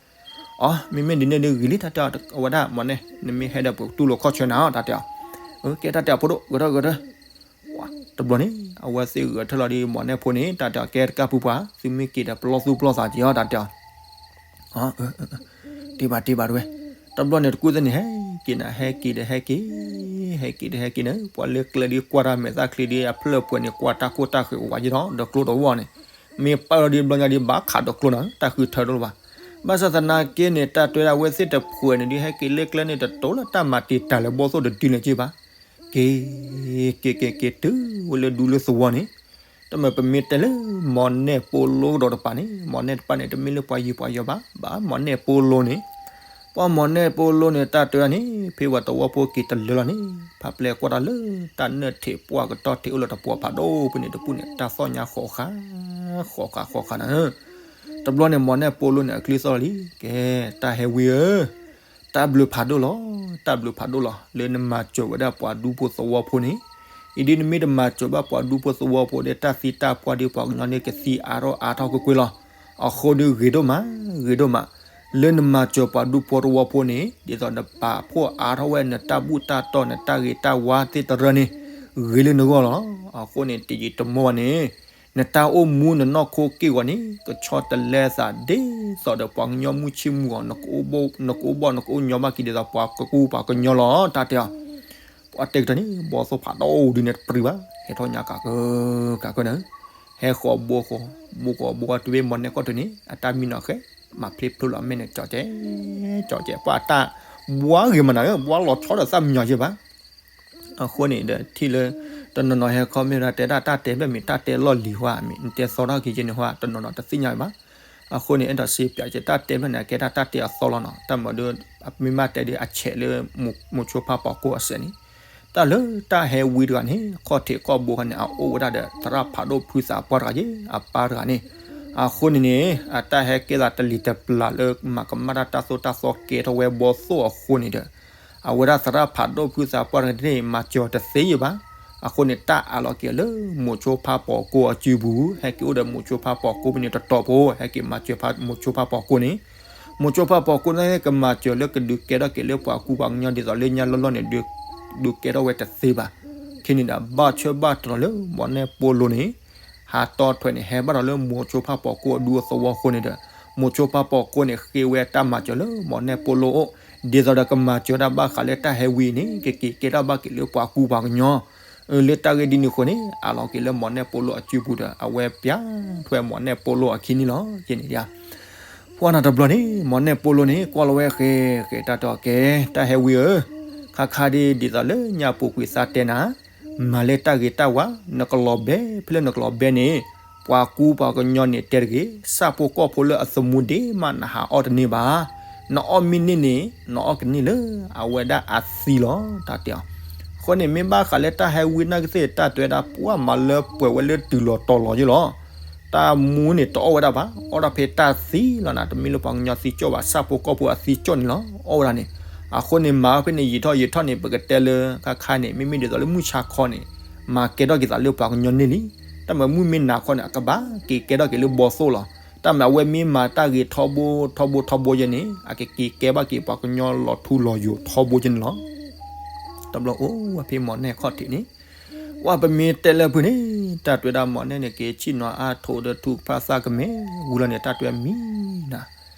အ မ့မ့ၢ်ဒ်န့ၣ်ဒ်ဂ့ၤလံ တၢ်တဲအီၤဝဲဒၣ် မီၢ်နဲၣ် နမ့ၢ်ဟဲဒီးပကတူၢ်လိာ်ခီၣ်ဆၢနၤ တၢ်တဲအီၤ, ကဲတၢ်တဲအီၤဖိဒိၣ် ဂဲၤထၢၣ်ဂဲၤထၢၣ် တဘျီန့ၣ် အဝဲသ့ၣ်ဂဲၤထၢၣ်လီၤဒီး မီၢ်နဲၣ်ဖိန့ၣ် တၢ်တဲအီၤ ကဲတကၢ်ပူၤပှၢ် သုမ့ၢ်က့ၤဒီးပလီၢ်သူၣ်ပလီၢ်သးက့ၤအီၤ တၢ်တဲအီၤ, တ့ၢ်ဘၣ်တ့ၢ်ဘၣ်တဝဲ, တဘျီန့ၣ် တကူၣ်သ့ၣ်န့ၣ် ဟဲက့ၤနၤ ဟဲက့ၤဒီးဟဲက့ၤ, ဟဲက့ၤဒီးဟဲက့ၤန့ၣ် ပှၤလၢကျဲဒ်ကွၢ်တၢ်မဲာ်သၣ်ချံဒ်အဖျၢၣ်ပှဲၤန့ၣ် ကွၢ်တၢ်ခိၣ်တၢ်ဃဲၤဝးယ့ၢ်ဒီး ဒီးကျိဒီးဝီၢ်န့ၣ် မ့ၢ်ပာ်လီၤဒီးဘျီညါဒီး ဘၣ်ခးဒီးကျိနၤ တၢ်ဃုထၢတလိၣ်ဘၣ်, ဘၣ်ဆၣ်သနာ်က့န့ၣ် တၢ်တဲဒၣ်ဝဲသ့ၣ်တဖှဲးန့ၣ်ဒီး ဟဲက့ၤလၢကျဲန့ၣ် တတိၤလၢတၢ်မၤတံာ်တာ်လၢဘီၣ်သိၣ်တဒုန့ၣ်က့ဘၣ် က့ၤ က့ၤက့ၤက့ၤတုၤဝဲလၢဒူလၢသဝီန့ၣ်, တမ့ၢ်ပမ့ၢ်တဲလၢ မီၢ်နဲၣ်ပိလိကဒီးတပၤန့ၣ် မီၢ်နဲၣ်တပၤန့ၣ် တမ့ၢ်လၢပှၤယံၤပှၤယီၤဘၣ် ဘၣ်မီၢ်နဲၣ်ပိလိန့ၣ်, ပှၤမီၢ်နဲၣ်ပိလိန့ၣ် တၢ်တဲဒၣ်န့ၣ် ဖဲဝဲသဝီဖိက့ၤတလၢလီၤန့ၣ် ဖးပျဲကွၢ်တၢ်လၢ တၢ်နၢၣ်ထံးပှၢ်ကတီၢ်ထံးအိၣ်လၢတပှီၤဖးဒိၣ်ဖဲန့ၣ်တပူၤန့ၣ် တၢ်သီၣ်ညါဃီၤဃာ် ဃီၤဃာ်ဃီၤဃာ်နၤ တဘျီန့ၣ် မီၢ်နဲၣ်ပိလိန့ၣ် အချံသီၣ်လီၤလံ ကဲ တၢ်ဟဲဝံဧၢ, တၢ်ဘျုးဖးဒိၣ်လီၤ, တၢ်ဘျုးဖးဒိၣ်လီၤ လၢနမၤစၢၤဝဲဒၣ်ပှၤဒူဖိသဝီဖိန့ၣ်, အံၤဒ်နမ့ၢ်တမၤစၢၤဘၣ်ပှၤဒူဖိသဝီဖိဒီး တၢ်သံတၢ်ပှၢ်ဒီးပှၤကညီန့ၣ် ကသံအါထီၣ်အါထီၣ်ကွ့ၢ်ကွ့ၢ်လီၤ. အဃိဒီးဂ့ၤဒိၣ်မး, ဂ့ၤဒိၣ်မး, လၢနမၤစၢၤပှၤဒူဖိသဝီဖိန့ၣ် ဒ်သိးနပာ်ဖှိၣ်အါထီၣ်ဝဲနတၢ်ဘူၣ်တၢ်တီၢ် နတၢ်ဂ့ၤတၢ်ဝါသ့ၣ်တရၢန့ၣ် ဂ့ၤလၢနဂီၢ်လီၤ. အဃိန့ၣ် တယံာ်တမီၢ်ဘၣ်န့ၣ် နတၢ်အိၣ်မူနနီၢ်ခိက့ၢ်ဂီၤန့ၣ် ကဆီတလဲသးဒ်သိးဒီးပှၤကညီမုၢ်ဆ့ၣ်မုၢ်ဂီၤ နကအိၣ်ဘၣ် နကအိၣ်ညီဘၣ်က့ၤဒ်သိးပှၤကကူပှၤကညီလီၤ တၢ်တဲအီၤ. ပှၤတဲကတၢၢ်န့ၣ် ဘီၣ်သိၣ်ဖးဒိၣ်ဒုးန့ၣ်တပြံဘၣ် ဟဲထီၣ်ညါကးကၢကးကၢန့ၣ် ဟဲဃီၤဘိဃီၤဘိဃီၤဘိဃီၤတဝ့ၢ်မီၢ်နဲၣ်ခီၣ်ထံးန့ၣ် အတၢ်မံနီၤဃဲ မၤဖျ့ဖျိလီၤအမဲာ်န့ၣ် ကၠီကဲ ကၠီကဲ ပှၤတၢ်ဘှါဂ့ၤမးနၤဧၢ ဘှါလီၤဆီဒီးသၣ်မံညီၤယဲၢ်ဘၣ် အဃိန့ၣ်ဒီးထံၣ်လၢ တနီၤနီၤဟဲခီမ့ၢ်ဝဲဒၣ်တဲဒၣ်တၢ်တဲဘၣ်မ့ၢ် တၢ်တဲလီၢ်လံၤဟါမ့ၢ် နတဲသီထီၣ်က့ၤက့ၤန့ၣ်ဟါ တနီၤနီၤတသ့ၣ်ညါဘၣ်. အဃိန့ၣ် အဲၣ်ဒိးစံးပၠးက့ၤ တၢ်တဲဘၣ်န့ၣ် အကဲဒၣ်တၢ်တဲအသီလီၤနီၤ တၢ်မၤဒီး မ့ၢ်မ့ၢ်တဲဒီးအဆဲးလၢ မိၤဆိဖါပှၢ်ကိအဆဲးန့ၣ် တၢ်လၢတၢ်ဟဲဝံတဂၤန့ၣ် ခီၣ်ထံးခီၣ်ဘိခါန့ၣ် အအိၣ်ဝဲဒၣ်ဒီး သရၣ်ဖးဒိၣ်ဖုသးပှၢ်တဂၤယ့ၢ် အပၢ်တဂၤန့ၣ် အဃိန့ၣ်န့ၣ် အတၢ်ဟဲကဲသးတလံၤတပျၢၤလၢ မၤကမၣ်တၢ်တၢ်သိၣ်တၢ်သီကဲထီၣ်ဝဲဘီၣ်သိၣ်အဃိန့ၣ်ဒီး အဝဲဒၣ်သရၣ်ဖးဒိၣ်ဖုသးပှၢ်တဂၤန့ၣ် မၤစၢၤတသ့ယ့ၢ်ဘၣ်. အဃိန့ၣ် တၢ်အးလီၤက့ၤလၢ မိၤဆိဖါပှၢ်ကိအစုပူၤ ဟဲက့ၤအိၣ်ဒီးမိၤဆိဖါပှၢ်ကိဖဲန့ၣ်တတီၤဖိ ဟဲက့ၤမၤစၢၤမိၤဆိဖါပှၢ်ကိန့ၣ် မိၤဆိဖါပှၢ်ကိန့ၣ် ကမၤစၢၤလၢကဒုးကဲထီၣ်က့ၤလၢပှၤကူပှၤကညီဒ်သိးလၢညါလီၢ်လီၢ်န့ၣ် ဒုးကဲထီၣ်ဝဲတသ့ဘၣ်. ခဲန့ၣ်ဒီး ဘၣ်ဆၢဘၣ်တြီၤလၢ မီၢ်နဲၣ်ပိလိန့ၣ် ဟးတီထွဲန့ၣ် ဟဲဘၣ်ဒီးလၢမိၤဆိဖါပှၢ်ကိအဒူအသဝီအဃိန့ၣ်ဒီး မိၤဆိဖါပှၢ်ကိန့ၣ် ဃ့ဝဲတၢ်မၤစၢၤလၢ မီၢ်နဲၣ်ပိလိအိၣ် ဒ်သိးဒီးကမၤစၢၤတၢ်ဘၣ်ဃးလၢတၢ်ဟဲဝံအံၤန့ၣ် ကက့ၤကဲထီၣ်ဘၣ်က့ၤလၢပှၤကူပှၤကညီ လၢတၢ်ဂ့ၢ်ဒ်န့ၣ်အဃိန့ၣ် အးလီၤက့ၤလၢမီၢ်နဲၣ်ပိလိအစုပူၤဒီး အဝဲပၠးထွဲမီၢ်နဲၣ်ပိလိအခံန့ၣ်လီၤ. ယဲန့ၣ်ဒၣ် ပှၤနၤတဘျီန့ၣ် မီၢ်နဲၣ်ပိလိန့ၣ် ကွၢ်လီၤဝဲဃဲဃဲတၢ်တဲအီၤ ကဲ တၢ်ဟဲဝံဧၢ, ခါခါဒ်ဒ်သိးလၢညၣ်ပူၤကွံာ်သးတဲနၤ မၤလၢတၢ်ဂ့ၤတၢ်ဝါ နကလီၤဘဲ ဖဲလၢနကလီၤဘဲန့ၣ် ပှၤကူပှၤကညီန့ၣ်တဲတဂ့ၤ, ဆၣ်ဖိကီၢ်ဖိလၢအသမူဒ့မးနဟးအီၣ်တန့ၢ်ဘၣ်. နအီၣ်မ့ၢ်န့ၢ်န့ၣ် နအီၣ်ကန့ၢ်လၢအဝဲဒၣ်အသံလီၤ တၢ်တဲအီၤ. အဃိန့ၣ် မ့ၢ်ဘၣ်ဃးလၢတၢ်ဟဲဝံနာ်က့သ့ၣ် တၢ်တဲဝဲဒၣ် ပှၤမၤလၢပှဲၤဝဲလၢတုၤလီၤတီၤလီၤယ့ၢ်လီၤ. တၢ်မူန့ၣ်တအီၣ်ဝဲဒၣ်ဘၣ်, အီၣ်ဒၣ်ဖဲတၢ်သံလီၤနၤ, တမ့ၢ်လၢပှၤကညီသံကၠီၣ်ဘၣ်, ဆၣ်ဖိကီၢ်ဖိအသံကၠီၣ်န့ၣ်လီၤ အီၣ်ဝဲဒၣ်န့ၣ်. အဃိန့ၣ် မၤဖဲန့ၣ်ယံာ်ထီၣ်ယံာ်ထီၣ်န့ၣ် ပကတဲလၢခါခါန့ၣ် မ့မ့ၢ်ဒ်သိးလၢမုၢ်ဆါခီန့ၣ် မၤကဲထီၣ်က့ၤသးလၢပှၤကညီန့ၢ်လံ. တၢ်မၤမုၢ်မ့ၢ်နၤခီန့ၣ် အကဘၣ်က့ၤကဲထီၣ်က့ၤလၢဘီသိၣ်လီၤ. တၢ်မၤအဝဲမ့ၢ်မၤတၢ်ဂ့ၤထီဘိထီဘိထီဘိယဲန့ၣ် အကက့ၤကဲဘၣ်က့ၤပှၤကညီလီၤထူလီၤယိာ်ထီဘိယဲန့ၣ်လီၤ. တဘျီအိၣ်ဝဲဖဲမီၢ်နဲၣ်ခီၣ်ထံးန့ၣ် ဝဲပမ့ၢ်တဲလၢဖုန့ၣ် တၢ်တဲဝဲဒၣ်မီၢ်နဲၣ်န့ၣ် က့ၤဆံၣ်နီၤအါထိးဒီးထူကဖၣ်သၣ်ကမဲာ်ဝံၤလီၤန့ၣ် တၢ်တဲဝဲမံနၤ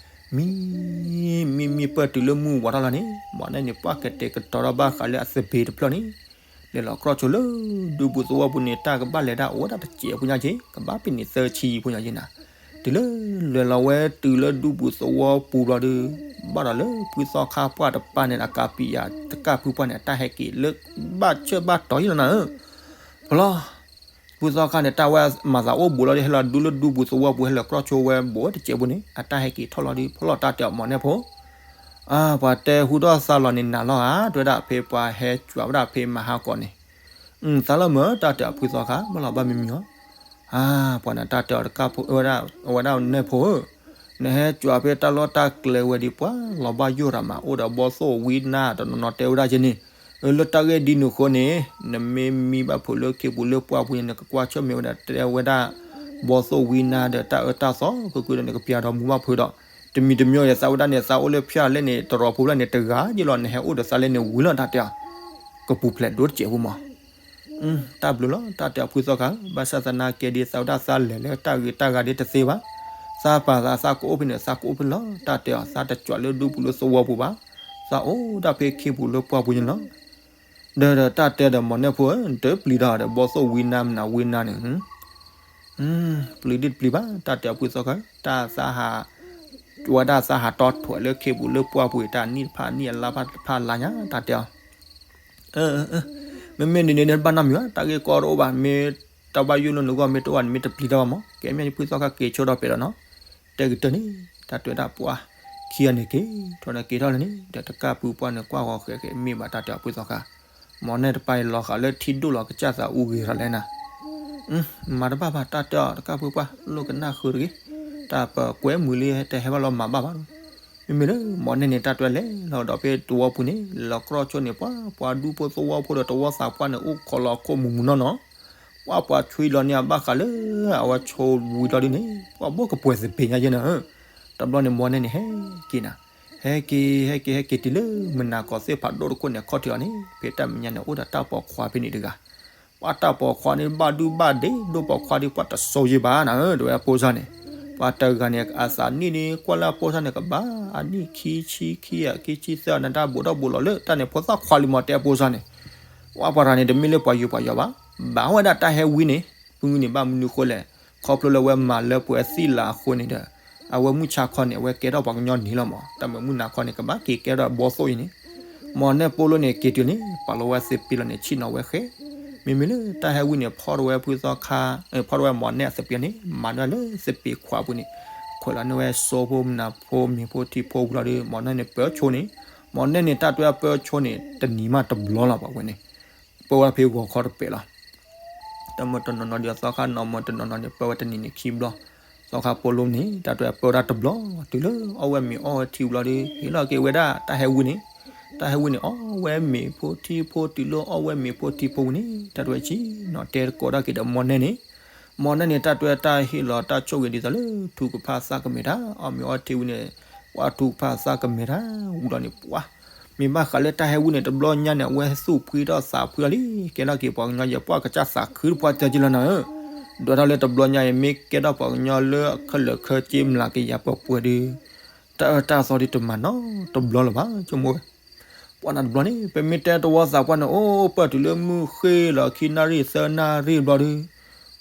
မံ မံမံပၢၢ်တုၤလၢမုၢ်ဝါထီၣ်လီၤန့ၣ် မီၢ်နဲၣ်န့ၣ် ပှၢ်ကတဲာ်ကတီၤထီၣ်ဘၣ်ဃးလၢအသဘ့ၣ်တဖျၢၣ်န့ၣ် လဲၤလီၤကြီဆိလၢ ဒူပူၤသဝီပူၤန့ၣ် တၢ်ကဘၣ်လဲၤဒၣ်အိၣ်ဝဲဒၣ်တစဲးဖိညါက့ၤ ကဘၣ်ပ့ၤန့ၣ်သၢဆံဖိညါက့ၤနၤ. တ တုၤလၢလဲၤလီၤဝဲတုၤလၢဒူပူၤသဝီပူၤဘျီဒီး ဘၣ်ဒီးလၢဖုသီခါပှၢ်တပၤန့ၣ် အကးပံၤယၤတကၢ်ဖုပှၢ်န့ၣ် အတၢ်ဟဲက့ၤလၢဘၣ်ဆၢဘၣ်တီၤယံလီၤနၤဧၢ. ဖီလီၤ, ဖုသီခါန့ၣ် တၢ်ဝဲမၤသးအိၣ်ဘူးလီၤဒီး ဟဲလီၤဒူလၢဒူပူၤသဝီပူၤ ဟဲလီၤကြီဆိဝဲဘူးဝဲတစဲးဖိန့ၣ် အတၢ်ဟဲက့ၤထီၣ်လီၤဒီး ဖီလီၤတၢ်တဲအီၤ မီၢ်နဲၣ်ဖိ အါ ပှၤတဲဟူထီၣ်သါလီၤန့ၣ်နၤလီၤဧါ, တဲဝဲဒၣ်ဖဲပှၤဟဲကွၢ်ဝဲဒၣ်ဖဲမဟါကီးန့ၣ်, သးလီၤမၢ တၢ်တဲအီၤဖုသီခါ ဘၣ်လီၤဘၣ်မံမံၤအီၤ, အါ ပှၤန့ၣ်တၢ်တဲအီၤတကၢ်ဖိ အဝဲဒၣ်နဲၣ်ဖိဧၢ, နဟဲကွၢ်ဖဲတၢ်လီၢ်တၢ်ကျဲဝဲဒီး ပှၤလီၤဘၣ်ယိၣ်ရၤမး အိၣ်ဒီးဘီသိၣ်ဝံနါ တနီၤနီၤတဲဝဲဒၣ်က့န့ၣ်, လၢတၢ်ဂ့ၢ်ဒ်န့ၣ်အဃိန့ၣ် နမ့ၢ်မံဘၣ်ဖုးလၢခ့ပူၤလၢပှၢ်ပူၤန့ၣ် နကကွၢ်ဆၢၣ်မဲာ်ဝဲဒၣ် တဲဝဲဒၣ် ဘီသိၣ်ဝံနါဒီးတၢ်အၢတၢ်သီ ဃုာ်ဃုာ်ဒီးနကပျၢ်ဒီးမူဘၣ်ဖုးဒီး, တမံၤတမံၤအံၤသးဝဲဒၣ်န့ၣ် သးအိၣ်လၢဖၠၣ်လဲၣ်န့ၣ် တရီဖိဖျၢၣ်န့ၣ် တဂၤယ့လီၤ နဟဲအိၣ်ဒီးသးလဲၣ်န့ၣ်ဝံၤလီၤ တၢ်တဲအီၤ, ကပူၤဖျဲးဒိၣ်တစဲးဖိမး တၢ်ဘျုးလီၤ တၢ်တဲအီၤဖုသီခါ, ဘၣ်ဆၣ်သနာ်က့ဒီး သးဝဲဒၣ်သးလဲၤလၢတၢ်ဂ့ၤတၢ်ဂၤဒ်တသ့ဘၣ်, သးပာ်သးသးကအိၣ်ဖဲန့ၣ် သးကအိၣ်ဖဲန့ၣ်လီၤ တၢ်တဲအီၤ, သးတကွၢ်လၢဒူပူၤလၢသဝီပူၤဘၣ်, သးအိၣ်ဒၣ်ဖဲခ့ပူၤလၢပှၢ်ပူၤန့ၣ်လီၤ. ဒီးဒီးတၢ်တဲဒီးမီၢ်နဲၣ်ဖိဧၢ, နတပျံၤဒီးဒီးဘီသိၣ်ဝံနါမနုၤဝံနါန့ၣ် ပျံၤဒ်တပျံၤဘၣ် တၢ်တဲအီၤဖုသီခါ, တၢ်သးဟး, ဝဲဒၣ်သးဟးတီထွဲလၢခ့ပူၤလၢပှၢ်ပူၤအံၤ တၢ်နံၣ်တဖၣ်နံၣ်အလါတဖၣ်လါညါ တၢ်တဲအီၤ, မ့မ့ၢ်ဒ်န့ၣ်န့ၣ် တဘၣ်နီတမံၤဘၣ်, တၢ်ဂ့ၢ်ကီတအိၣ်ဘၣ်, မ့ၢ်တၢ်ဘၣ်ယိၣ်လၢနဂီၢ်မ့ၢ်တအိၣ်ဘၣ်န့ၣ် မ့ၢ်တပျံၤတၢ်ဘၣ်မး, ကဲမ့ၢ်ဖုသီခါက့ၤဆိဒီးပဲာ်ဒီးနီၤ, တဲကတၢၢ်န့ၣ် တၢ်တဲဝဲဒၣ်ပှၤ, ခံဂၤန့ၣ်က့ၤ, ထီၣ်န့ၣ်က့ၤထီၣ်လၢန့ၣ် ဒီးတကၢ်ပုၢ်ပှၢ်န့ၣ်ကွၢ်ဂီၤဃဲးဃဲးမ့ၢ်ဘၣ်တၢ်တဲအီၤဖုသီခါ, မီၢ်နဲၣ်တပၢ်အံၤလီၤဃာ်လၢထံဒိၣ်လီၤကစၢ်သးအူဂ့ၤထီၣ်လဲၣ်နၤ မၤတဘၣ်ဘၣ် တၢ်တဲအီၤတကၢ်ပုၢ်ပှၢ် လိၣ်ကနၣ်ဃုာ်တဂ့ၤ, တၢ်ပကွဲမုာ်လံ တဟဲဘၣ်လီၤမၤဘၣ်ဘၣ်, မ့မ့ၢ်လၢ မီၢ်နဲၣ်န့ၣ်တၢ်တဲလဲၤလီၤဒီးဖဲသဝီပူၤန့ၣ် လီၤကြီဆိန့ၣ် ပှၤပှၤဒူဖိသဝီဖိဒီးသဝီသးပှၢ်န့ၣ် အိၣ်ခိးလီၤခိၣ်မူးမူးနီၢ်နီၢ်, ပှၤပှၤဆွံလီၤန့ၢ်အဘၣ်ဃးလၢ အဝဲဆိဝံၤလီၤဒ်န့ၣ် ပှၤဘိၣ်ကပှဲၤသပ့ၤညါယဲနၤဧၢ, တဘျီန့ၣ်မီၢ်နဲၣ်န့ၣ်ဟဲက့ၤနၤ, ဟဲက့ၤ ဟဲက့ၤ ဟဲက့ၤတုၤလၢမုၢ်နၤကီၢ်သ့ၣ်ဖးဒိၣ်တခိၣ်န့ၣ် အခီၣ်ထံးအီၤန့ၣ် ဖဲတၢ်မဲာ်ညါန့ၣ် အိၣ်ဒီးတၢ်ပိာ်ခွါဖဲန့ၣ်တဂၤ, ပှၤတၢ်ပိာ်ခွါန့ၣ် ဘၣ်ဒုဘၣ်ဒ့ဒိၣ်ပိာ်ခွါဒီး ပှၤတစိၤယံၤဘၣ်နၤဧၢ တဲဝဲအဖိစၢ်န့ၣ်, ပှၤတဂၤန့ၣ် အသးနံၣ်န့ၣ် ကွၢ်လၢအဖိစၢ်န့ၣ် ကဘၣ်အနံၣ်ခံဆံခံ ခံဆံသၢ နတၢ်ဘူးထီၣ်ဘူးလီၤလၢတၢ်န့ၣ် ဖိသၣ်ခွါလံမီၢ် တဲအဖိစၢ်န့ၣ်, ပှၤပှၤတဂၤန့ၣ် တမ့ၢ်လၢပှၤယိၤပှၤယီၤဘၣ်, ဘၣ်ဝဲဒၣ်တၢ်ဟဲဝံန့ၣ်, ဖုန့ၣ်ဘၣ်မနုၤဃိလဲၣ်, ခီဖျိလၢအဝဲမၤလၢပှဲၤသံၣ်လၤအဃိန့ၣ်ဒီး, အဝဲမုၢ်ဆါခီန့ၣ် အဝဲကဲထီၣ်ပှၤကညီန့ၣ်လီၤမီၢ်, တၢ်မုၢ်နၤခီန့ၣ် ကဘၣ်က့ၤကဲထီၣ်ဘီသိၣ်အံၤန့ၣ်, မီၢ်နဲၣ်ဖိလၢန့ၣ် က့ၤတုၤန့ၣ် ပာ်လီၤဝဲသပ့ၤလီၤန့ၣ် ဆ့ၣ်နီၤဝဲဃဲ, မ့မ့ၢ်လၢတၢ်ဟဲဝံန့ၣ် ဖီၣ်ထီၣ်ဝဲဖုသီခါ, ဖီၣ်ထီၣ်ဝဲမီၢ်နဲၣ်အသပ့ၤန့ၣ် မၤန့ၢ်လၢသပ့ၤခွးပူၤန့ၣ်, ခွဲးလီၤန့ၢ်ဝဲစိဖိမနၤဖိမ့ၤဖိထံဖိဝံၤလီၤဒီး မီၢ်နဲၣ်န့ၣ်ပၢဆှိန့ၣ်, မီၢ်နဲၣ်န့ၣ် တၢ်တဲအပၢဆှိန့ၣ် တနံၤမးတဘျီလီၤ ပှၤဝဲန့ၣ်, ပၢဝဲဖဲဂီၤခီတပဲာ်လီၤ တၢ်မၢတနီၤနီၤဒီးသီခါနီၤ မၢတနီၤနီၤန့ၣ် ပၢဝဲတနံၤန့ၣ်ခံဘျီ, သီခါပိာ်လိန့ၣ် တၢ်တဲပၢဝဲဒၣ်တဘျီ, တုၤလၢအီၣ်ဝဲမ့ၤအီၣ်ဝဲထံဘျီဒီး ဟ့ၣ်လီၤက့ၤဝဲဒၣ်တၢ်ဟဲဝံန့ၣ်, တၢ်ဟဲဝံန့ၣ် အီၣ်ဝဲမ့ၤဖိထံဖိ တုၤလၢအီၣ်ဝဲမ့ၤဖိထံဖိဝံၤန့ၣ် တၢ်တဲဆ့ၣ်နီၤတဲသကိးဒၣ်က့ၤဒီးမီၢ်နဲၣ်န့ၣ်, မီၢ်နဲၣ်န့ၣ် တၢ်တဲတၢ်ဟ့ၣ်လီၤတၢ်ဆိၣ်ဂ့ၤဒ်သိးလၢ ထုကဖၣ်သးကမဲာ်တၢ် အီၣ်မ့ၤအီၣ်ထံဝံၤန့ၣ်, ပှၤထုကဖၣ်သးကမဲာ်တၢ်ဝံၤလီၤန့ၣ် ပှၤ မ့ၢ်ဘၣ်ဃးလၢတၢ်ဟဲဝံန့ၣ် တဘျီညါန့ၣ် အဝဲသူၣ်ဖှံထီၣ်သးဖှံလီၤလံ, ကဲထီၣ်က့ၤပှၤကညီယဲ ပှၤကစၢ်သးခုတပှၢ်တၢၢ်က့လီၤနၤဧၢ, ဒွးထီၣ်လၢတဘျီညါအံၤ မ့ၢ်ကဲထီၣ်ပှၤကညီလၢအခဲလၢာ်ခဲဆ့မျးကယၤပှဲၤပှဲၤဒီး, တၢ်အၢတၢ်သီဒ်တမၤနီတဘျီလၢၤဘၣ် ဆိကမိၣ်ဝဲ ပှၤန့ၣ်တဘျီန့ၣ် ပမ့ၢ်တဲသဝီသးပှၢ်န့ၣ် အိၣ်ပၢၢ်တုၤလၢမုၢ်ဃ့ၢ်လီၤ ခံနၣ်ရံၣ်သၢနၣ်ရံၣ်ဘျီဒီး,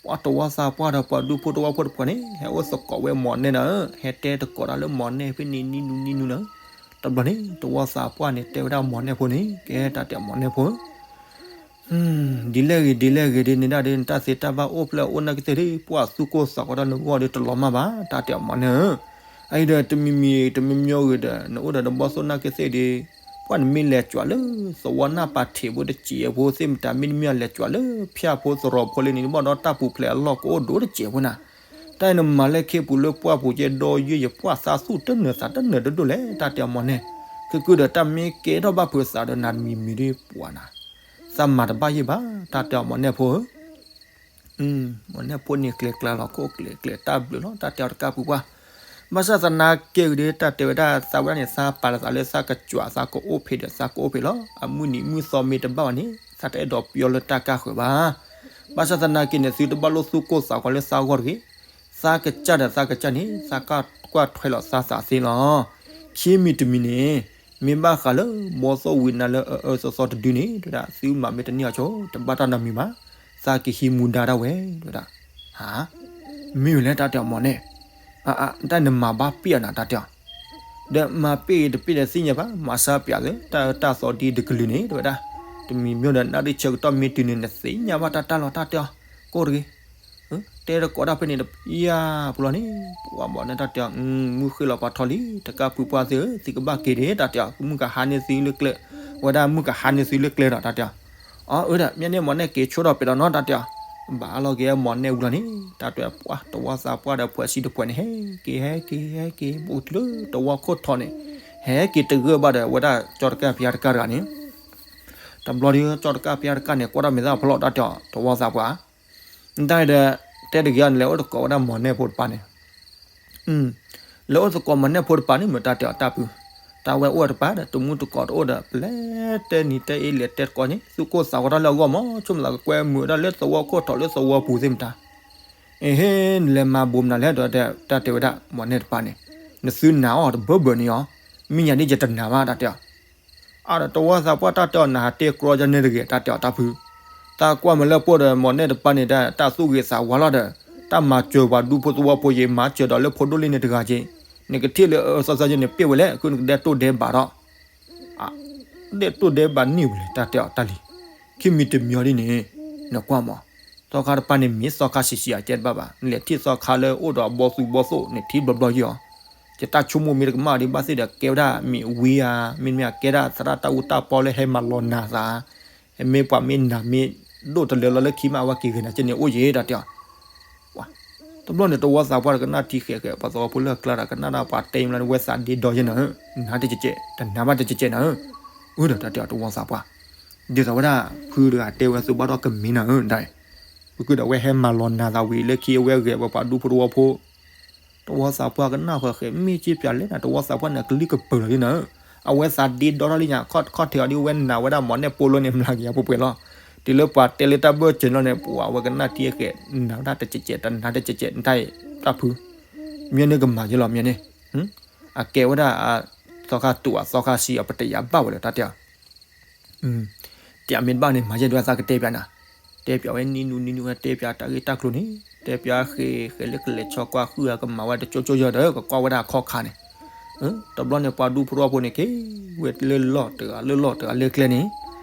ပှၤသဝီသးပှၢ်ဒီးပှၤဒူဖိသဝီဖိတပှၢ်န့ၣ် ဟဲအိၣ်သကိးဝဲမီၢ်နဲၣ်နၤဧၢ, ဟဲတဲသကိးတၢ်လၢမီၢ်နဲၣ်ဖဲန့ၣ်နံၤနူနံၤနူနၤ, တဘျီန့ၣ် သဝီသးပှၢ်န့ၣ် တဲဝဲဒၣ်မီၢ်နဲၣ်ဖိန့ၣ် ကဲတၢ်တဲမီၢ်နဲၣ်ဖိ ဒ်လဲၣ်ဂ့ၤဒ်လဲၣ်ဂ့ၤဒ်န့ၣ်ဒၣ်ဒီး နတၢ်သ့တၢ်ဘၣ်အိၣ်ဖျဲၣ်အိၣ်နာ်က့သ့ၣ်ဒီး ပှၤသူၣ်ကိၢ်သးဂီၤတၢ်နဂီၢ်ဒီးတလီၤမၢ်ဘၣ် တၢ်တဲအီၤမီၢ်နဲၣ်ဧၢ, အအံၤဒီးတမံၤမံၤတမံၤမံၤဂ့ၤဒီး နအိၣ်ဒီးနဘီသိၣ်နာ်က့သ့ၣ်ဒီး ပှၤနမ့ၢ်လဲၤကွၢ်လၢ သဝီနၢ်ပၤထံးဖိတစဲးဖိသ့ၣ်မတၤ မ့တမ့ၢ်အလဲၤကွၢ်လၢဖၠၣ်ဖိသရိာ်ဖိလံန့ၣ် ဘၣ်ဒီးတၢ်ပူၤဖျဲးအလီၢ်ကအိၣ်ဒိၣ်တစဲးဖိနၤ, တၢ်အံၤနမၤလၢခ့ပူၤလၢပှၢ်ပူၤကဲဒီယုၢ်ယပှၢ်သးသူၣ်တနၢၤသးတနၢၤဒိၣ်ဒိၣ်လဲၣ် တၢ်တဲအီၤမီၢ်နဲၣ်, ခဲကၢဒီးတၢ်မ့ၢ်ကဲထီၣ်ဘၣ်ဖုးသးဒီးနၤတမံၤမံၤဒီးပှၤနၤ, သးမၤတဘၣ်ယဲၢ်ဘၣ် တၢ်တဲအီၤမီၢ်နဲၣ်ဖိဧၢ မီၢ်နဲၣ်ဖိန့ၣ်ကျဲၤကျါလီၤခိၣ်ကျဲၤကျဲၤတၢ်ဘျုးလီၤ တၢ်တဲအီၤတကၢ်ပူၤပှၢ်, ဘၣ်ဆၣ်သနာ်က့ဂ့ၤဒီး တၢ်တဲဝဲဒၣ်သးဝဲဒၣ်န့ၣ် သးပာ်လီၤသးလၢသးကကွၢ်သးကအိၣ်ဖဲဒီးသးကအိၣ်ဖဲလီၤ အမုၢ်နံၤမုၢ်သီမ့ၢ်တဘၣ်ဘၣ်န့ၣ် သးတအဲၣ်ဒိးပျီလၢတၢ်ကၢ်ဃၢၤဘၣ်, ဘၣ်ဆၣ်သနာ်က့န့ၣ် သုတဘၣ်လိၣ်သူၣ်ကိၢ်သးဂီၤလၢသးဂီၢ်တဂ့ၤ, သးကစၢ်ဒီးသးကစၢ်န့ၣ် သးကကွၢ်ထွဲလီၤသးသးသ့လီၤ, ခံမံၤတမံၤန့ၣ် မ့ၢ်ဘၣ်ဃးလၢဘီသိၣ်ဝံနါလၢအအၢသီသီတဒုန့ၣ် တဲဝဲဒၣ် သုမၤမ့ၢ်တန့ၢ်အီၤဆိ တဘၣ်တၢ်နီတမံၤဘၣ်, သးကဟံးမူဒါဒၣ်ဝဲ တဲဝဲဒၣ်, ဟါ, မ့ၢ်ဝဲလဲၣ်တၢ်တဲအီၤမီၢ်နဲၣ်, တၢ်နမၤဘၣ်ပ့ၢ်အီၤနၤ တၢ်တဲအီၤ, ဒီးမၤပ့ၢ်တပ့ၢ်ဒီးသ့ၣ်ညါဘၣ်, မၤစၢ်ပၠးသ့ တၢ်အၢတၢ်သီဒ်တကလုာ်န့ၣ် တဲဝဲဒၣ်, တမံၤမ့ၢ်ဒီး နၣ်ရံၣ်ဆၢကတီၢ်မ့ၢ်တုၤန့ၣ် နသ့ၣ်ညါဘၣ်တၢ်တၢ်လီၤ တၢ်တဲအီၤ, ကိၢ်တဂ့ၤ တဲတကိးဒၣ်ဖဲန့ၣ်တယၤပူၤလီၤန့ၣ်, ပှၤမၤန့ၢ်တၢ်တဲအီၤ, မုၢ်ဃ့ၢ်လီၤပှၤထီလံ, တကၢ်ဖုပှၢ်သ့ၣ်ဧၢ, သံကဘၣ်က့ၤဒၣ် တၢ်တဲအီၤ, မုၢ်ကဟါန့ၢ်သုလၢကျဲ, ဝဲဒၣ်မုၢ်ကဟါန့ၢ်သုလၢကျဲဒီး တၢ်တဲအီၤ, အၢ အၢဒီး မ့ၢ်န့ၢ်မၤန့ၢ်က့ၤဆိဒီးပဲာ်ဒီးနီၤ တၢ်တဲအီၤ, ဘၣ်အလီၢ်က့ၤမၤန့ၢ်ဝံၤလီၤန့ၣ် တၢ်တဲအီၤ, ပှၤတဝီသးပှၢ်ဒီး ဖှဲးစံတဖှဲးန့ၣ် ဟဲက့ၤ ဟဲက့ၤ ဟဲက့ၤ ဘူးတုၤလၢတဝီခိၣ်ထီန့ၣ်, ဟဲက့ၤတဂၢၢ်ဘၣ်ဒီး ဝဲဒၣ်ကၠီတကၢ်ဖၠါတကၢ်တဂၤန့ၣ် တဘျီဒီး ကၠီတကၢ်ဖၠါတကၢ်န့ၣ် ကွၢ်တၢ်မဲာ်သၣ်ဖျိး တၢ်တဲအီၤ, တဝီသးပှၢ်, နတၢ်ဒီး တဲတဂ့ၤအီၤန့ၣ် လဲၤအိၣ်သကိးဝဲဒၣ်မၤန့ၢ်ဖိတပၤန့ၣ်, လဲၤအိၣ်သကိးမၤန့ၢ်ဖိတပၤန့ၣ် မ့ၢ်တၢ်တဲအီၤတၢ်ဖု, တၢ်ဝဲအိၣ်ဝဲတပၤဒီး တမူတကိးတအိၣ်ဒီး ပလဲၤတဲနံၤတဲအ့ လဲၤတဲတကိးန့ၣ် သူၣ်ကိၢ်သးဂီၤတၢ်လၢအဂီၢ်မး, ဆိကမိၣ်သးကကွဲမုာ်ဝဲဒၣ်လၢသဝီခိၣ်ထီၣ်လၢသဝီပူၤသ့ၣ်မတၤ အဟ့ နလဲၤမၤဘူးမနုၤလဲၣ်ဒီး တၢ်တဲဝဲဒၣ် မၤန့ၢ်တပၤန့ၣ်, နသုနာ်အီၤတဘၢဘၢန့ၣ်အီၤ, မ့ၢ်ညါဒ်ယတနာ်ဘၣ် တၢ်တဲအီၤ, အါဒီးတဝီသးပှၢ် တၢ်တဲအီၤ နဟးတဲကြီယၤန့ၣ်တဂ့ၤ တၢ်တဲအီၤတၢ်ဖု, တၢ်ကွၢ်မၤလၢပှိၢ်ဒီး မၤန့ၢ်တပၤန့ၣ် တၢ်သူၣ်ဂ့ၤသးဝါလီၤဒီး တၢ်မၤစၢၤပှၤဒူဖိသဝီဖိယံၤ မၤစၢၤဒီးလၢဖိဒိၣ်လ့န့ၣ်တဂၤက့, နကထံၣ်လၢအအၢသီသီက့န့ၣ် ပ့ၢ်ဝဲလဲၣ် ခုနကဒဲတိၢ်ဒဲဘးဒီး ဒဲတိၢ်ဒဲဘးန့ၢ်ဝဲလဲၣ် တၢ်တဲအီၤတၢ်လံ, ခံမံၤတမံၤအီၤဒ်န့ၣ်, နကွၢ်မး, သီခါတပၤန့ၣ်မ့ၢ်သီခါဆံးဆံးအကဲတဘၣ်ဘၣ်, နလဲၤထံၣ်သီခါလၢအိၣ်ဒီးအဘီသူဘီသိၣ်န့ၣ် ထံဘျီဘျီယံၤအီၤ, ယတၢ်ဆိကမိၣ်မ့ၢ်တကမၣ်ဒံးဘၣ်သ့ၣ်ဒီး ကဲဝဲဒၣ်မ့ၢ်ဝံဧါ, မ့တမ့ၢ်ကဲဒၣ်သရၣ်တၢ်အူတၢ်ပီလၢဟဲမၤလီၤနၤသး, မ့ၢ်ပှၤမ့ၢ်နၤမ့ၢ်ဒိၣ်တလၢလီၤလၢခံမး အဝဲက့ၤဂ့ၤနၤက့န့ၣ်အိၣ်ယံၤ တၢ်တဲအီၤ တဘျီန့ၣ် တဝီသးပှၢ်ဒီးကနၣ်ထံဃဲးဃဲး ပှၤသဝီဖိလၢအကျါဒီး ကနၣ်ဒၣ်ပှၤတဲမးလၢနဝဲသးဒ့ဒီယဲနၤဧၢ, နၤတကဲးကဲး တနာ်ဘၣ်တကဲးကဲးနၤဧၢ, အၢဒီးတၢ်တဲအီၤတဝီသးပှၢ်, ဒ်သိးဝဲဒၣ် ဖုတဂၤတဲဝဲသုဘၣ်ဒီးကမ့ၢ်နၤဧၢ, ဒ် ဖုကဒီးဝဲဟဲမၤလီၤနၤသးဝံၤလၢခံအဝဲဂဲၤဝဲပှၤဒူဖိတဝီဖိ တဝီသးပှၢ်ကနၣ်ဃဲးဃဲး မ့ၢ်က့ပၠးလဲၣ်နၤ တဝီသးပှၢ်န့ၣ် အကလုၢ်ကပၢၤလီၤလံနၤဧၢ, အဝဲသးဒ့ဒီထီၣ်လံညါ ခီၣ်ထံးအီၤဒ်ဝဲနၤဝဲဒၣ်မၤန့ၢ်ဖိလၢန့ၣ် မျးကယၤပှဲၤပှဲၤလီၤ, တုၤလၢပှၤတဲလၢတၢ်ဘၢၣ်စၢၤလီၤန့ၣ် ပှၤဝဲကနၣ်ထံဃဲး နၤဝဲဒၣ်တကဲးကဲး တနာ်တကဲးကဲး နတၢ်တၢ်ဖု, မ့ၢ်န့ၣ်ကမၤယဲလီၤ မ့ၢ်န့ၣ်, အကဲဝဲဒၣ် သီခါတူာ်အသီခါဆံးအီၤ ပတယၤဘၣ်ဝဲလၢတၢ်တဲအီၤ တဲမ့ၢ်တဘၣ်န့ၣ် မၤယဲဒၣ်သးကတဲပၠးနၤ, တဲပၠးဝဲနံၤနူနံၤနူ တဲပၠးတၢ်ဂ့ၢ်တၢ်ကျိၤန့ၣ်, တဲပၠးဃဲးဃဲးလၢကလဲၤဆီကွၢ်ဃုာ် ကမၤဝဲတကၠိကၠိယီၤဒီး ကကွၢ်ဝဲဒၣ်အခီၣ်ခါန့ၣ်, တဘျီန့ၣ် ပှၤဒူဖိတဝီဖိန့ၣ် က့ၤဝဲလၢလီၢ်တဂၤလၢလီၢ်တဂၤလၢကျဲန့ၣ်,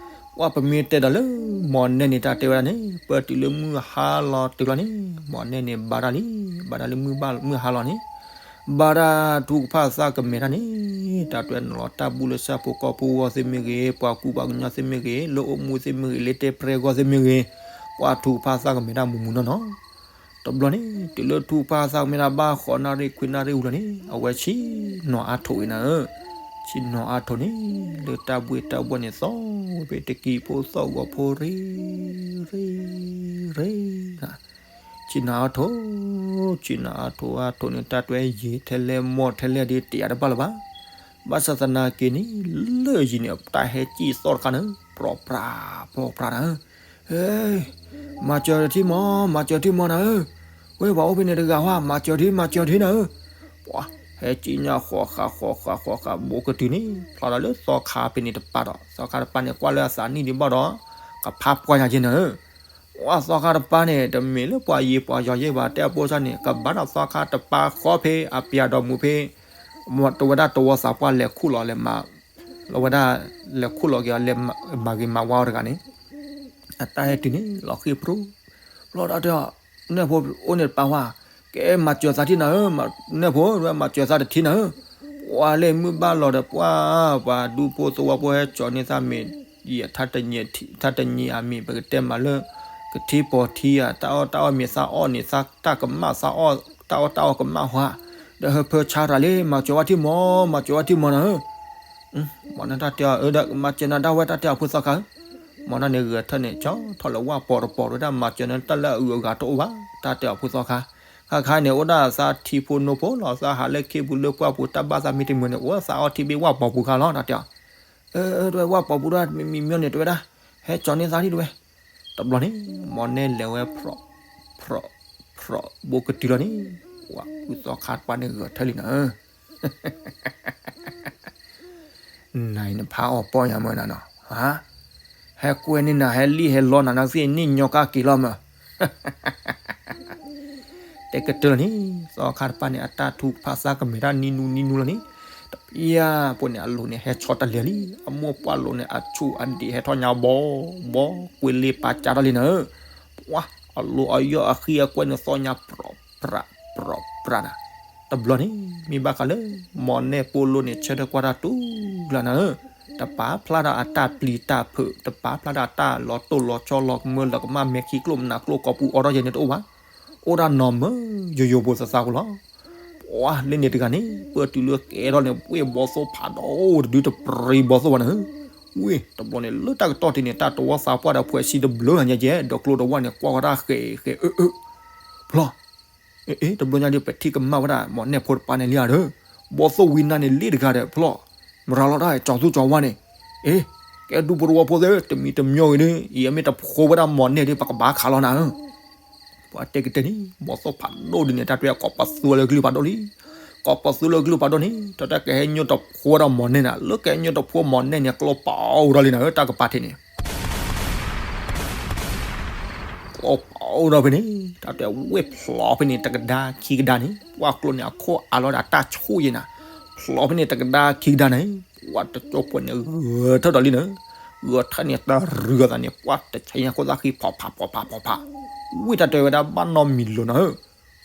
ကွၢ်ပမ့ၢ်တဲဒီးလၢ မီၢ်နဲၣ်န့ၣ် တၢ်တဲဝဲဒၣ်န့ၣ် ပတုၤလၢမုၢ်ဟါလီၤတုၤလီၤန့ၣ် မီၢ်နဲၣ်န့ၣ် ဘါတၢ်လံ, ဘါတၢ်လၢမုၢ်ဘၣ်မုၢ်ဟါလီၤန့ၣ် ဘါတၢ်ထုကဖၣ်သၣ်ကမဲာ်တၢ်န့ၣ်, တၢ်တွဲနုာ်လီၤတၢ်ဘူၣ်လၢဆၣ်ဖိကီၢ်ဖိဂီၢ်သ့ၣ်မ့ၢ်ဂ့ၤ, ပှၤကူပှၤကညီသ့ၣ်မ့ၢ်ဂ့ၤ, လၢအိၣ်မူသ့ၣ်မ့ၢ်ဂ့ၤ, လၢတဲပြဲဂီၢ်သ့ၣ်မ့ၢ်ဂ့ၤ, ကွၢ်ထုကဖၣ်သၣ်ကမဲာ်တၢ်မူးမူးနီၢ်နီၢ်, တဘျီန့ၣ် တုၤလၢထုကဖၣ်သၣ်ကမဲာ်တၢ်ဘၣ်ဃိးနၣ်ရံၣ်ခွံနၣ်ရံၣ်ဝံၤလီၤန့ၣ် အဝဲဆ့ၣ်နီၤအါထိးဝဲနၤဧၢ, ဆ့ၣ်နီၤအါထိးန့ၣ် လၢတၢ်ဘှ့ၣ်တၢ်ဘှီၣ်န့ၣ် သီဝဲဖဲတကံၢ်ဖိသီၣ်ဂီၤဖိရ့ ရ့ ရ့ ဆ့ၣ်နီၤအါထိး, ဆ့ၣ်နီၤအါထိးအါထိးန့ၣ် တၢ်တွဲယံာ်ထဲလဲၣ်မီၢ်ထဲလဲၣ်ဒ်တယၤတဘၣ်လၢၤဘၣ်, ဘၣ်ဆၣ်သနာ်က့န့ၣ် လၢယံၤန့ၣ် တၢ်ဟဲစံၣ်သီၣ်တခါန့ၣ် ပြီပြး ပြီပြးနၤဧၢ, ဟဲ, မၤစၢၤထံမီၢ် မၤစၢၤထံမီၢ်နၤဧၢ, ဝဲပှၤအိၣ်ဖဲန့ၣ်တဂၤဝဲ မၤစၢၤထံ မၤစၢၤထံနၤဧၢ, ပှၤဟဲစံၣ်ညါဃီဃာ်ဃီဃာ်ဃီဃာ် ဘူးကတုၤန့ၣ် ဖျီဒီးလၢသီခါဖဲန့ၣ်တပၤဒီး သီခါတပၤန့ၣ် ကွၢ်လၢအသးနံၣ်ဒံးဘၣ်ဒီး ကဖးပှၢ်ညါက့နၤဧၢ ပှၤသီခါတပၤန့ၣ် တမ့ၢ်လၢပှၤယံၤပှၤယီၤယဲၢ်ဘၣ် တဲအပိစၢ်န့ၣ် ကဘၣ်ဒီးသီခါတပၤဃီဖဲအပျဲၢ်ဒီးမူဖဲ တဝဲဒၣ်တဝီသးပှၢ်လဲၤခူၣ်လီၤလဲၤမၤ လီၤဝဲဒၣ်လဲၤခူၣ်လီၤက့ၤအီၤ လဲၤမၤဂ့ၤမၤဝါအီၤတဂၤန့ၣ် အတၢ်ဟဲတုၤန့ၣ် လီၤဃံၤပြူ လီၤဒီးတဲအီၤ နဲၣ်ဖိအိၣ်န့ၣ်တပၤဝဲ ကဲမၤစၢၤသးထံနၤဧၢ နဲၣ်ဖိ မၤစၢၤသးတထံနၤဧၢ ပှၤလဲၤမုၢ်ဘၣ်လီၤဒီးပှၤ ပှၤဒူဖိသဝီဖိဟဲကၠီၤန့ၢ်သးမ့ၢ် ယဲၢ်ထါတနံၤအမံၤ ပကတဲမးလၢ ကထံပီၤထံဧါ တၢ်အီၣ်တၢ်အီၣ်မ့ၢ်သးအီၣ်န့ၣ် သးတၢ်ကမၣ်သးအီၣ် တၢ်အီၣ်တၢ်အီၣ်ကမၣ်ဟါ ဒီးဟၢဖၢဆါတၢ်လံ မၤစၢၤဝဲထံမီၢ် မၤစၢၤဝဲထံမီၢ်နၤဧၢ မၤနၢၤတၢ်တဲအီၤ အၢ ဒီးမၤစၢၤနၤဒၣ်ဝဲတၢ်တဲအီၤဖိသီခါဧၢ မၤနၢၤန့ၣ်ဂဲၤထၢၣ်န့ၣ် ကၠီထီၣ်လၢဝၣ်ပီၤတပီၤဝဲဒၣ် မၤစၢၤနၤတၢ်လၢအအုးအဂၤတအိၣ်ဘၣ် တၢ်တဲအီၤဖိသီခါ ခါခါန့ၣ် အိၣ်ဒၣ်သးထံဖိနိဖိလီၤ သးဟးလၢခ့ပူၤလၢပှၢ်ပူၤ တၢ်ဘၣ်သးမ့ၢ်တမုာ်န့ၣ် အိၣ်သးအီၣ်ထံဘ့ၣ်ဝၣ်ပီၤပူၤခါလီၤ တၢ်တဲအီၤ အၢ တဝဲဝၣ်ပီၤပူၤတဝဲ မံၤမံၤမံၤန့ၣ် တဝဲဒၣ် ဟဲကၠီန့ၢ်သးထံတဝဲ တဘျီန့ၣ် မၤနဲလဲၤဝဲ ဖြီၣ် ဖြီၣ် ဖြီၣ် ဘိကတုၤလီၤန့ၣ် ဝဲဖုသီခါတပၤန့ၣ်ဂဲၤထၢၣ်လံနၤဧၢ နၤအံၤနဖးအီၣ်ပီၢ်ယၤမၢနၤနီၤ ဟဲကွဲန့ၢ်နၤ ဟဲလံၣ်ဟဲလီနၤ နသ့ၣ်န့ၣ်ညီကၢ်က့ၤလီၤမၢ က ပှၤတဲကတၢၢ်လီၤန့ၣ် သီခါတပၤန့ၣ် အတၢ်ထုကဖၣ်သးကမဲာ်တၢ်နံနူနံနူလီၤန့ၣ်, တပျၢ်ဖိန့ၣ် အလိၤန့ၣ် ဟဲဆီတလဲလံ, အမိၢ်ပှၢ်လိၤန့ၣ် အဆူၣ်အဒံးဟဲထီၣ်ညါဘီ, ဘီကွ့လ့ပာ်ကၢ်ထီၣ်လံနၤဧၢ, ပှၤအလိၤအယီၢ်အဃံအကွဲန့ၣ်သီၣ်ညါ ပြးပြးပြးနၤ, တဘျီန့ၣ် မ့ၢ်ဘၣ်ဃးလၢ မီၢ်နဲၣ်ပိာ်လိန့ၣ် ဆၢထၢၣ်ကွၢ်တၢ်တူၢ်လၢနၤဧၢ, တပာ်ဖျါထီၣ်အတၢ်ပျံၤတၢ်ဖုး, တပာ်ဖျါထီၣ်အတၢ်လီၤတိၢ်လီၤဆီလီၤကမၢလီၤကမၣ် မဲာ်ခံကျိၣ်မနၤကျိၣ် ကိာ်ပူၤအိးထီၣ်ယဲန့ၣ်တအိၣ်ဘၣ်, အိၣ်ဒၣ်နီၢ်မၢယိယိဖိသသးဖိလီၤ. ပှၤလၢန့ၣ်တဂၤန့ၣ် ပၢတုၤလၢကဲထီၣ်န့ၣ် ဝ့ၢ်ဘီသိၣ်ဖးဒိၣ်တဒု တပြံဘီသိၣ်ဘၣ်နၤဧၢ, ဝ့ၢ်တဘျီန့ၣ် လၢတၢ်ကတီၢ်တ့ၢ်န့ၣ် တၢ်တဝီသးပှၢ်ဒီးဖှဲးဆံတဘျုးညါယဲ ဒီးကျိတဝၢ်န့ၣ် ကွၢ်ဃီတၢ်ဃဲးဃဲးအၢအၢ, ဖျီ အ့ တဘျီညါဒီး ပထံၣ်ကမၣ်ဝဲဒၣ် မီၢ်နဲၣ်ဖိတပၤန့ၣ်လံဧါဒီး, ဘီသိၣ်ဝံနါန့ၣ်လ့ၣ်တဂၤဒီး ဖျီ, မရၤလီၤတၢ်ကၠီၤသူကၠီၤဝါန့ၣ်, အ့ ကဲဒူဖိတဝီဖိသ့ၣ် တမံၤတမံၤဂ့ၤဒီး ယမ့ၢ်တဖိဝဲဒၣ်မီၢ်နဲၣ်ဒီး ပကဘၣ်ခးလီၤနၤဧၢ, ပှၤတဲကတဲာ်န့ၣ် ဘီသိၣ်ဖးဒိၣ်ဒ်န့ၣ် တၢ်တဲကိးပသူလၢကလုၢ်ဖးဒိၣ်လံ, ကိးပသူလၢကလုၢ်ဖးဒိၣ်န့ၣ် တၢ်တဲကဟဲညိၣ်တဖိဝဲဒၣ်မီၢ်နဲၣ်နၤ, လၢကဟဲညိၣ်တဖိမီၢ်နဲၣ်န့ၣ် ကျိပာ်အိၣ်ထီၣ်လံနၤဧၢ, တၢ်ကပၤထံးန့ၣ် ကျိပာ်အိၣ်ထီၣ်ဖဲန့ၣ် တၢ်တဲဝ့ၢ်ဖျီဖဲန့ၣ် တကဒါခံကဒါန့ၣ် ပှၤကျိန့ၣ် အခိၣ်အါလီၤဒီးတၢ်ဆူၣ်ယဲနၤ, ဖျီဖဲန့ၣ်တကဒါခံကဒါန့ၣ် ပှၤတကၠိဖိန့ၣ်ဂဲၤထၢၣ်ဒီးလံနၤ, ဂဲၤထၢၣ်န့ၣ်တရုၤအသးန့ၣ် ပှၤတဆဲးညါခိၣ်သၣ်ဃံ ဖီဖးဖီဖးဖီဖး, ဝ့ၢ်တၢ်တဲဝဲဒၣ်ဘၣ်နီတမံၤလီၤနၤ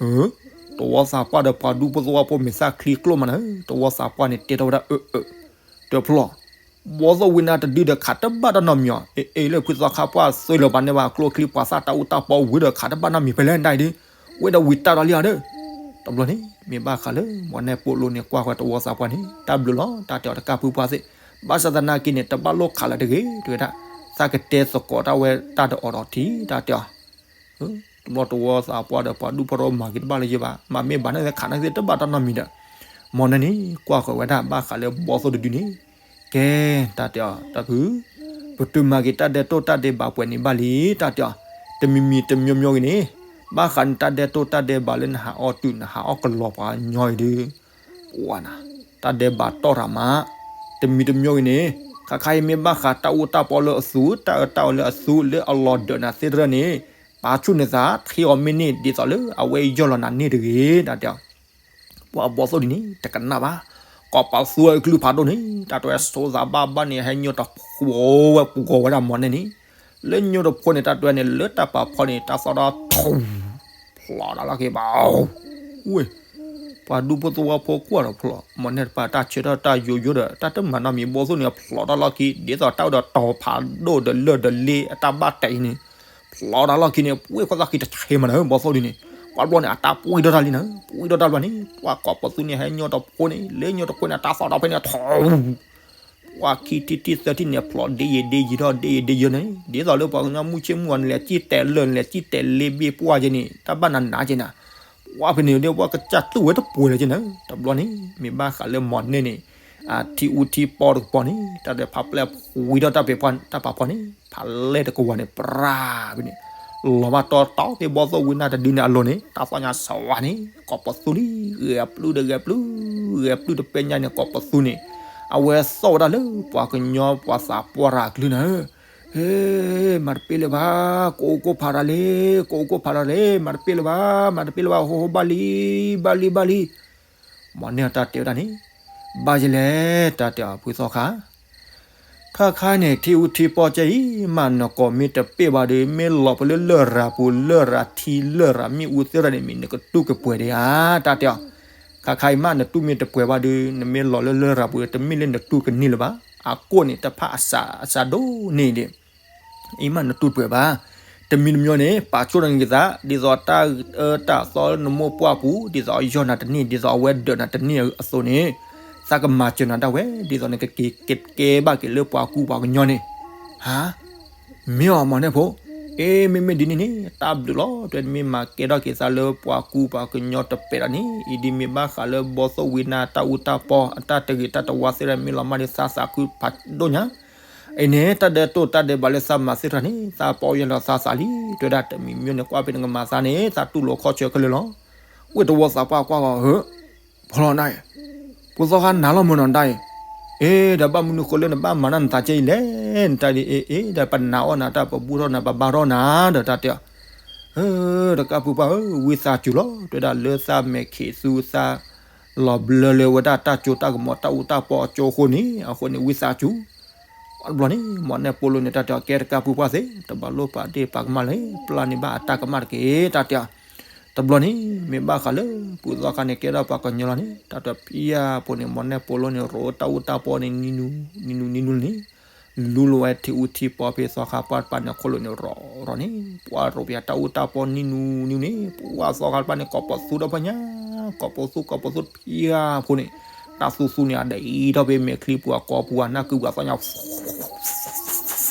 ဧၢ, တဝီသးပှၢ်ဒီးပှၤဒူဖိသဝီဖိမ့ၢ်သၣ်ချံကျိၣ်မးနၤဧၢ, တဝီသးပှၢ်န့ၣ်တဲထီၣ်ဝဲဒၣ်အၢအၢ, တဲဖျီ ဘီသိၣ်ဝံနါတဒုဒီးခးတဘၣ်တၢ်နီတမံၤအီၤ, အ့ အ့လၢဖုသီခါပှၢ်သွဲလၢၤပှၤန့ၢ်ဘၣ်ကျိချံ ပှၤသၣ်တၢ်အူတၢ်ပီဝံၤဒီး ခးတဘၣ်နီတမံၤဖဲလဲၣ်ဒၣ်အံၤဒီး, ဝ့ၢ်ဒီးဝံၤတၢ်ဒီးလံဧါဒီး, တဘျီန့ၣ် မ့ၢ်ဘၣ်ဃးလၢ မီၢ်နဲၣ်ပိာ်လိန့ၣ် ကွၢ်ဃီတဝီသးပှၢ်န့ၣ် တၢ်ဘျုးလီၤ တၢ်တဲအီၤတကၢ်ဖုပှၢ်သ့ၣ်, ဘၣ်ဆၣ်သနာ်က့န့ၣ် တဘၣ်လိၣ်ခးလၢၤတဂ့ၤ တဲဝဲဒၣ်, သးကတဲသကိးတၢ်ဝဲတၢ်ဒီးအီၤဒီးထံ တၢ်တဲအီၤ တဘျီတဝီသးပှၢ်ဒီးပှၤဒူဖိရိမၤက့ၤတဘၣ်လၢၤယဲဘၣ်, မၤမ့ၢ်ဘၣ်န့ၣ် ခးန့ၣ်သ့ၣ်တဘၣ်တၢ်နီတမံၤဒီး, မီၢ်နဲၣ်န့ၣ် ကွၢ်ဃီဝဲဒၣ်ဘၣ်ဃးလၢဘီသိၣ်တဒုန့ၣ်, ကဲ, တၢ်တဲအီၤ တၢ်ဖု, ပတုၤမၤက့ၤတၢ်ဒဲးတိၢ်တၢ်ဒဲးဘးပှဲၤန့ၣ်ဘၣ်လံ တၢ်တဲအီၤ, တမံၤမံၤတမံၤမံၤဂ့ၤန့ၣ်, ဘၣ်ဃးန့ၣ်တၢ်ဒဲးတိၢ်တၢ်ဒဲးဘးလၢနဟးအီၣ်တုၤနဟးအီၣ်ကလီၤပှၤကညီအံၤဒီး ပှၤနၤ, တၢ်ဒဲးဘးတီၢ်တၢ်မး, တမံၤတမံၤဂ့ၤန့ၣ်, ခါခါအံၤမ့ၢ်ဘၣ်ဃးတၢ်အူတၢ်ပီလၢအသူ, တၢ်အၢတၢ်အီလၢအသူ လၢအလီၤဒၢးနၤသ့ၣ်တဖၣ်န့ၣ်, ပာ်ဆူၣ်နသး ထံအီၤမ့ၢ်န့ၢ်ဒ်သိးလၢအဝဲယီၢ်လီၤနၤန့ၢ်တဂ့ၤ တၢ်တဲအီၤ, ပှၤဘီသိၣ်ဒ်န့ၣ် တကနၣ်ဘၣ်, ကိးပသူအကလုၢ်ဖးဒိၣ်န့ၣ် တၢ်တဲဝဲဆိသးဘၣ်ဘၣ်န့ၣ် ဟဲညိၣ်တဖိဝဲပူၤဂီၤဝဲဒၣ်မီၢ်နဲၣ်န့ၣ်, လၢညိၣ်တဖိန့ၣ် တၢ်တဲဝဲန့ၣ် လၢတၢ်ပာ်ဖီန့ၣ် တၢ်သီၣ်ဒီးထူ ဖျိးတၢ်လီၢ်ခံဘၣ်, ဝ့ၢ် ပှၤဒူဖိသဝီဖိကွၢ်ဒီးဖျိး, မီၢ်နဲၣ်တပၤတၢ်ဆၢထၢၣ်တၢ်ယိယိဒီး တၢ်တမၤနီတမံၤ ဘီသိၣ်န့ၣ် ဖျိးတၢ်လီၢ်ခံ ဒ်သိးတၢ်အိၣ်ဒီးတီၤဖးဒိၣ်ဒီးလၢၢ်ဒီးလ့အတၢ်ဘၣ်တဲာ်အံၤန့ၣ်, ဖျိးတၢ်လီၢ်ခံန့ၣ် ဝ့ၢ်ခိၣ်သၣ်ခံတဆဲးမးနၤ ဘီသိၣ်ဒ်န့ၣ်, ပှၤဘျီန့ၣ် အတၢ်ပှံၢ်ဒီတၢ်လံနၤ, ပှံၢ်ဒီတၢ်ဘျီန့ၣ် ပှၤကိးပသူန့ၣ် ဟဲညိၣ်တဖိန့ၣ် လၢညိၣ်တဖိန့ၣ် တၢ်သီၣ်ဒီးဖဲန့ၣ်ထူ ပှၤခံထံၣ်တံၢ်သၢထံၣ်န့ၣ် ဖျိးဒ့ယံာ်ဒ့ယံာ်ထီၣ်ဒ့ယံာ်ဒ့ယံာ်န့ၣ် ဒ်သိးလၢပှၤကညီမုၢ်ဆ့ၣ်မုၢ်ဂီၤန့ၣ် လဲၤစံၣ်တဲာ်လၢာ်န့ၣ် လဲၤစံၣ်တဲာ်လ့ဘ့ၣ်ပှၢ်က့န့ၣ် တၢ်ဘၣ်နးနးက့နၤ, ပှၤဖဲန့ၣ်ဒီး ပှၤကစၢ်သူၣ်ဝဲတပှဲၤလၢၤက့နၤ, တဘျီန့ၣ် မ့ၢ်ဘၣ်ဃးလၢမီၢ်နဲၣ်န့ၣ် အထံအူထံပီတကပီၤန့ၣ် တၢ်ဒီးဖးပျဲၢ်ဖှံထီၣ်တၢ်ပ့ၤပှၤတၢ်ပာ်ဖီန့ၣ် ဖးလဲၢ်တကဝၤန့ၣ် ပြၢ်ဖဲန့ၣ် လီၤဘၣ်တီတီဖဲဘီသိၣ်ဝံနါတဒုန့ၣ်အလိၤန့ၣ် တၢ်သီၣ်ညါစဝါန့ၣ် ကိးပသူလံ ဂဲၤပျုၢ်ဒီးဂဲၤပျုၢ် ဂဲၤပျုၢ်တပဲညါန့ၣ် ကိးပသူန့ၣ် အဝဲသီၣ်ဝဲဒၣ်လၢပှၤကညီပှၤသးပှၢ်ရၤအကလုၢ်နၤဧၢ, ဟ့ မၤတပ့ၢ်လၢၤဘၣ်, ကအိၣ်ကိၢ်ဖးရၤလံ, ကအိၣ်ကိၢ်ဖးရၤလံ, မၤတပ့ၢ်လၢၤဘၣ်, မၤတပ့ၢ်လၢၤဘၣ်, ဟိဟိ ဘၣ်လံ, ဘၣ်လံ, ဘၣ်လံ. မီၢ်နဲၣ်တၢ်တဲဝဲဒၣ်န့ၣ်, ဘၣ်ယလဲၣ် တၢ်တဲအီၤဖုသီခါ, ခါခါန့ၣ် ထံအူထံပီကဲအံၤ မ့ၢ်နကိးမ့ၢ်တပ့ၢ်ဘၣ်ဒီး မ့ၢ်လီၤပလၢလရာ်ပူၤ လရာ်ထံလရာ်မ့ၣ်အူသ့ၣ်တဖၣ်န့ၣ် မ့ၢ်နကတူၢ်ကပှဲၤဒံးဧါ, တၢ်တဲအီၤ, ခါခါအံၤမ့ၢ်နတူၢ်မ့ၢ်တပှဲၤဘၣ်ဒီး နမ့ၢ်လီၤလၢလရာ်ပူၤ တမ့ၢ်လၢနတူၢ်ကန့ၢ်လၢၤဘၣ်, အကိၣ်န့ၣ် တဖၣ်အစးဒိၣ်န့ၢ်ဒံး အံၤမ့ၢ်နတူၢ်တပှဲၤဘၣ်, တမံၤတမံၤန့ၣ် ပာ်ဆိၣ်ထီၣ်န့ၢ်က့ၤသး ဒ်သိးတၢ်အၢတၢ်သီလၢနမိၢ်ပှၢ်ပူၤ ဒ်သိးအယီၢ်နၤတန့ၢ် ဒ်သိးအဝဲဒၢးနၤတန့ၢ်အသိးန့ၣ်, သးကမၤစၢၤနၤဒၣ်ဝဲ ဒ်သိးနကက့ၤကဲဘၣ်က့ၤလၢပှၤကူပှၤကညီန့ၣ်, ဟါ မ့ၢ်အီၤမီၢ်နဲၣ်ဖိ, အ့ မ့မ့ၢ်ဒ်န့ၣ်န့ၣ် တၢ်ဘျုးလီၤ တဲမ့ၢ်မၤကဲထီၣ်က့ၤသးလၢပှၤကူပှၤကညီတပဲာ်ဒီးန့ၣ် အံၤဒ်မ့ၢ်ဘၣ်ဃးလၢဘီသိၣ်ဝံနါတၢ်အူတၢ်ပီ အတၢ်တဂ့ၤတၢ်တဝါသ့ၣ်တဖၣ်မ့ၢ်လီၤမၢ်ဒီးသးသးခုဖးဒိၣ်ညါ အံၤန့ၣ် တၢ်ဒဲးတိၢ်တၢ်ဒဲးဘးလၢသးမၤသ့ၣ်တဖၣ်န့ၣ် သးပီၢ်ယဲလီၤသးသးလံ တဲဝဲဒၣ်တမံၤမံၤန့ၣ် ကွၢ်ဖဲန့ၣ်ကမၤသးန့ၣ် သးတူၢ်လိာ်ခီၣ်ဆၢခဲလၢာ်လီၤ. ဝ့ၢ်တဝီသးပှၢ်ကွၢ်ဂီၤဧၢ, ဖီလီၤနၤအံၤ, ဖိသီခါနၤလီၤမုၢ်နီၤတၢ်အံၤ, အ့ ဒီးဘၣ်မနုၤဃိလၢနဘၣ်မၤတၢ်နသးကဲအံၤလဲၣ်, နတၢ်ဒ်အ့ အ့ ဒီးပနာ်အီၣ်နၤတၢ် ပဘူၣ်ထီၣ်နၤ ပဘါထီၣ်နၤ ဒီးတၢ်တဲအီၤ တကးဖုပှၢ်ဧၢ, ဝံသးစူၤလီၤ, တဲဝဲဒၣ်လၢသးမဲာ်ခံးသူသး လီၤဘျၢလၢဝဲဒၣ်တၢ်စိတၢ်ကမီၤတၢ်အူတၢ်ပီအစိအဃိန့ၣ်, အဃိန့ၣ် ဝံသးစူၤ, တဘျီန့ၣ် မိၢ်နဲၣ်ဖိလိန့ၣ် တၢ်တဲအီၤ ကဲတကးဖုပှၢ်သ့ၣ်, တဘၣ်လိၣ်ပာ်ဒ့ၣ်ပာ်ကမၣ်လၢ ပျၢ်န့ၢ်ဘၣ်အတၢ်ကမၣ်တက့ၢ်, တၢ်တဲအီၤ. တဘျီန့ၣ် မ့ၢ်ဘၣ်ဃးလၢ ဖုသီခါန့ၣ်ကဲထီၣ်ပှၤကညီလီၤန့ၣ်, တၢ်တဲအီၤ ဖံယါဖိန့ၣ် မိၢ်နဲၣ်ဖိလိန့ၣ် ရိးတၢ်အူတၢ်ပီန့ၣ် နံၤနူၤ နံၤနူၤ နံၤနူၤန့ၣ် လူလီၤဝဲထံအူထံပီဖဲသီခါပှၢ်တပၤန့ၣ်အခိၣ်လိၤန့ၣ် ရီၤရီၤန့ၣ်, ပှၢ်ရိးပယၤတၢ်အူတၢ်ပီနံၤနူၤနံၤနူၤန့ၣ်, ပှၢ်သီခါတပၤန့ၣ် ကိးပသူဒီဖျၢၣ်ညါ, ကိးပသူ ကိးပသူဖံယါဖိန့ၣ်, တၢ်သူသူန့ၣ် အဒံးထီၣ်ဖဲမဲာ်ချံပူၤအကိာ်ပူၤ အနၢ်ကုပူၤအသီညါ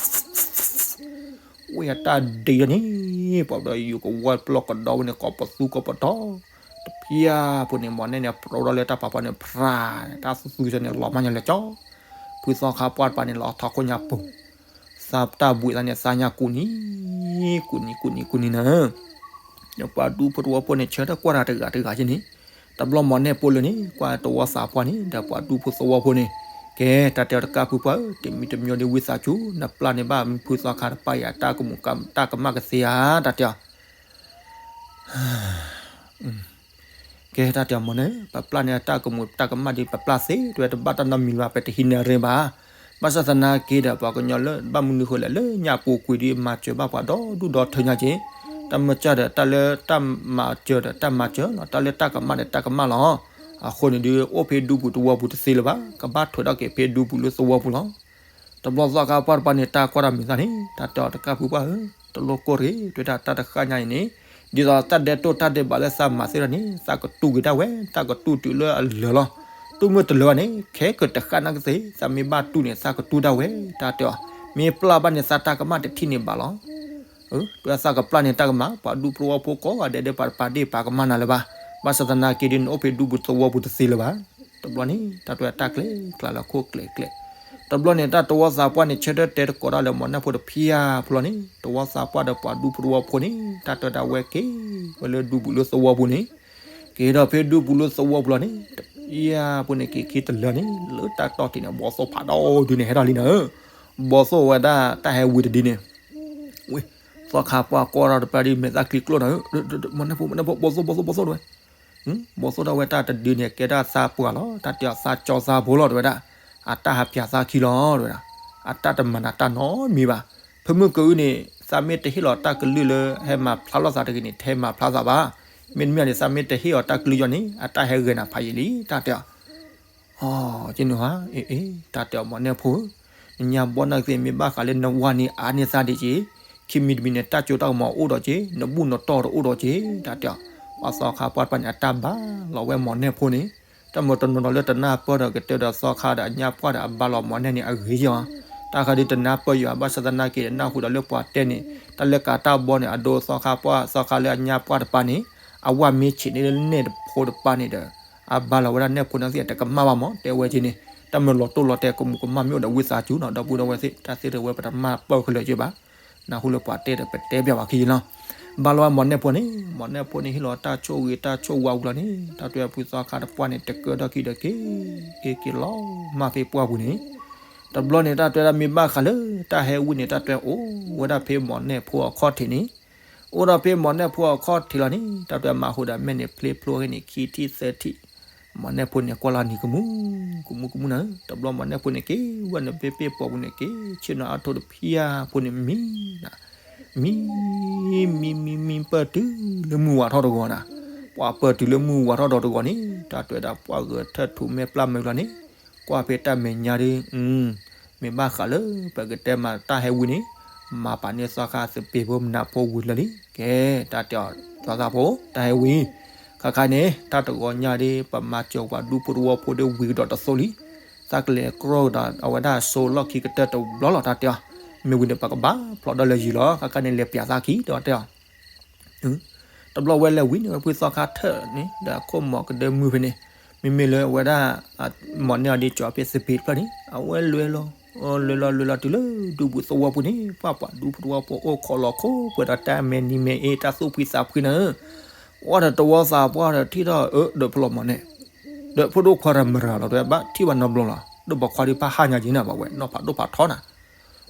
ဝဲအတၢ်ဒံးလီၤန့ၣ်, ပှၤဘျီယူၤကဝီၤပျီၢ်ကဒီးဝဲန့ၣ် ကိးပသူကိးပတီၢ်, တဖံယါဖိန့ၣ် မိၢ်နဲၣ်န့ၣ် ပြိးထီၣ်လၢတၢ်ဖးဖီန့ၣ် ဖြး, တၢ်သူသူန့ၣ် လီၤမၢ်ညါလၢကၠီ, ဖုသီခါပှၢ်တပၤန့ၣ် လီၤထီၣ်ခိၣ်ညါပူၤ, သးတၢ်ဘှံးသးန့ၣ် သးညါကူနံၤ, ကူနံၤ ကူနံၤ ကူနံၤနၤ ဒီးပှၤဒူဖိသဝီဖိန့ၣ် ဆၢထၢၣ်ကွၢ်တၢ်တဂၤတဂၤက့န့ၣ်, တဘျီမိၢ်နဲၣ်ဖိလိန့ၣ် ကွၢ်သဝီသးပှၢ်န့ၣ် ဒီးပှၤဒူဖိသဝီဖိန့ၣ်, ကဲ တၢ်တဲအီၤတကးဖုပှၢ်ဧၢ, တမံၤတမံၤဒီးဝံသးစူၤ နပျၢ်န့ၢ်ဘၣ်ဖုသီခါတပၤအံၤ အတၢ်ကမူးတၢ်ကမၣ်ကသ့ဧါ, တၢ်တဲအီၤ ကဲ တၢ်တဲအီၤမိၢ်နဲၣ်, ပပျၢ်န့ၢ်အတၢ်ကမူးတၢ်ကမၣ်ဒီး ပပျၢ်သ့ တဲဝဲတဘၣ်တၢ်နီတမံၤဘၣ်, ပတဟံးန့ၢ်အရ့ဘၣ်. ဘၣ်ဆၣ်သနာ်က့ဒီး ပှၤကညီလၢဘၣ်မနုၤဃိလဲၣ် လၢညၣ်ပူၤကွံာ်ဒီး မၤစၢၤဘၣ်ပှၤဒီဒူၣ်ဒီထၢညါက့, တၢ်မၤစၢၤဒီးတၢ်လၢတၢ်မၤစၢၤဒီးတၢ်မၤစၢၤလီၤ, တၢ်လၢတၢ်ကမၣ်ဒီးတၢ်ကမၣ်လီၤ. အဃိန့ၣ်ဒီး အိၣ်ဖဲဒူပူၤသဝီပူၤတသ့လၢၤဘၣ်, ကဘၣ်ထွဲထီၣ်က့ၤဖဲဒူပူၤလၢသဝီပူၤလီၤ. တဘျီသီခါပှၢ်တပၤန့ၣ် တၢ်ကွၢ်တၢ်မုာ်သးန့ၣ် တၢ်တဲအီၤတကးဖုပှၢ်ဧၢ, တလိၣ်ကိၢ်တဂ့ၤ, တဲဝဲဒၣ်တၢ်တဃၣ်ညါအံၤန့ၣ်, ဒ်သိးတၢ်ဒဲးတိၢ်တၢ်ဒဲးဘးလၢသးမၤသ့လီၤန့ၣ် သးကတူၢ်က့ၤဒၣ်ဝဲ, သးကတူၢ်တုၤလၢအလၢာ်လီၤ. တူၢ်မုၢ်တလၢာ်ဘၣ်န့ၣ် ခဲကတဃၣ်နာ်ကသ့, သးမ့ၢ်ဘၣ်တူၢ်န့ၣ် သးကတူၢ်ဒၣ်ဝဲ, တၢ်တဲအီၤ, မ့ၢ်ပျၢ်ဘၣ်န့ၣ် သးတၢ်ကမၣ်တထံၣ်န့ၢ်ဘၣ်လီၤ. တဲဝဲသးကပျၢ်န့ၢ်တၢ်ကမၣ်, ပှၤဒူဖိသဝီဖိကိးဂၤဒဲး ပှၤတပာ်ဒ့ၣ်ပာ်ကမၣ်နၤလၢၤဘၣ်. ဘၣ်ဆၣ်သနာ်က့ဒီး နအိၣ်ဖဲဒူပူၤသဝီပူၤတသ့လၢၤဘၣ်. တဘျီန့ၣ် တၢ်တဲဝဲတၢ်ကျဲၤကျါလၢခိၣ်ကျဲၤကျဲၤ, တဘျီန့ၣ် တၢ်သဝီသးပှၢ်န့ၣ် ဆၢထၢၣ်တဲတကိးဒၣ်လၢမိၢ်နဲၣ်ဖိတဖံယါဖိလီၤန့ၣ်, သဝီသးပှၢ်ဒီးပှၤဒူဖိသဝီဖိန့ၣ် တၢ်တဲဝဲဒၣ်ဝဲက့ၤဝဲလၢဒူပူၤလၢသဝီပူၤန့ၣ်, က့ၤဒီးဖဲဒူပူၤလၢသဝီပူၤလီၤန့ၣ်, တဖံယါဖိန့ၣ် က့ၤခံတလၢာ်န့ၣ် လၢတၢ်တီၢ်ထံးန့ၣ် ဘီသိၣ်ဖးဒိၣ်ဒုန့ၣ် ဟဲထီၣ်လံနၤဧၢ, ဘီသိၣ်ဝဲဒၣ်တၢ်ဟဲဝံၤတဒုန့ၣ် ဝ့ၢ်, သီခါပှၢ်ကွၢ်ထီၣ်တပျၢ်ဒီး မဲာ်သၣ်ချံကျိၣ်နၤဧၢ, မိၢ်နဲၣ်ဖိ မိၢ်နဲၣ်ဖိ ဘီသိၣ် ဘီသိၣ် ဘီသိၣ် တဲဝဲ, ဘီသိၣ်ဒၣ်ဝဲတၢ်တဒုန့ၣ် ကဲဒၣ်သးပှၢ်လီၤ, တၢ်တဲအီၤသးကၠီသးဖိလီၤ တဲဝဲဒၣ်, အတၢ်ဟးပၠးသးခံလီၤ တဲဝဲဒၣ်, အတၢ်တမၤနၤတၢ်နီတမံၤဘၣ်. ဖဲမုၢ်ကအုန့ၣ် သးမ့ၢ်တဟ့ၣ်လီၤတၢ်ကလုၢ်လၢဟဲမၤဖျါလီၤသးတဂ့ၤန့ၣ် တဟဲမၤဖျါသးဘၣ်. မ့တမ့ၢ်န့ၣ် သးမ့ၢ်တဟ့ၣ်အီၤတၢ်ကလုၢ်ယီၤန့ၣ် အတၢ်ဟဲဂဲၤနၤဖးယံာ်လံ တၢ်တဲအီၤ က့န့ၣ်ဧါ, အ့ အ့ တၢ်တဲအီၤမိၢ်နဲၣ်ဖိဧၢ, နညါဘီၣ်နာ်က့ မ့ၢ်ဘၣ်ဃးလၢနဝၤန့ၣ်အါန့ၢ်သးဒံးက့, ခံမံၤတမံၤန့ၣ် တၢ်စိတၢ်ကမီၤအိၣ်ဒီးက့, နဘူၣ်နတီၢ်တအိၣ်ဒီးက့, တၢ်တဲအီၤ, ပှၤသီခါပှၢ်တပၤန့ၣ် အတၢ်ဘါလီၤဝဲမိၢ်နဲၣ်ဖိန့ၣ်, တၢ်မၤတနီၤနီၤလၢတနၢ်ပၢၢ်ဒီးကတၢၢ်ဒီးသီခါဒီးအညါပှၢ်ဒီးအဘါလီၤမိၢ်နဲၣ်န့ၣ်အဂ့ၤယီၤ, တၢ်ဃးဒုးတနၢ်ပၢၢ်ယွၤ ဘၣ်ဆၣ်သနာ်က့ဒီး နၢ်ဟူဒီးလၢပှၤတဲန့ၣ် တၢ်လၢကးတၢ်ဘီန့ၣ် အဒိသီခါပှၢ် သီခါလၢအညါပှၢ်တပၤန့ၣ် အဝၤမ့ၢ်ဆံးန့ၢ်လၢနဲၣ်တဖိတပၤန့ၣ်ဒီး အဘါလီၤဝဲဒၣ်နဲၣ်ဖိန့ၣ်သ့ၣ် တကမၣ်ဘၣ်မး တဲဝဲက့န့ၣ်, တၢ်မၤလီၤတိၢ်လီၤတဲာ်ကမူးကမၣ်မ့ၢ်အိၣ်ဒီးဝံသးစူၤနီၤ ဒီပုၢ်ဒီဝဲၢ်သ့ၣ် တၢ်သ့ၣ်တဝဲပတမၤပၢၢ်ခဲလၢာ်က့ဘၣ်, နၢ်ဟူလၢပှၤတဲဒီးပတဲပျးဝဲခံလီၤ, ဘါလီၤဝဲမိၢ်နဲၣ်ဖိန့ၣ်, မိၢ်နဲၣ်ဖိန့ၣ်ဟ့ၣ်လီၤတၢ်ဆိၣ်ဂ့ၤတၢ်ဆိၣ်ဝါဝံၤလီၤန့ၣ် တၢ်တဲဖုသီခါတပှၢ်န့ၣ် တကၢထီၣ်ခံဒီးက့ၤ, က့ၤက့ၤလီၤမၢ်ဖဲပှၢ်ပူၤန့ၣ်, တဘျီန့ၣ် တၢ်တဲဒၣ်မ့ၢ်ဘၣ်ဃးလၢ တၢ်ဟဲဝံၤန့ၣ် တၢ်တဲအိၣ်ဝဲဒၣ်ဖဲမိၢ်နဲၣ်ဖိအခီၣ်ထံးန့ၣ်, အိၣ်ဒီးဖဲမိၢ်နဲၣ်ဖိအခီၣ်ထံးလီၤန့ၣ် တၢ်တဲမၤဟူဒီးမဲာ်န့ၣ်ဖျ့ဖျိဟ့ၣ်န့ၣ် ခံထံၣ်သၢထံၣ်, မိၢ်နဲၣ်ဖိန့ၣ်ကွၢ်လီၤနံၤကမူၣ်, ကမူၣ်ကမူၣ်နၤ, တဘျီမိၢ်နဲၣ်ဖိန့ၣ်က့ၤဝဲန့ၣ်ဖဲပ့ၢ်ပိာ်ပူၤန့ၣ်က့ၤ ဆ့ၣ်နီၤအါထိၣ်တဖံယါဖိန့ၣ်မံနၤ, မံ မံမံမံပၢၢ်တုၤလၢမုၢ်ဝါထီၣ်တဂီၤနၤ, ပှၤပၢၢ်တုၤလၢမုၢ်ဝါထီၣ်ဒီးတဂီၤန့ၣ် တၢ်တဲဒၣ်ပှၢ်ဂဲၤထၢၣ်ထူးမဲာ်ပျၢ်မဲာ်လီၤန့ၣ်, ကွၢ်ဖဲတၢ်မဲာ်ညါဒီး မ့ၢ်ဘၣ်ဃးလၢ ပကတဲမၤတၢ်ဟဲဝံၤန့ၣ်, မၤပာ်န့ၢ်သီခါသပ့ၤဖိမနၤဖိဝံၤလၢာ်လံ, ကဲ တၢ်တဲအီၤသီသၣ်ဖိ တၢ်ဟဲဝံၤ, ခါခါန့ၣ် တၢ်တဂီၤညါဒီး ပမၤစၢၤပှၤဒူဖိသဝီဖိဒီးဝံၤကဒီးတသိးလံ, သးကလဲၤကြီဒီးအဝဲဒၣ်စိလီၢ်ခံကတၢၢ်တဘျီလီၤ တၢ်တဲအီၤ, မ့ၢ်ဝံၤန့ၣ် ပကဘၣ်ဖျိးဒီးလၢယံၤလီၤ ခါခါန့ၣ် လဲၤပျးသးခံ တဲအီၤတဲအီၤ တဘျီဝဲလဲၤဝံၤန့ၣ် ဝဲဖုသီခါထၢၣ်န့ၣ် ဒီးအခိၣ်မီၤကဒၢမုၢ်ဖဲန့ၣ်, မ့မ့ၢ်လၢအဝဲဒၣ် မိၢ်နဲၣ်အီၤဒ်ကၠီဖဲသပ့ၤတဖျၢၣ်န့ၣ် အဝဲလဲၤလီၤ, လဲၤလီၤလဲၤလီၤတုၤလၢဒူပူၤသဝီပူၤန့ၣ် ပှၢ်ပှၤဒူဖိသဝီဖိအိၣ်ခိးလီၤခိးပှဲၤဒီးတၢ်မဲာ်နံၤမဲာ်အ့ တၢ်သူၣ်ဖှံသးဖှံနၤ, အီဒီးသဝီသးပှၢ်ဒီးထံၣ်ထီၣ်အၢ ဒီးဖျိးမိၢ်နဲၣ်, ဒီးဖိဒိၣ်ခွါရၤမရၤလီၤ တဲဘၣ်ထံၣ်ဘၣ်နီတဘျီလီၤ, ဒီးပှၤခွါဒုးပၢ်ဟါညါက့ၤနၤဘၣ်ဝဲ နီၢ်ဖးဒိၣ်ဖးထီနၤ,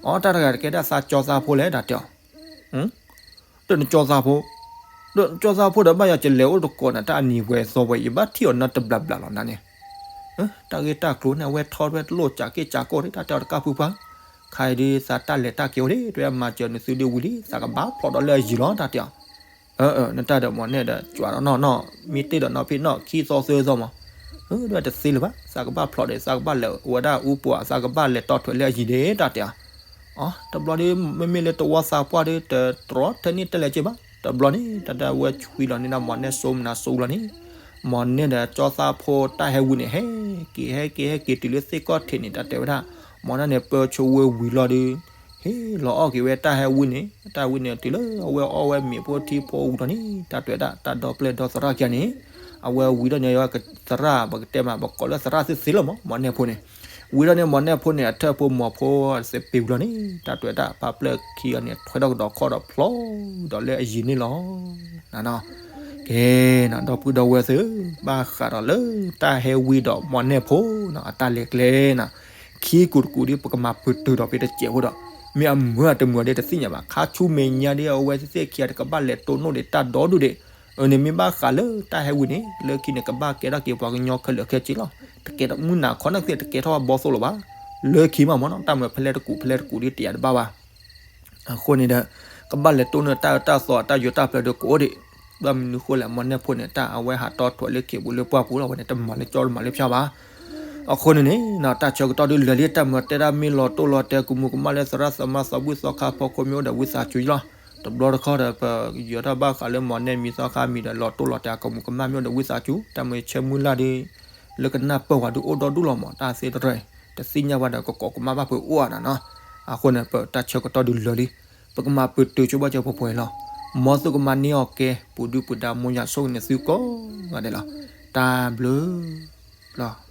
အီ တၢ်တဂၤတကဲဒၣ်သးကၠီသးဖိလဲၣ် တၢ်တဲအီၤ ဒီးနကၠီသးဖိ, ကၠီသးဖိဒီးဘၣ်ယၤကလဲၤအိၣ်တကိးန့ၣ် တၢ်အနံၤပှဲၤသီပှဲၤ ယဘၣ်ထံၣ်အီၤနီတဘျီဘျီလီၤနၤန့ၣ်, တၢ်ဂ့ၢ်တၢ်ကျိၤန့ၣ် အဝဲထီၣ်ဝဲတလိၣ်စးက့ၢ်စးကီၢ်ဒၣ် တၢ်တဲအီၤတကၢ်ဖုပှၢ်, ခါအံၤဒ်သးတၢ်လဲၤတၢ်က့ၤအိၣ်ဒၣ် တဲမၤစၢၤနသုဒ်ဝံၤလံ သးကဘၣ်ဖျိးဒီးလၢအယံၤလီၤ တၢ်တဲအီၤ နတၢ်ဒီးမီၢ်နဲၣ်ဒီး ကွၢ်ဒီးနီၢ်နီၢ် မ့ၢ်တ့ၢ်ဒီးနီၢ်ဖံးနီၢ် ခံသီသၢသီမး, ဒီးတသ့လၢၤဘၣ် သးကဘၣ်ဖျိးဒီး သးကဘၣ်လဲၤဝဲဒၣ်အူပူၤ သးကဘၣ်လဲၤတီထွဲလၢအယံၤဒၣ် တၢ်တဲအီၤ, အ တဘျီဒီး မ့မ့ၢ်လၢတဝီသးပှၢ်ဒီး တတြီထဲန့ၣ်တလဲၤက့ၤဘၣ် တဘျီန့ၣ် တၢ်ဒၣ်ဝဲဆွံလီၤန့ၣ်ဒီး မီၢ်နဲၣ်စိမနၤစိလီၤန့ၣ်, မီၢ်နဲၣ်ဒီးကၠီသးဖိတၢ်ဟဲဝံန့ၣ် ဟဲက့ၤဟဲက့ၤဟဲက့ၤတုၤလၢသ့ၣ်ကီၢ်ထံးန့ၣ် တၢ်တဲဝဲဒၣ်, မီၢ်နဲၣ်န့ၣ် ပၢဆိဝဲဝံၤလီၤဒီး ဟ့ၣ်လီၤအီၣ်က့ၤဝဲတၢ်ဟဲဝံန့ၣ် တၢ်ဝံန့ၣ်တုၤလၢအဝဲအီၣ်ဝဲမ့ၤဖိထံဖိဝံၤလီၤန့ၣ် တၢ်တဲဝဲဒၣ် တၢ်ဒီပျဲၢ်ဒီသရၣ်ခံဂၤန့ၣ်, အဝဲဝံၤဒီးန့ၣ် ယသရၣ် ပကတဲမး ပကိးလၢသရၣ်သ့သ့လီၤမး မီၢ်နဲၣ်ဖိန့ၣ်, ဝံၤဒီးန့ၣ် မီၢ်နဲၣ်ဖိန့ၣ် အထၢၣ်ဖိမီၤဖိသ့ပ့ၤဝံၤလီၤန့ၣ် တၢ်တဲဝဲဒၣ် ပၢ်ပျဲၢ်ခံဂၤန့ၣ် ထွဲထီၣ်ကဒီးခီၣ်ဒီးဖျိးဒီးလၢအယံၤန့ၣ်လီၤ. ကဲ, ဒီပုၢ်ဒီဝဲၢ်သ့ၣ်, ဘၣ်ဃးဒီးလၢတၢ်ဟဲဝံဒီးမီၢ်နဲၣ်ဖိန့ၣ် အတၢ်လဲၤကျဲန့ၣ်, ခံကူာ်တကူာ်ဒီး ပကမၤပတုာ်ဒီးဖဲတစဲးဖိဒီး, မ့ၢ်အမုာ်အတမုာ်ဒီးတသ့ၣ်ညါဘၣ် ခါဆူမဲာ်ညါဒီး အဝဲသ့ၣ်ခံဂၤတကဘၣ်လဲၤတိၢ်နီၣ်ဒီးတၢ်ဒီဒူၣ်ဒီး, အန့ၣ်မ့ၢ်ဘၣ်ဃးလၢတၢ်ဟဲဝံန့ၣ် လၢခံန့ၣ် ကဘၣ်ကဲထီၣ်က့ၤပှၤကညီခဲလၢာ်ခဲဆ့လီၤ. တကဲထီၣ်မုၢ်နၤခီန့ၣ်သ့ၣ် တကဲထီၣ်ဘီသိလီၤဘၣ်. လၢခံမးမးန့ၣ် တၢ်မၤဖဲလဲၣ်တကူာ်ဖဲလဲၣ်တကူာ်ဒီးတယာ်တဘၣ်ဘၣ်. အဃိန့ၣ်ဒီး ကဘၣ်လဲၤတိၢ်နီၣ်တၢ်အၢတၢ်သီ တၢ်ယိၤတၢ်ပျၢၤဒီးကအိၣ်ဒံး, ဘၣ်မနုၤဃိလဲၣ် မီၢ်နဲၣ်ဖိန့ၣ် တၢ်အဝဲဟးတီထွဲလၢခံးပူၤလၢပှၢ်ပူၤလီၤ အဝဲန့ၣ် တမၤလၢကၠီတမၤလၢဖၠါဘၣ်. အဃိန့ၣ်န့ၣ် တၢ်ဆၢကတီၢ်ဒုးလၢာ်လံ တၢ်မၤတဲဒၣ်မ့ၢ်လီၤတိၢ်လီၤတဲ ကမူၤကမၣ်လၢသရၣ်သမါသီဘူၣ်သီခါဖီခိၣ်မ့ၢ်အိၣ်ဒီးဝံသးစူၤလီၤ. တဘျီတခီဒီး ပယီၤတၢ်ဘၣ်ဃးလၢမီၢ်နဲၣ်မံၤသီခါမံၤဒီး လီၤတိၢ်လီၤတဲအကမူၤကမၣ်မ့ၢ်အိၣ်ဒီးဝံသးစူၤ တၢ်မၤဆၢမုၢ်လၢ်ဒီး လၢကနၢ်ပၢၢ်ဝဲဒုးအိၣ်ဒီဒူၣ်လီၤမး တၢ်သ့တရၢၢ် တသ့ၣ်ညါဘၣ်ဒီး ကကိးကမၣ်ဘၣ်ဖုးအိၣ်ဧါနီၤ. အဃိန့ၣ် ပတၢ်ဆၢကတီၢ်ဒုးလၢာ်လံ, ပကမၤပတုာ်ဆိဘၣ်ကၠီပှဲၤပှဲၤလီၤ. မ်သုကမၤန့ၢ်အီၤကဲ ပူၤဒုၣ်ပူၤဒါ မ်ယွၤဆိၣ်ဂ့ၤန့ၢ်သုကိးဂၤဒဲးလီၤ. တၢ်ဘျုးလီၤ.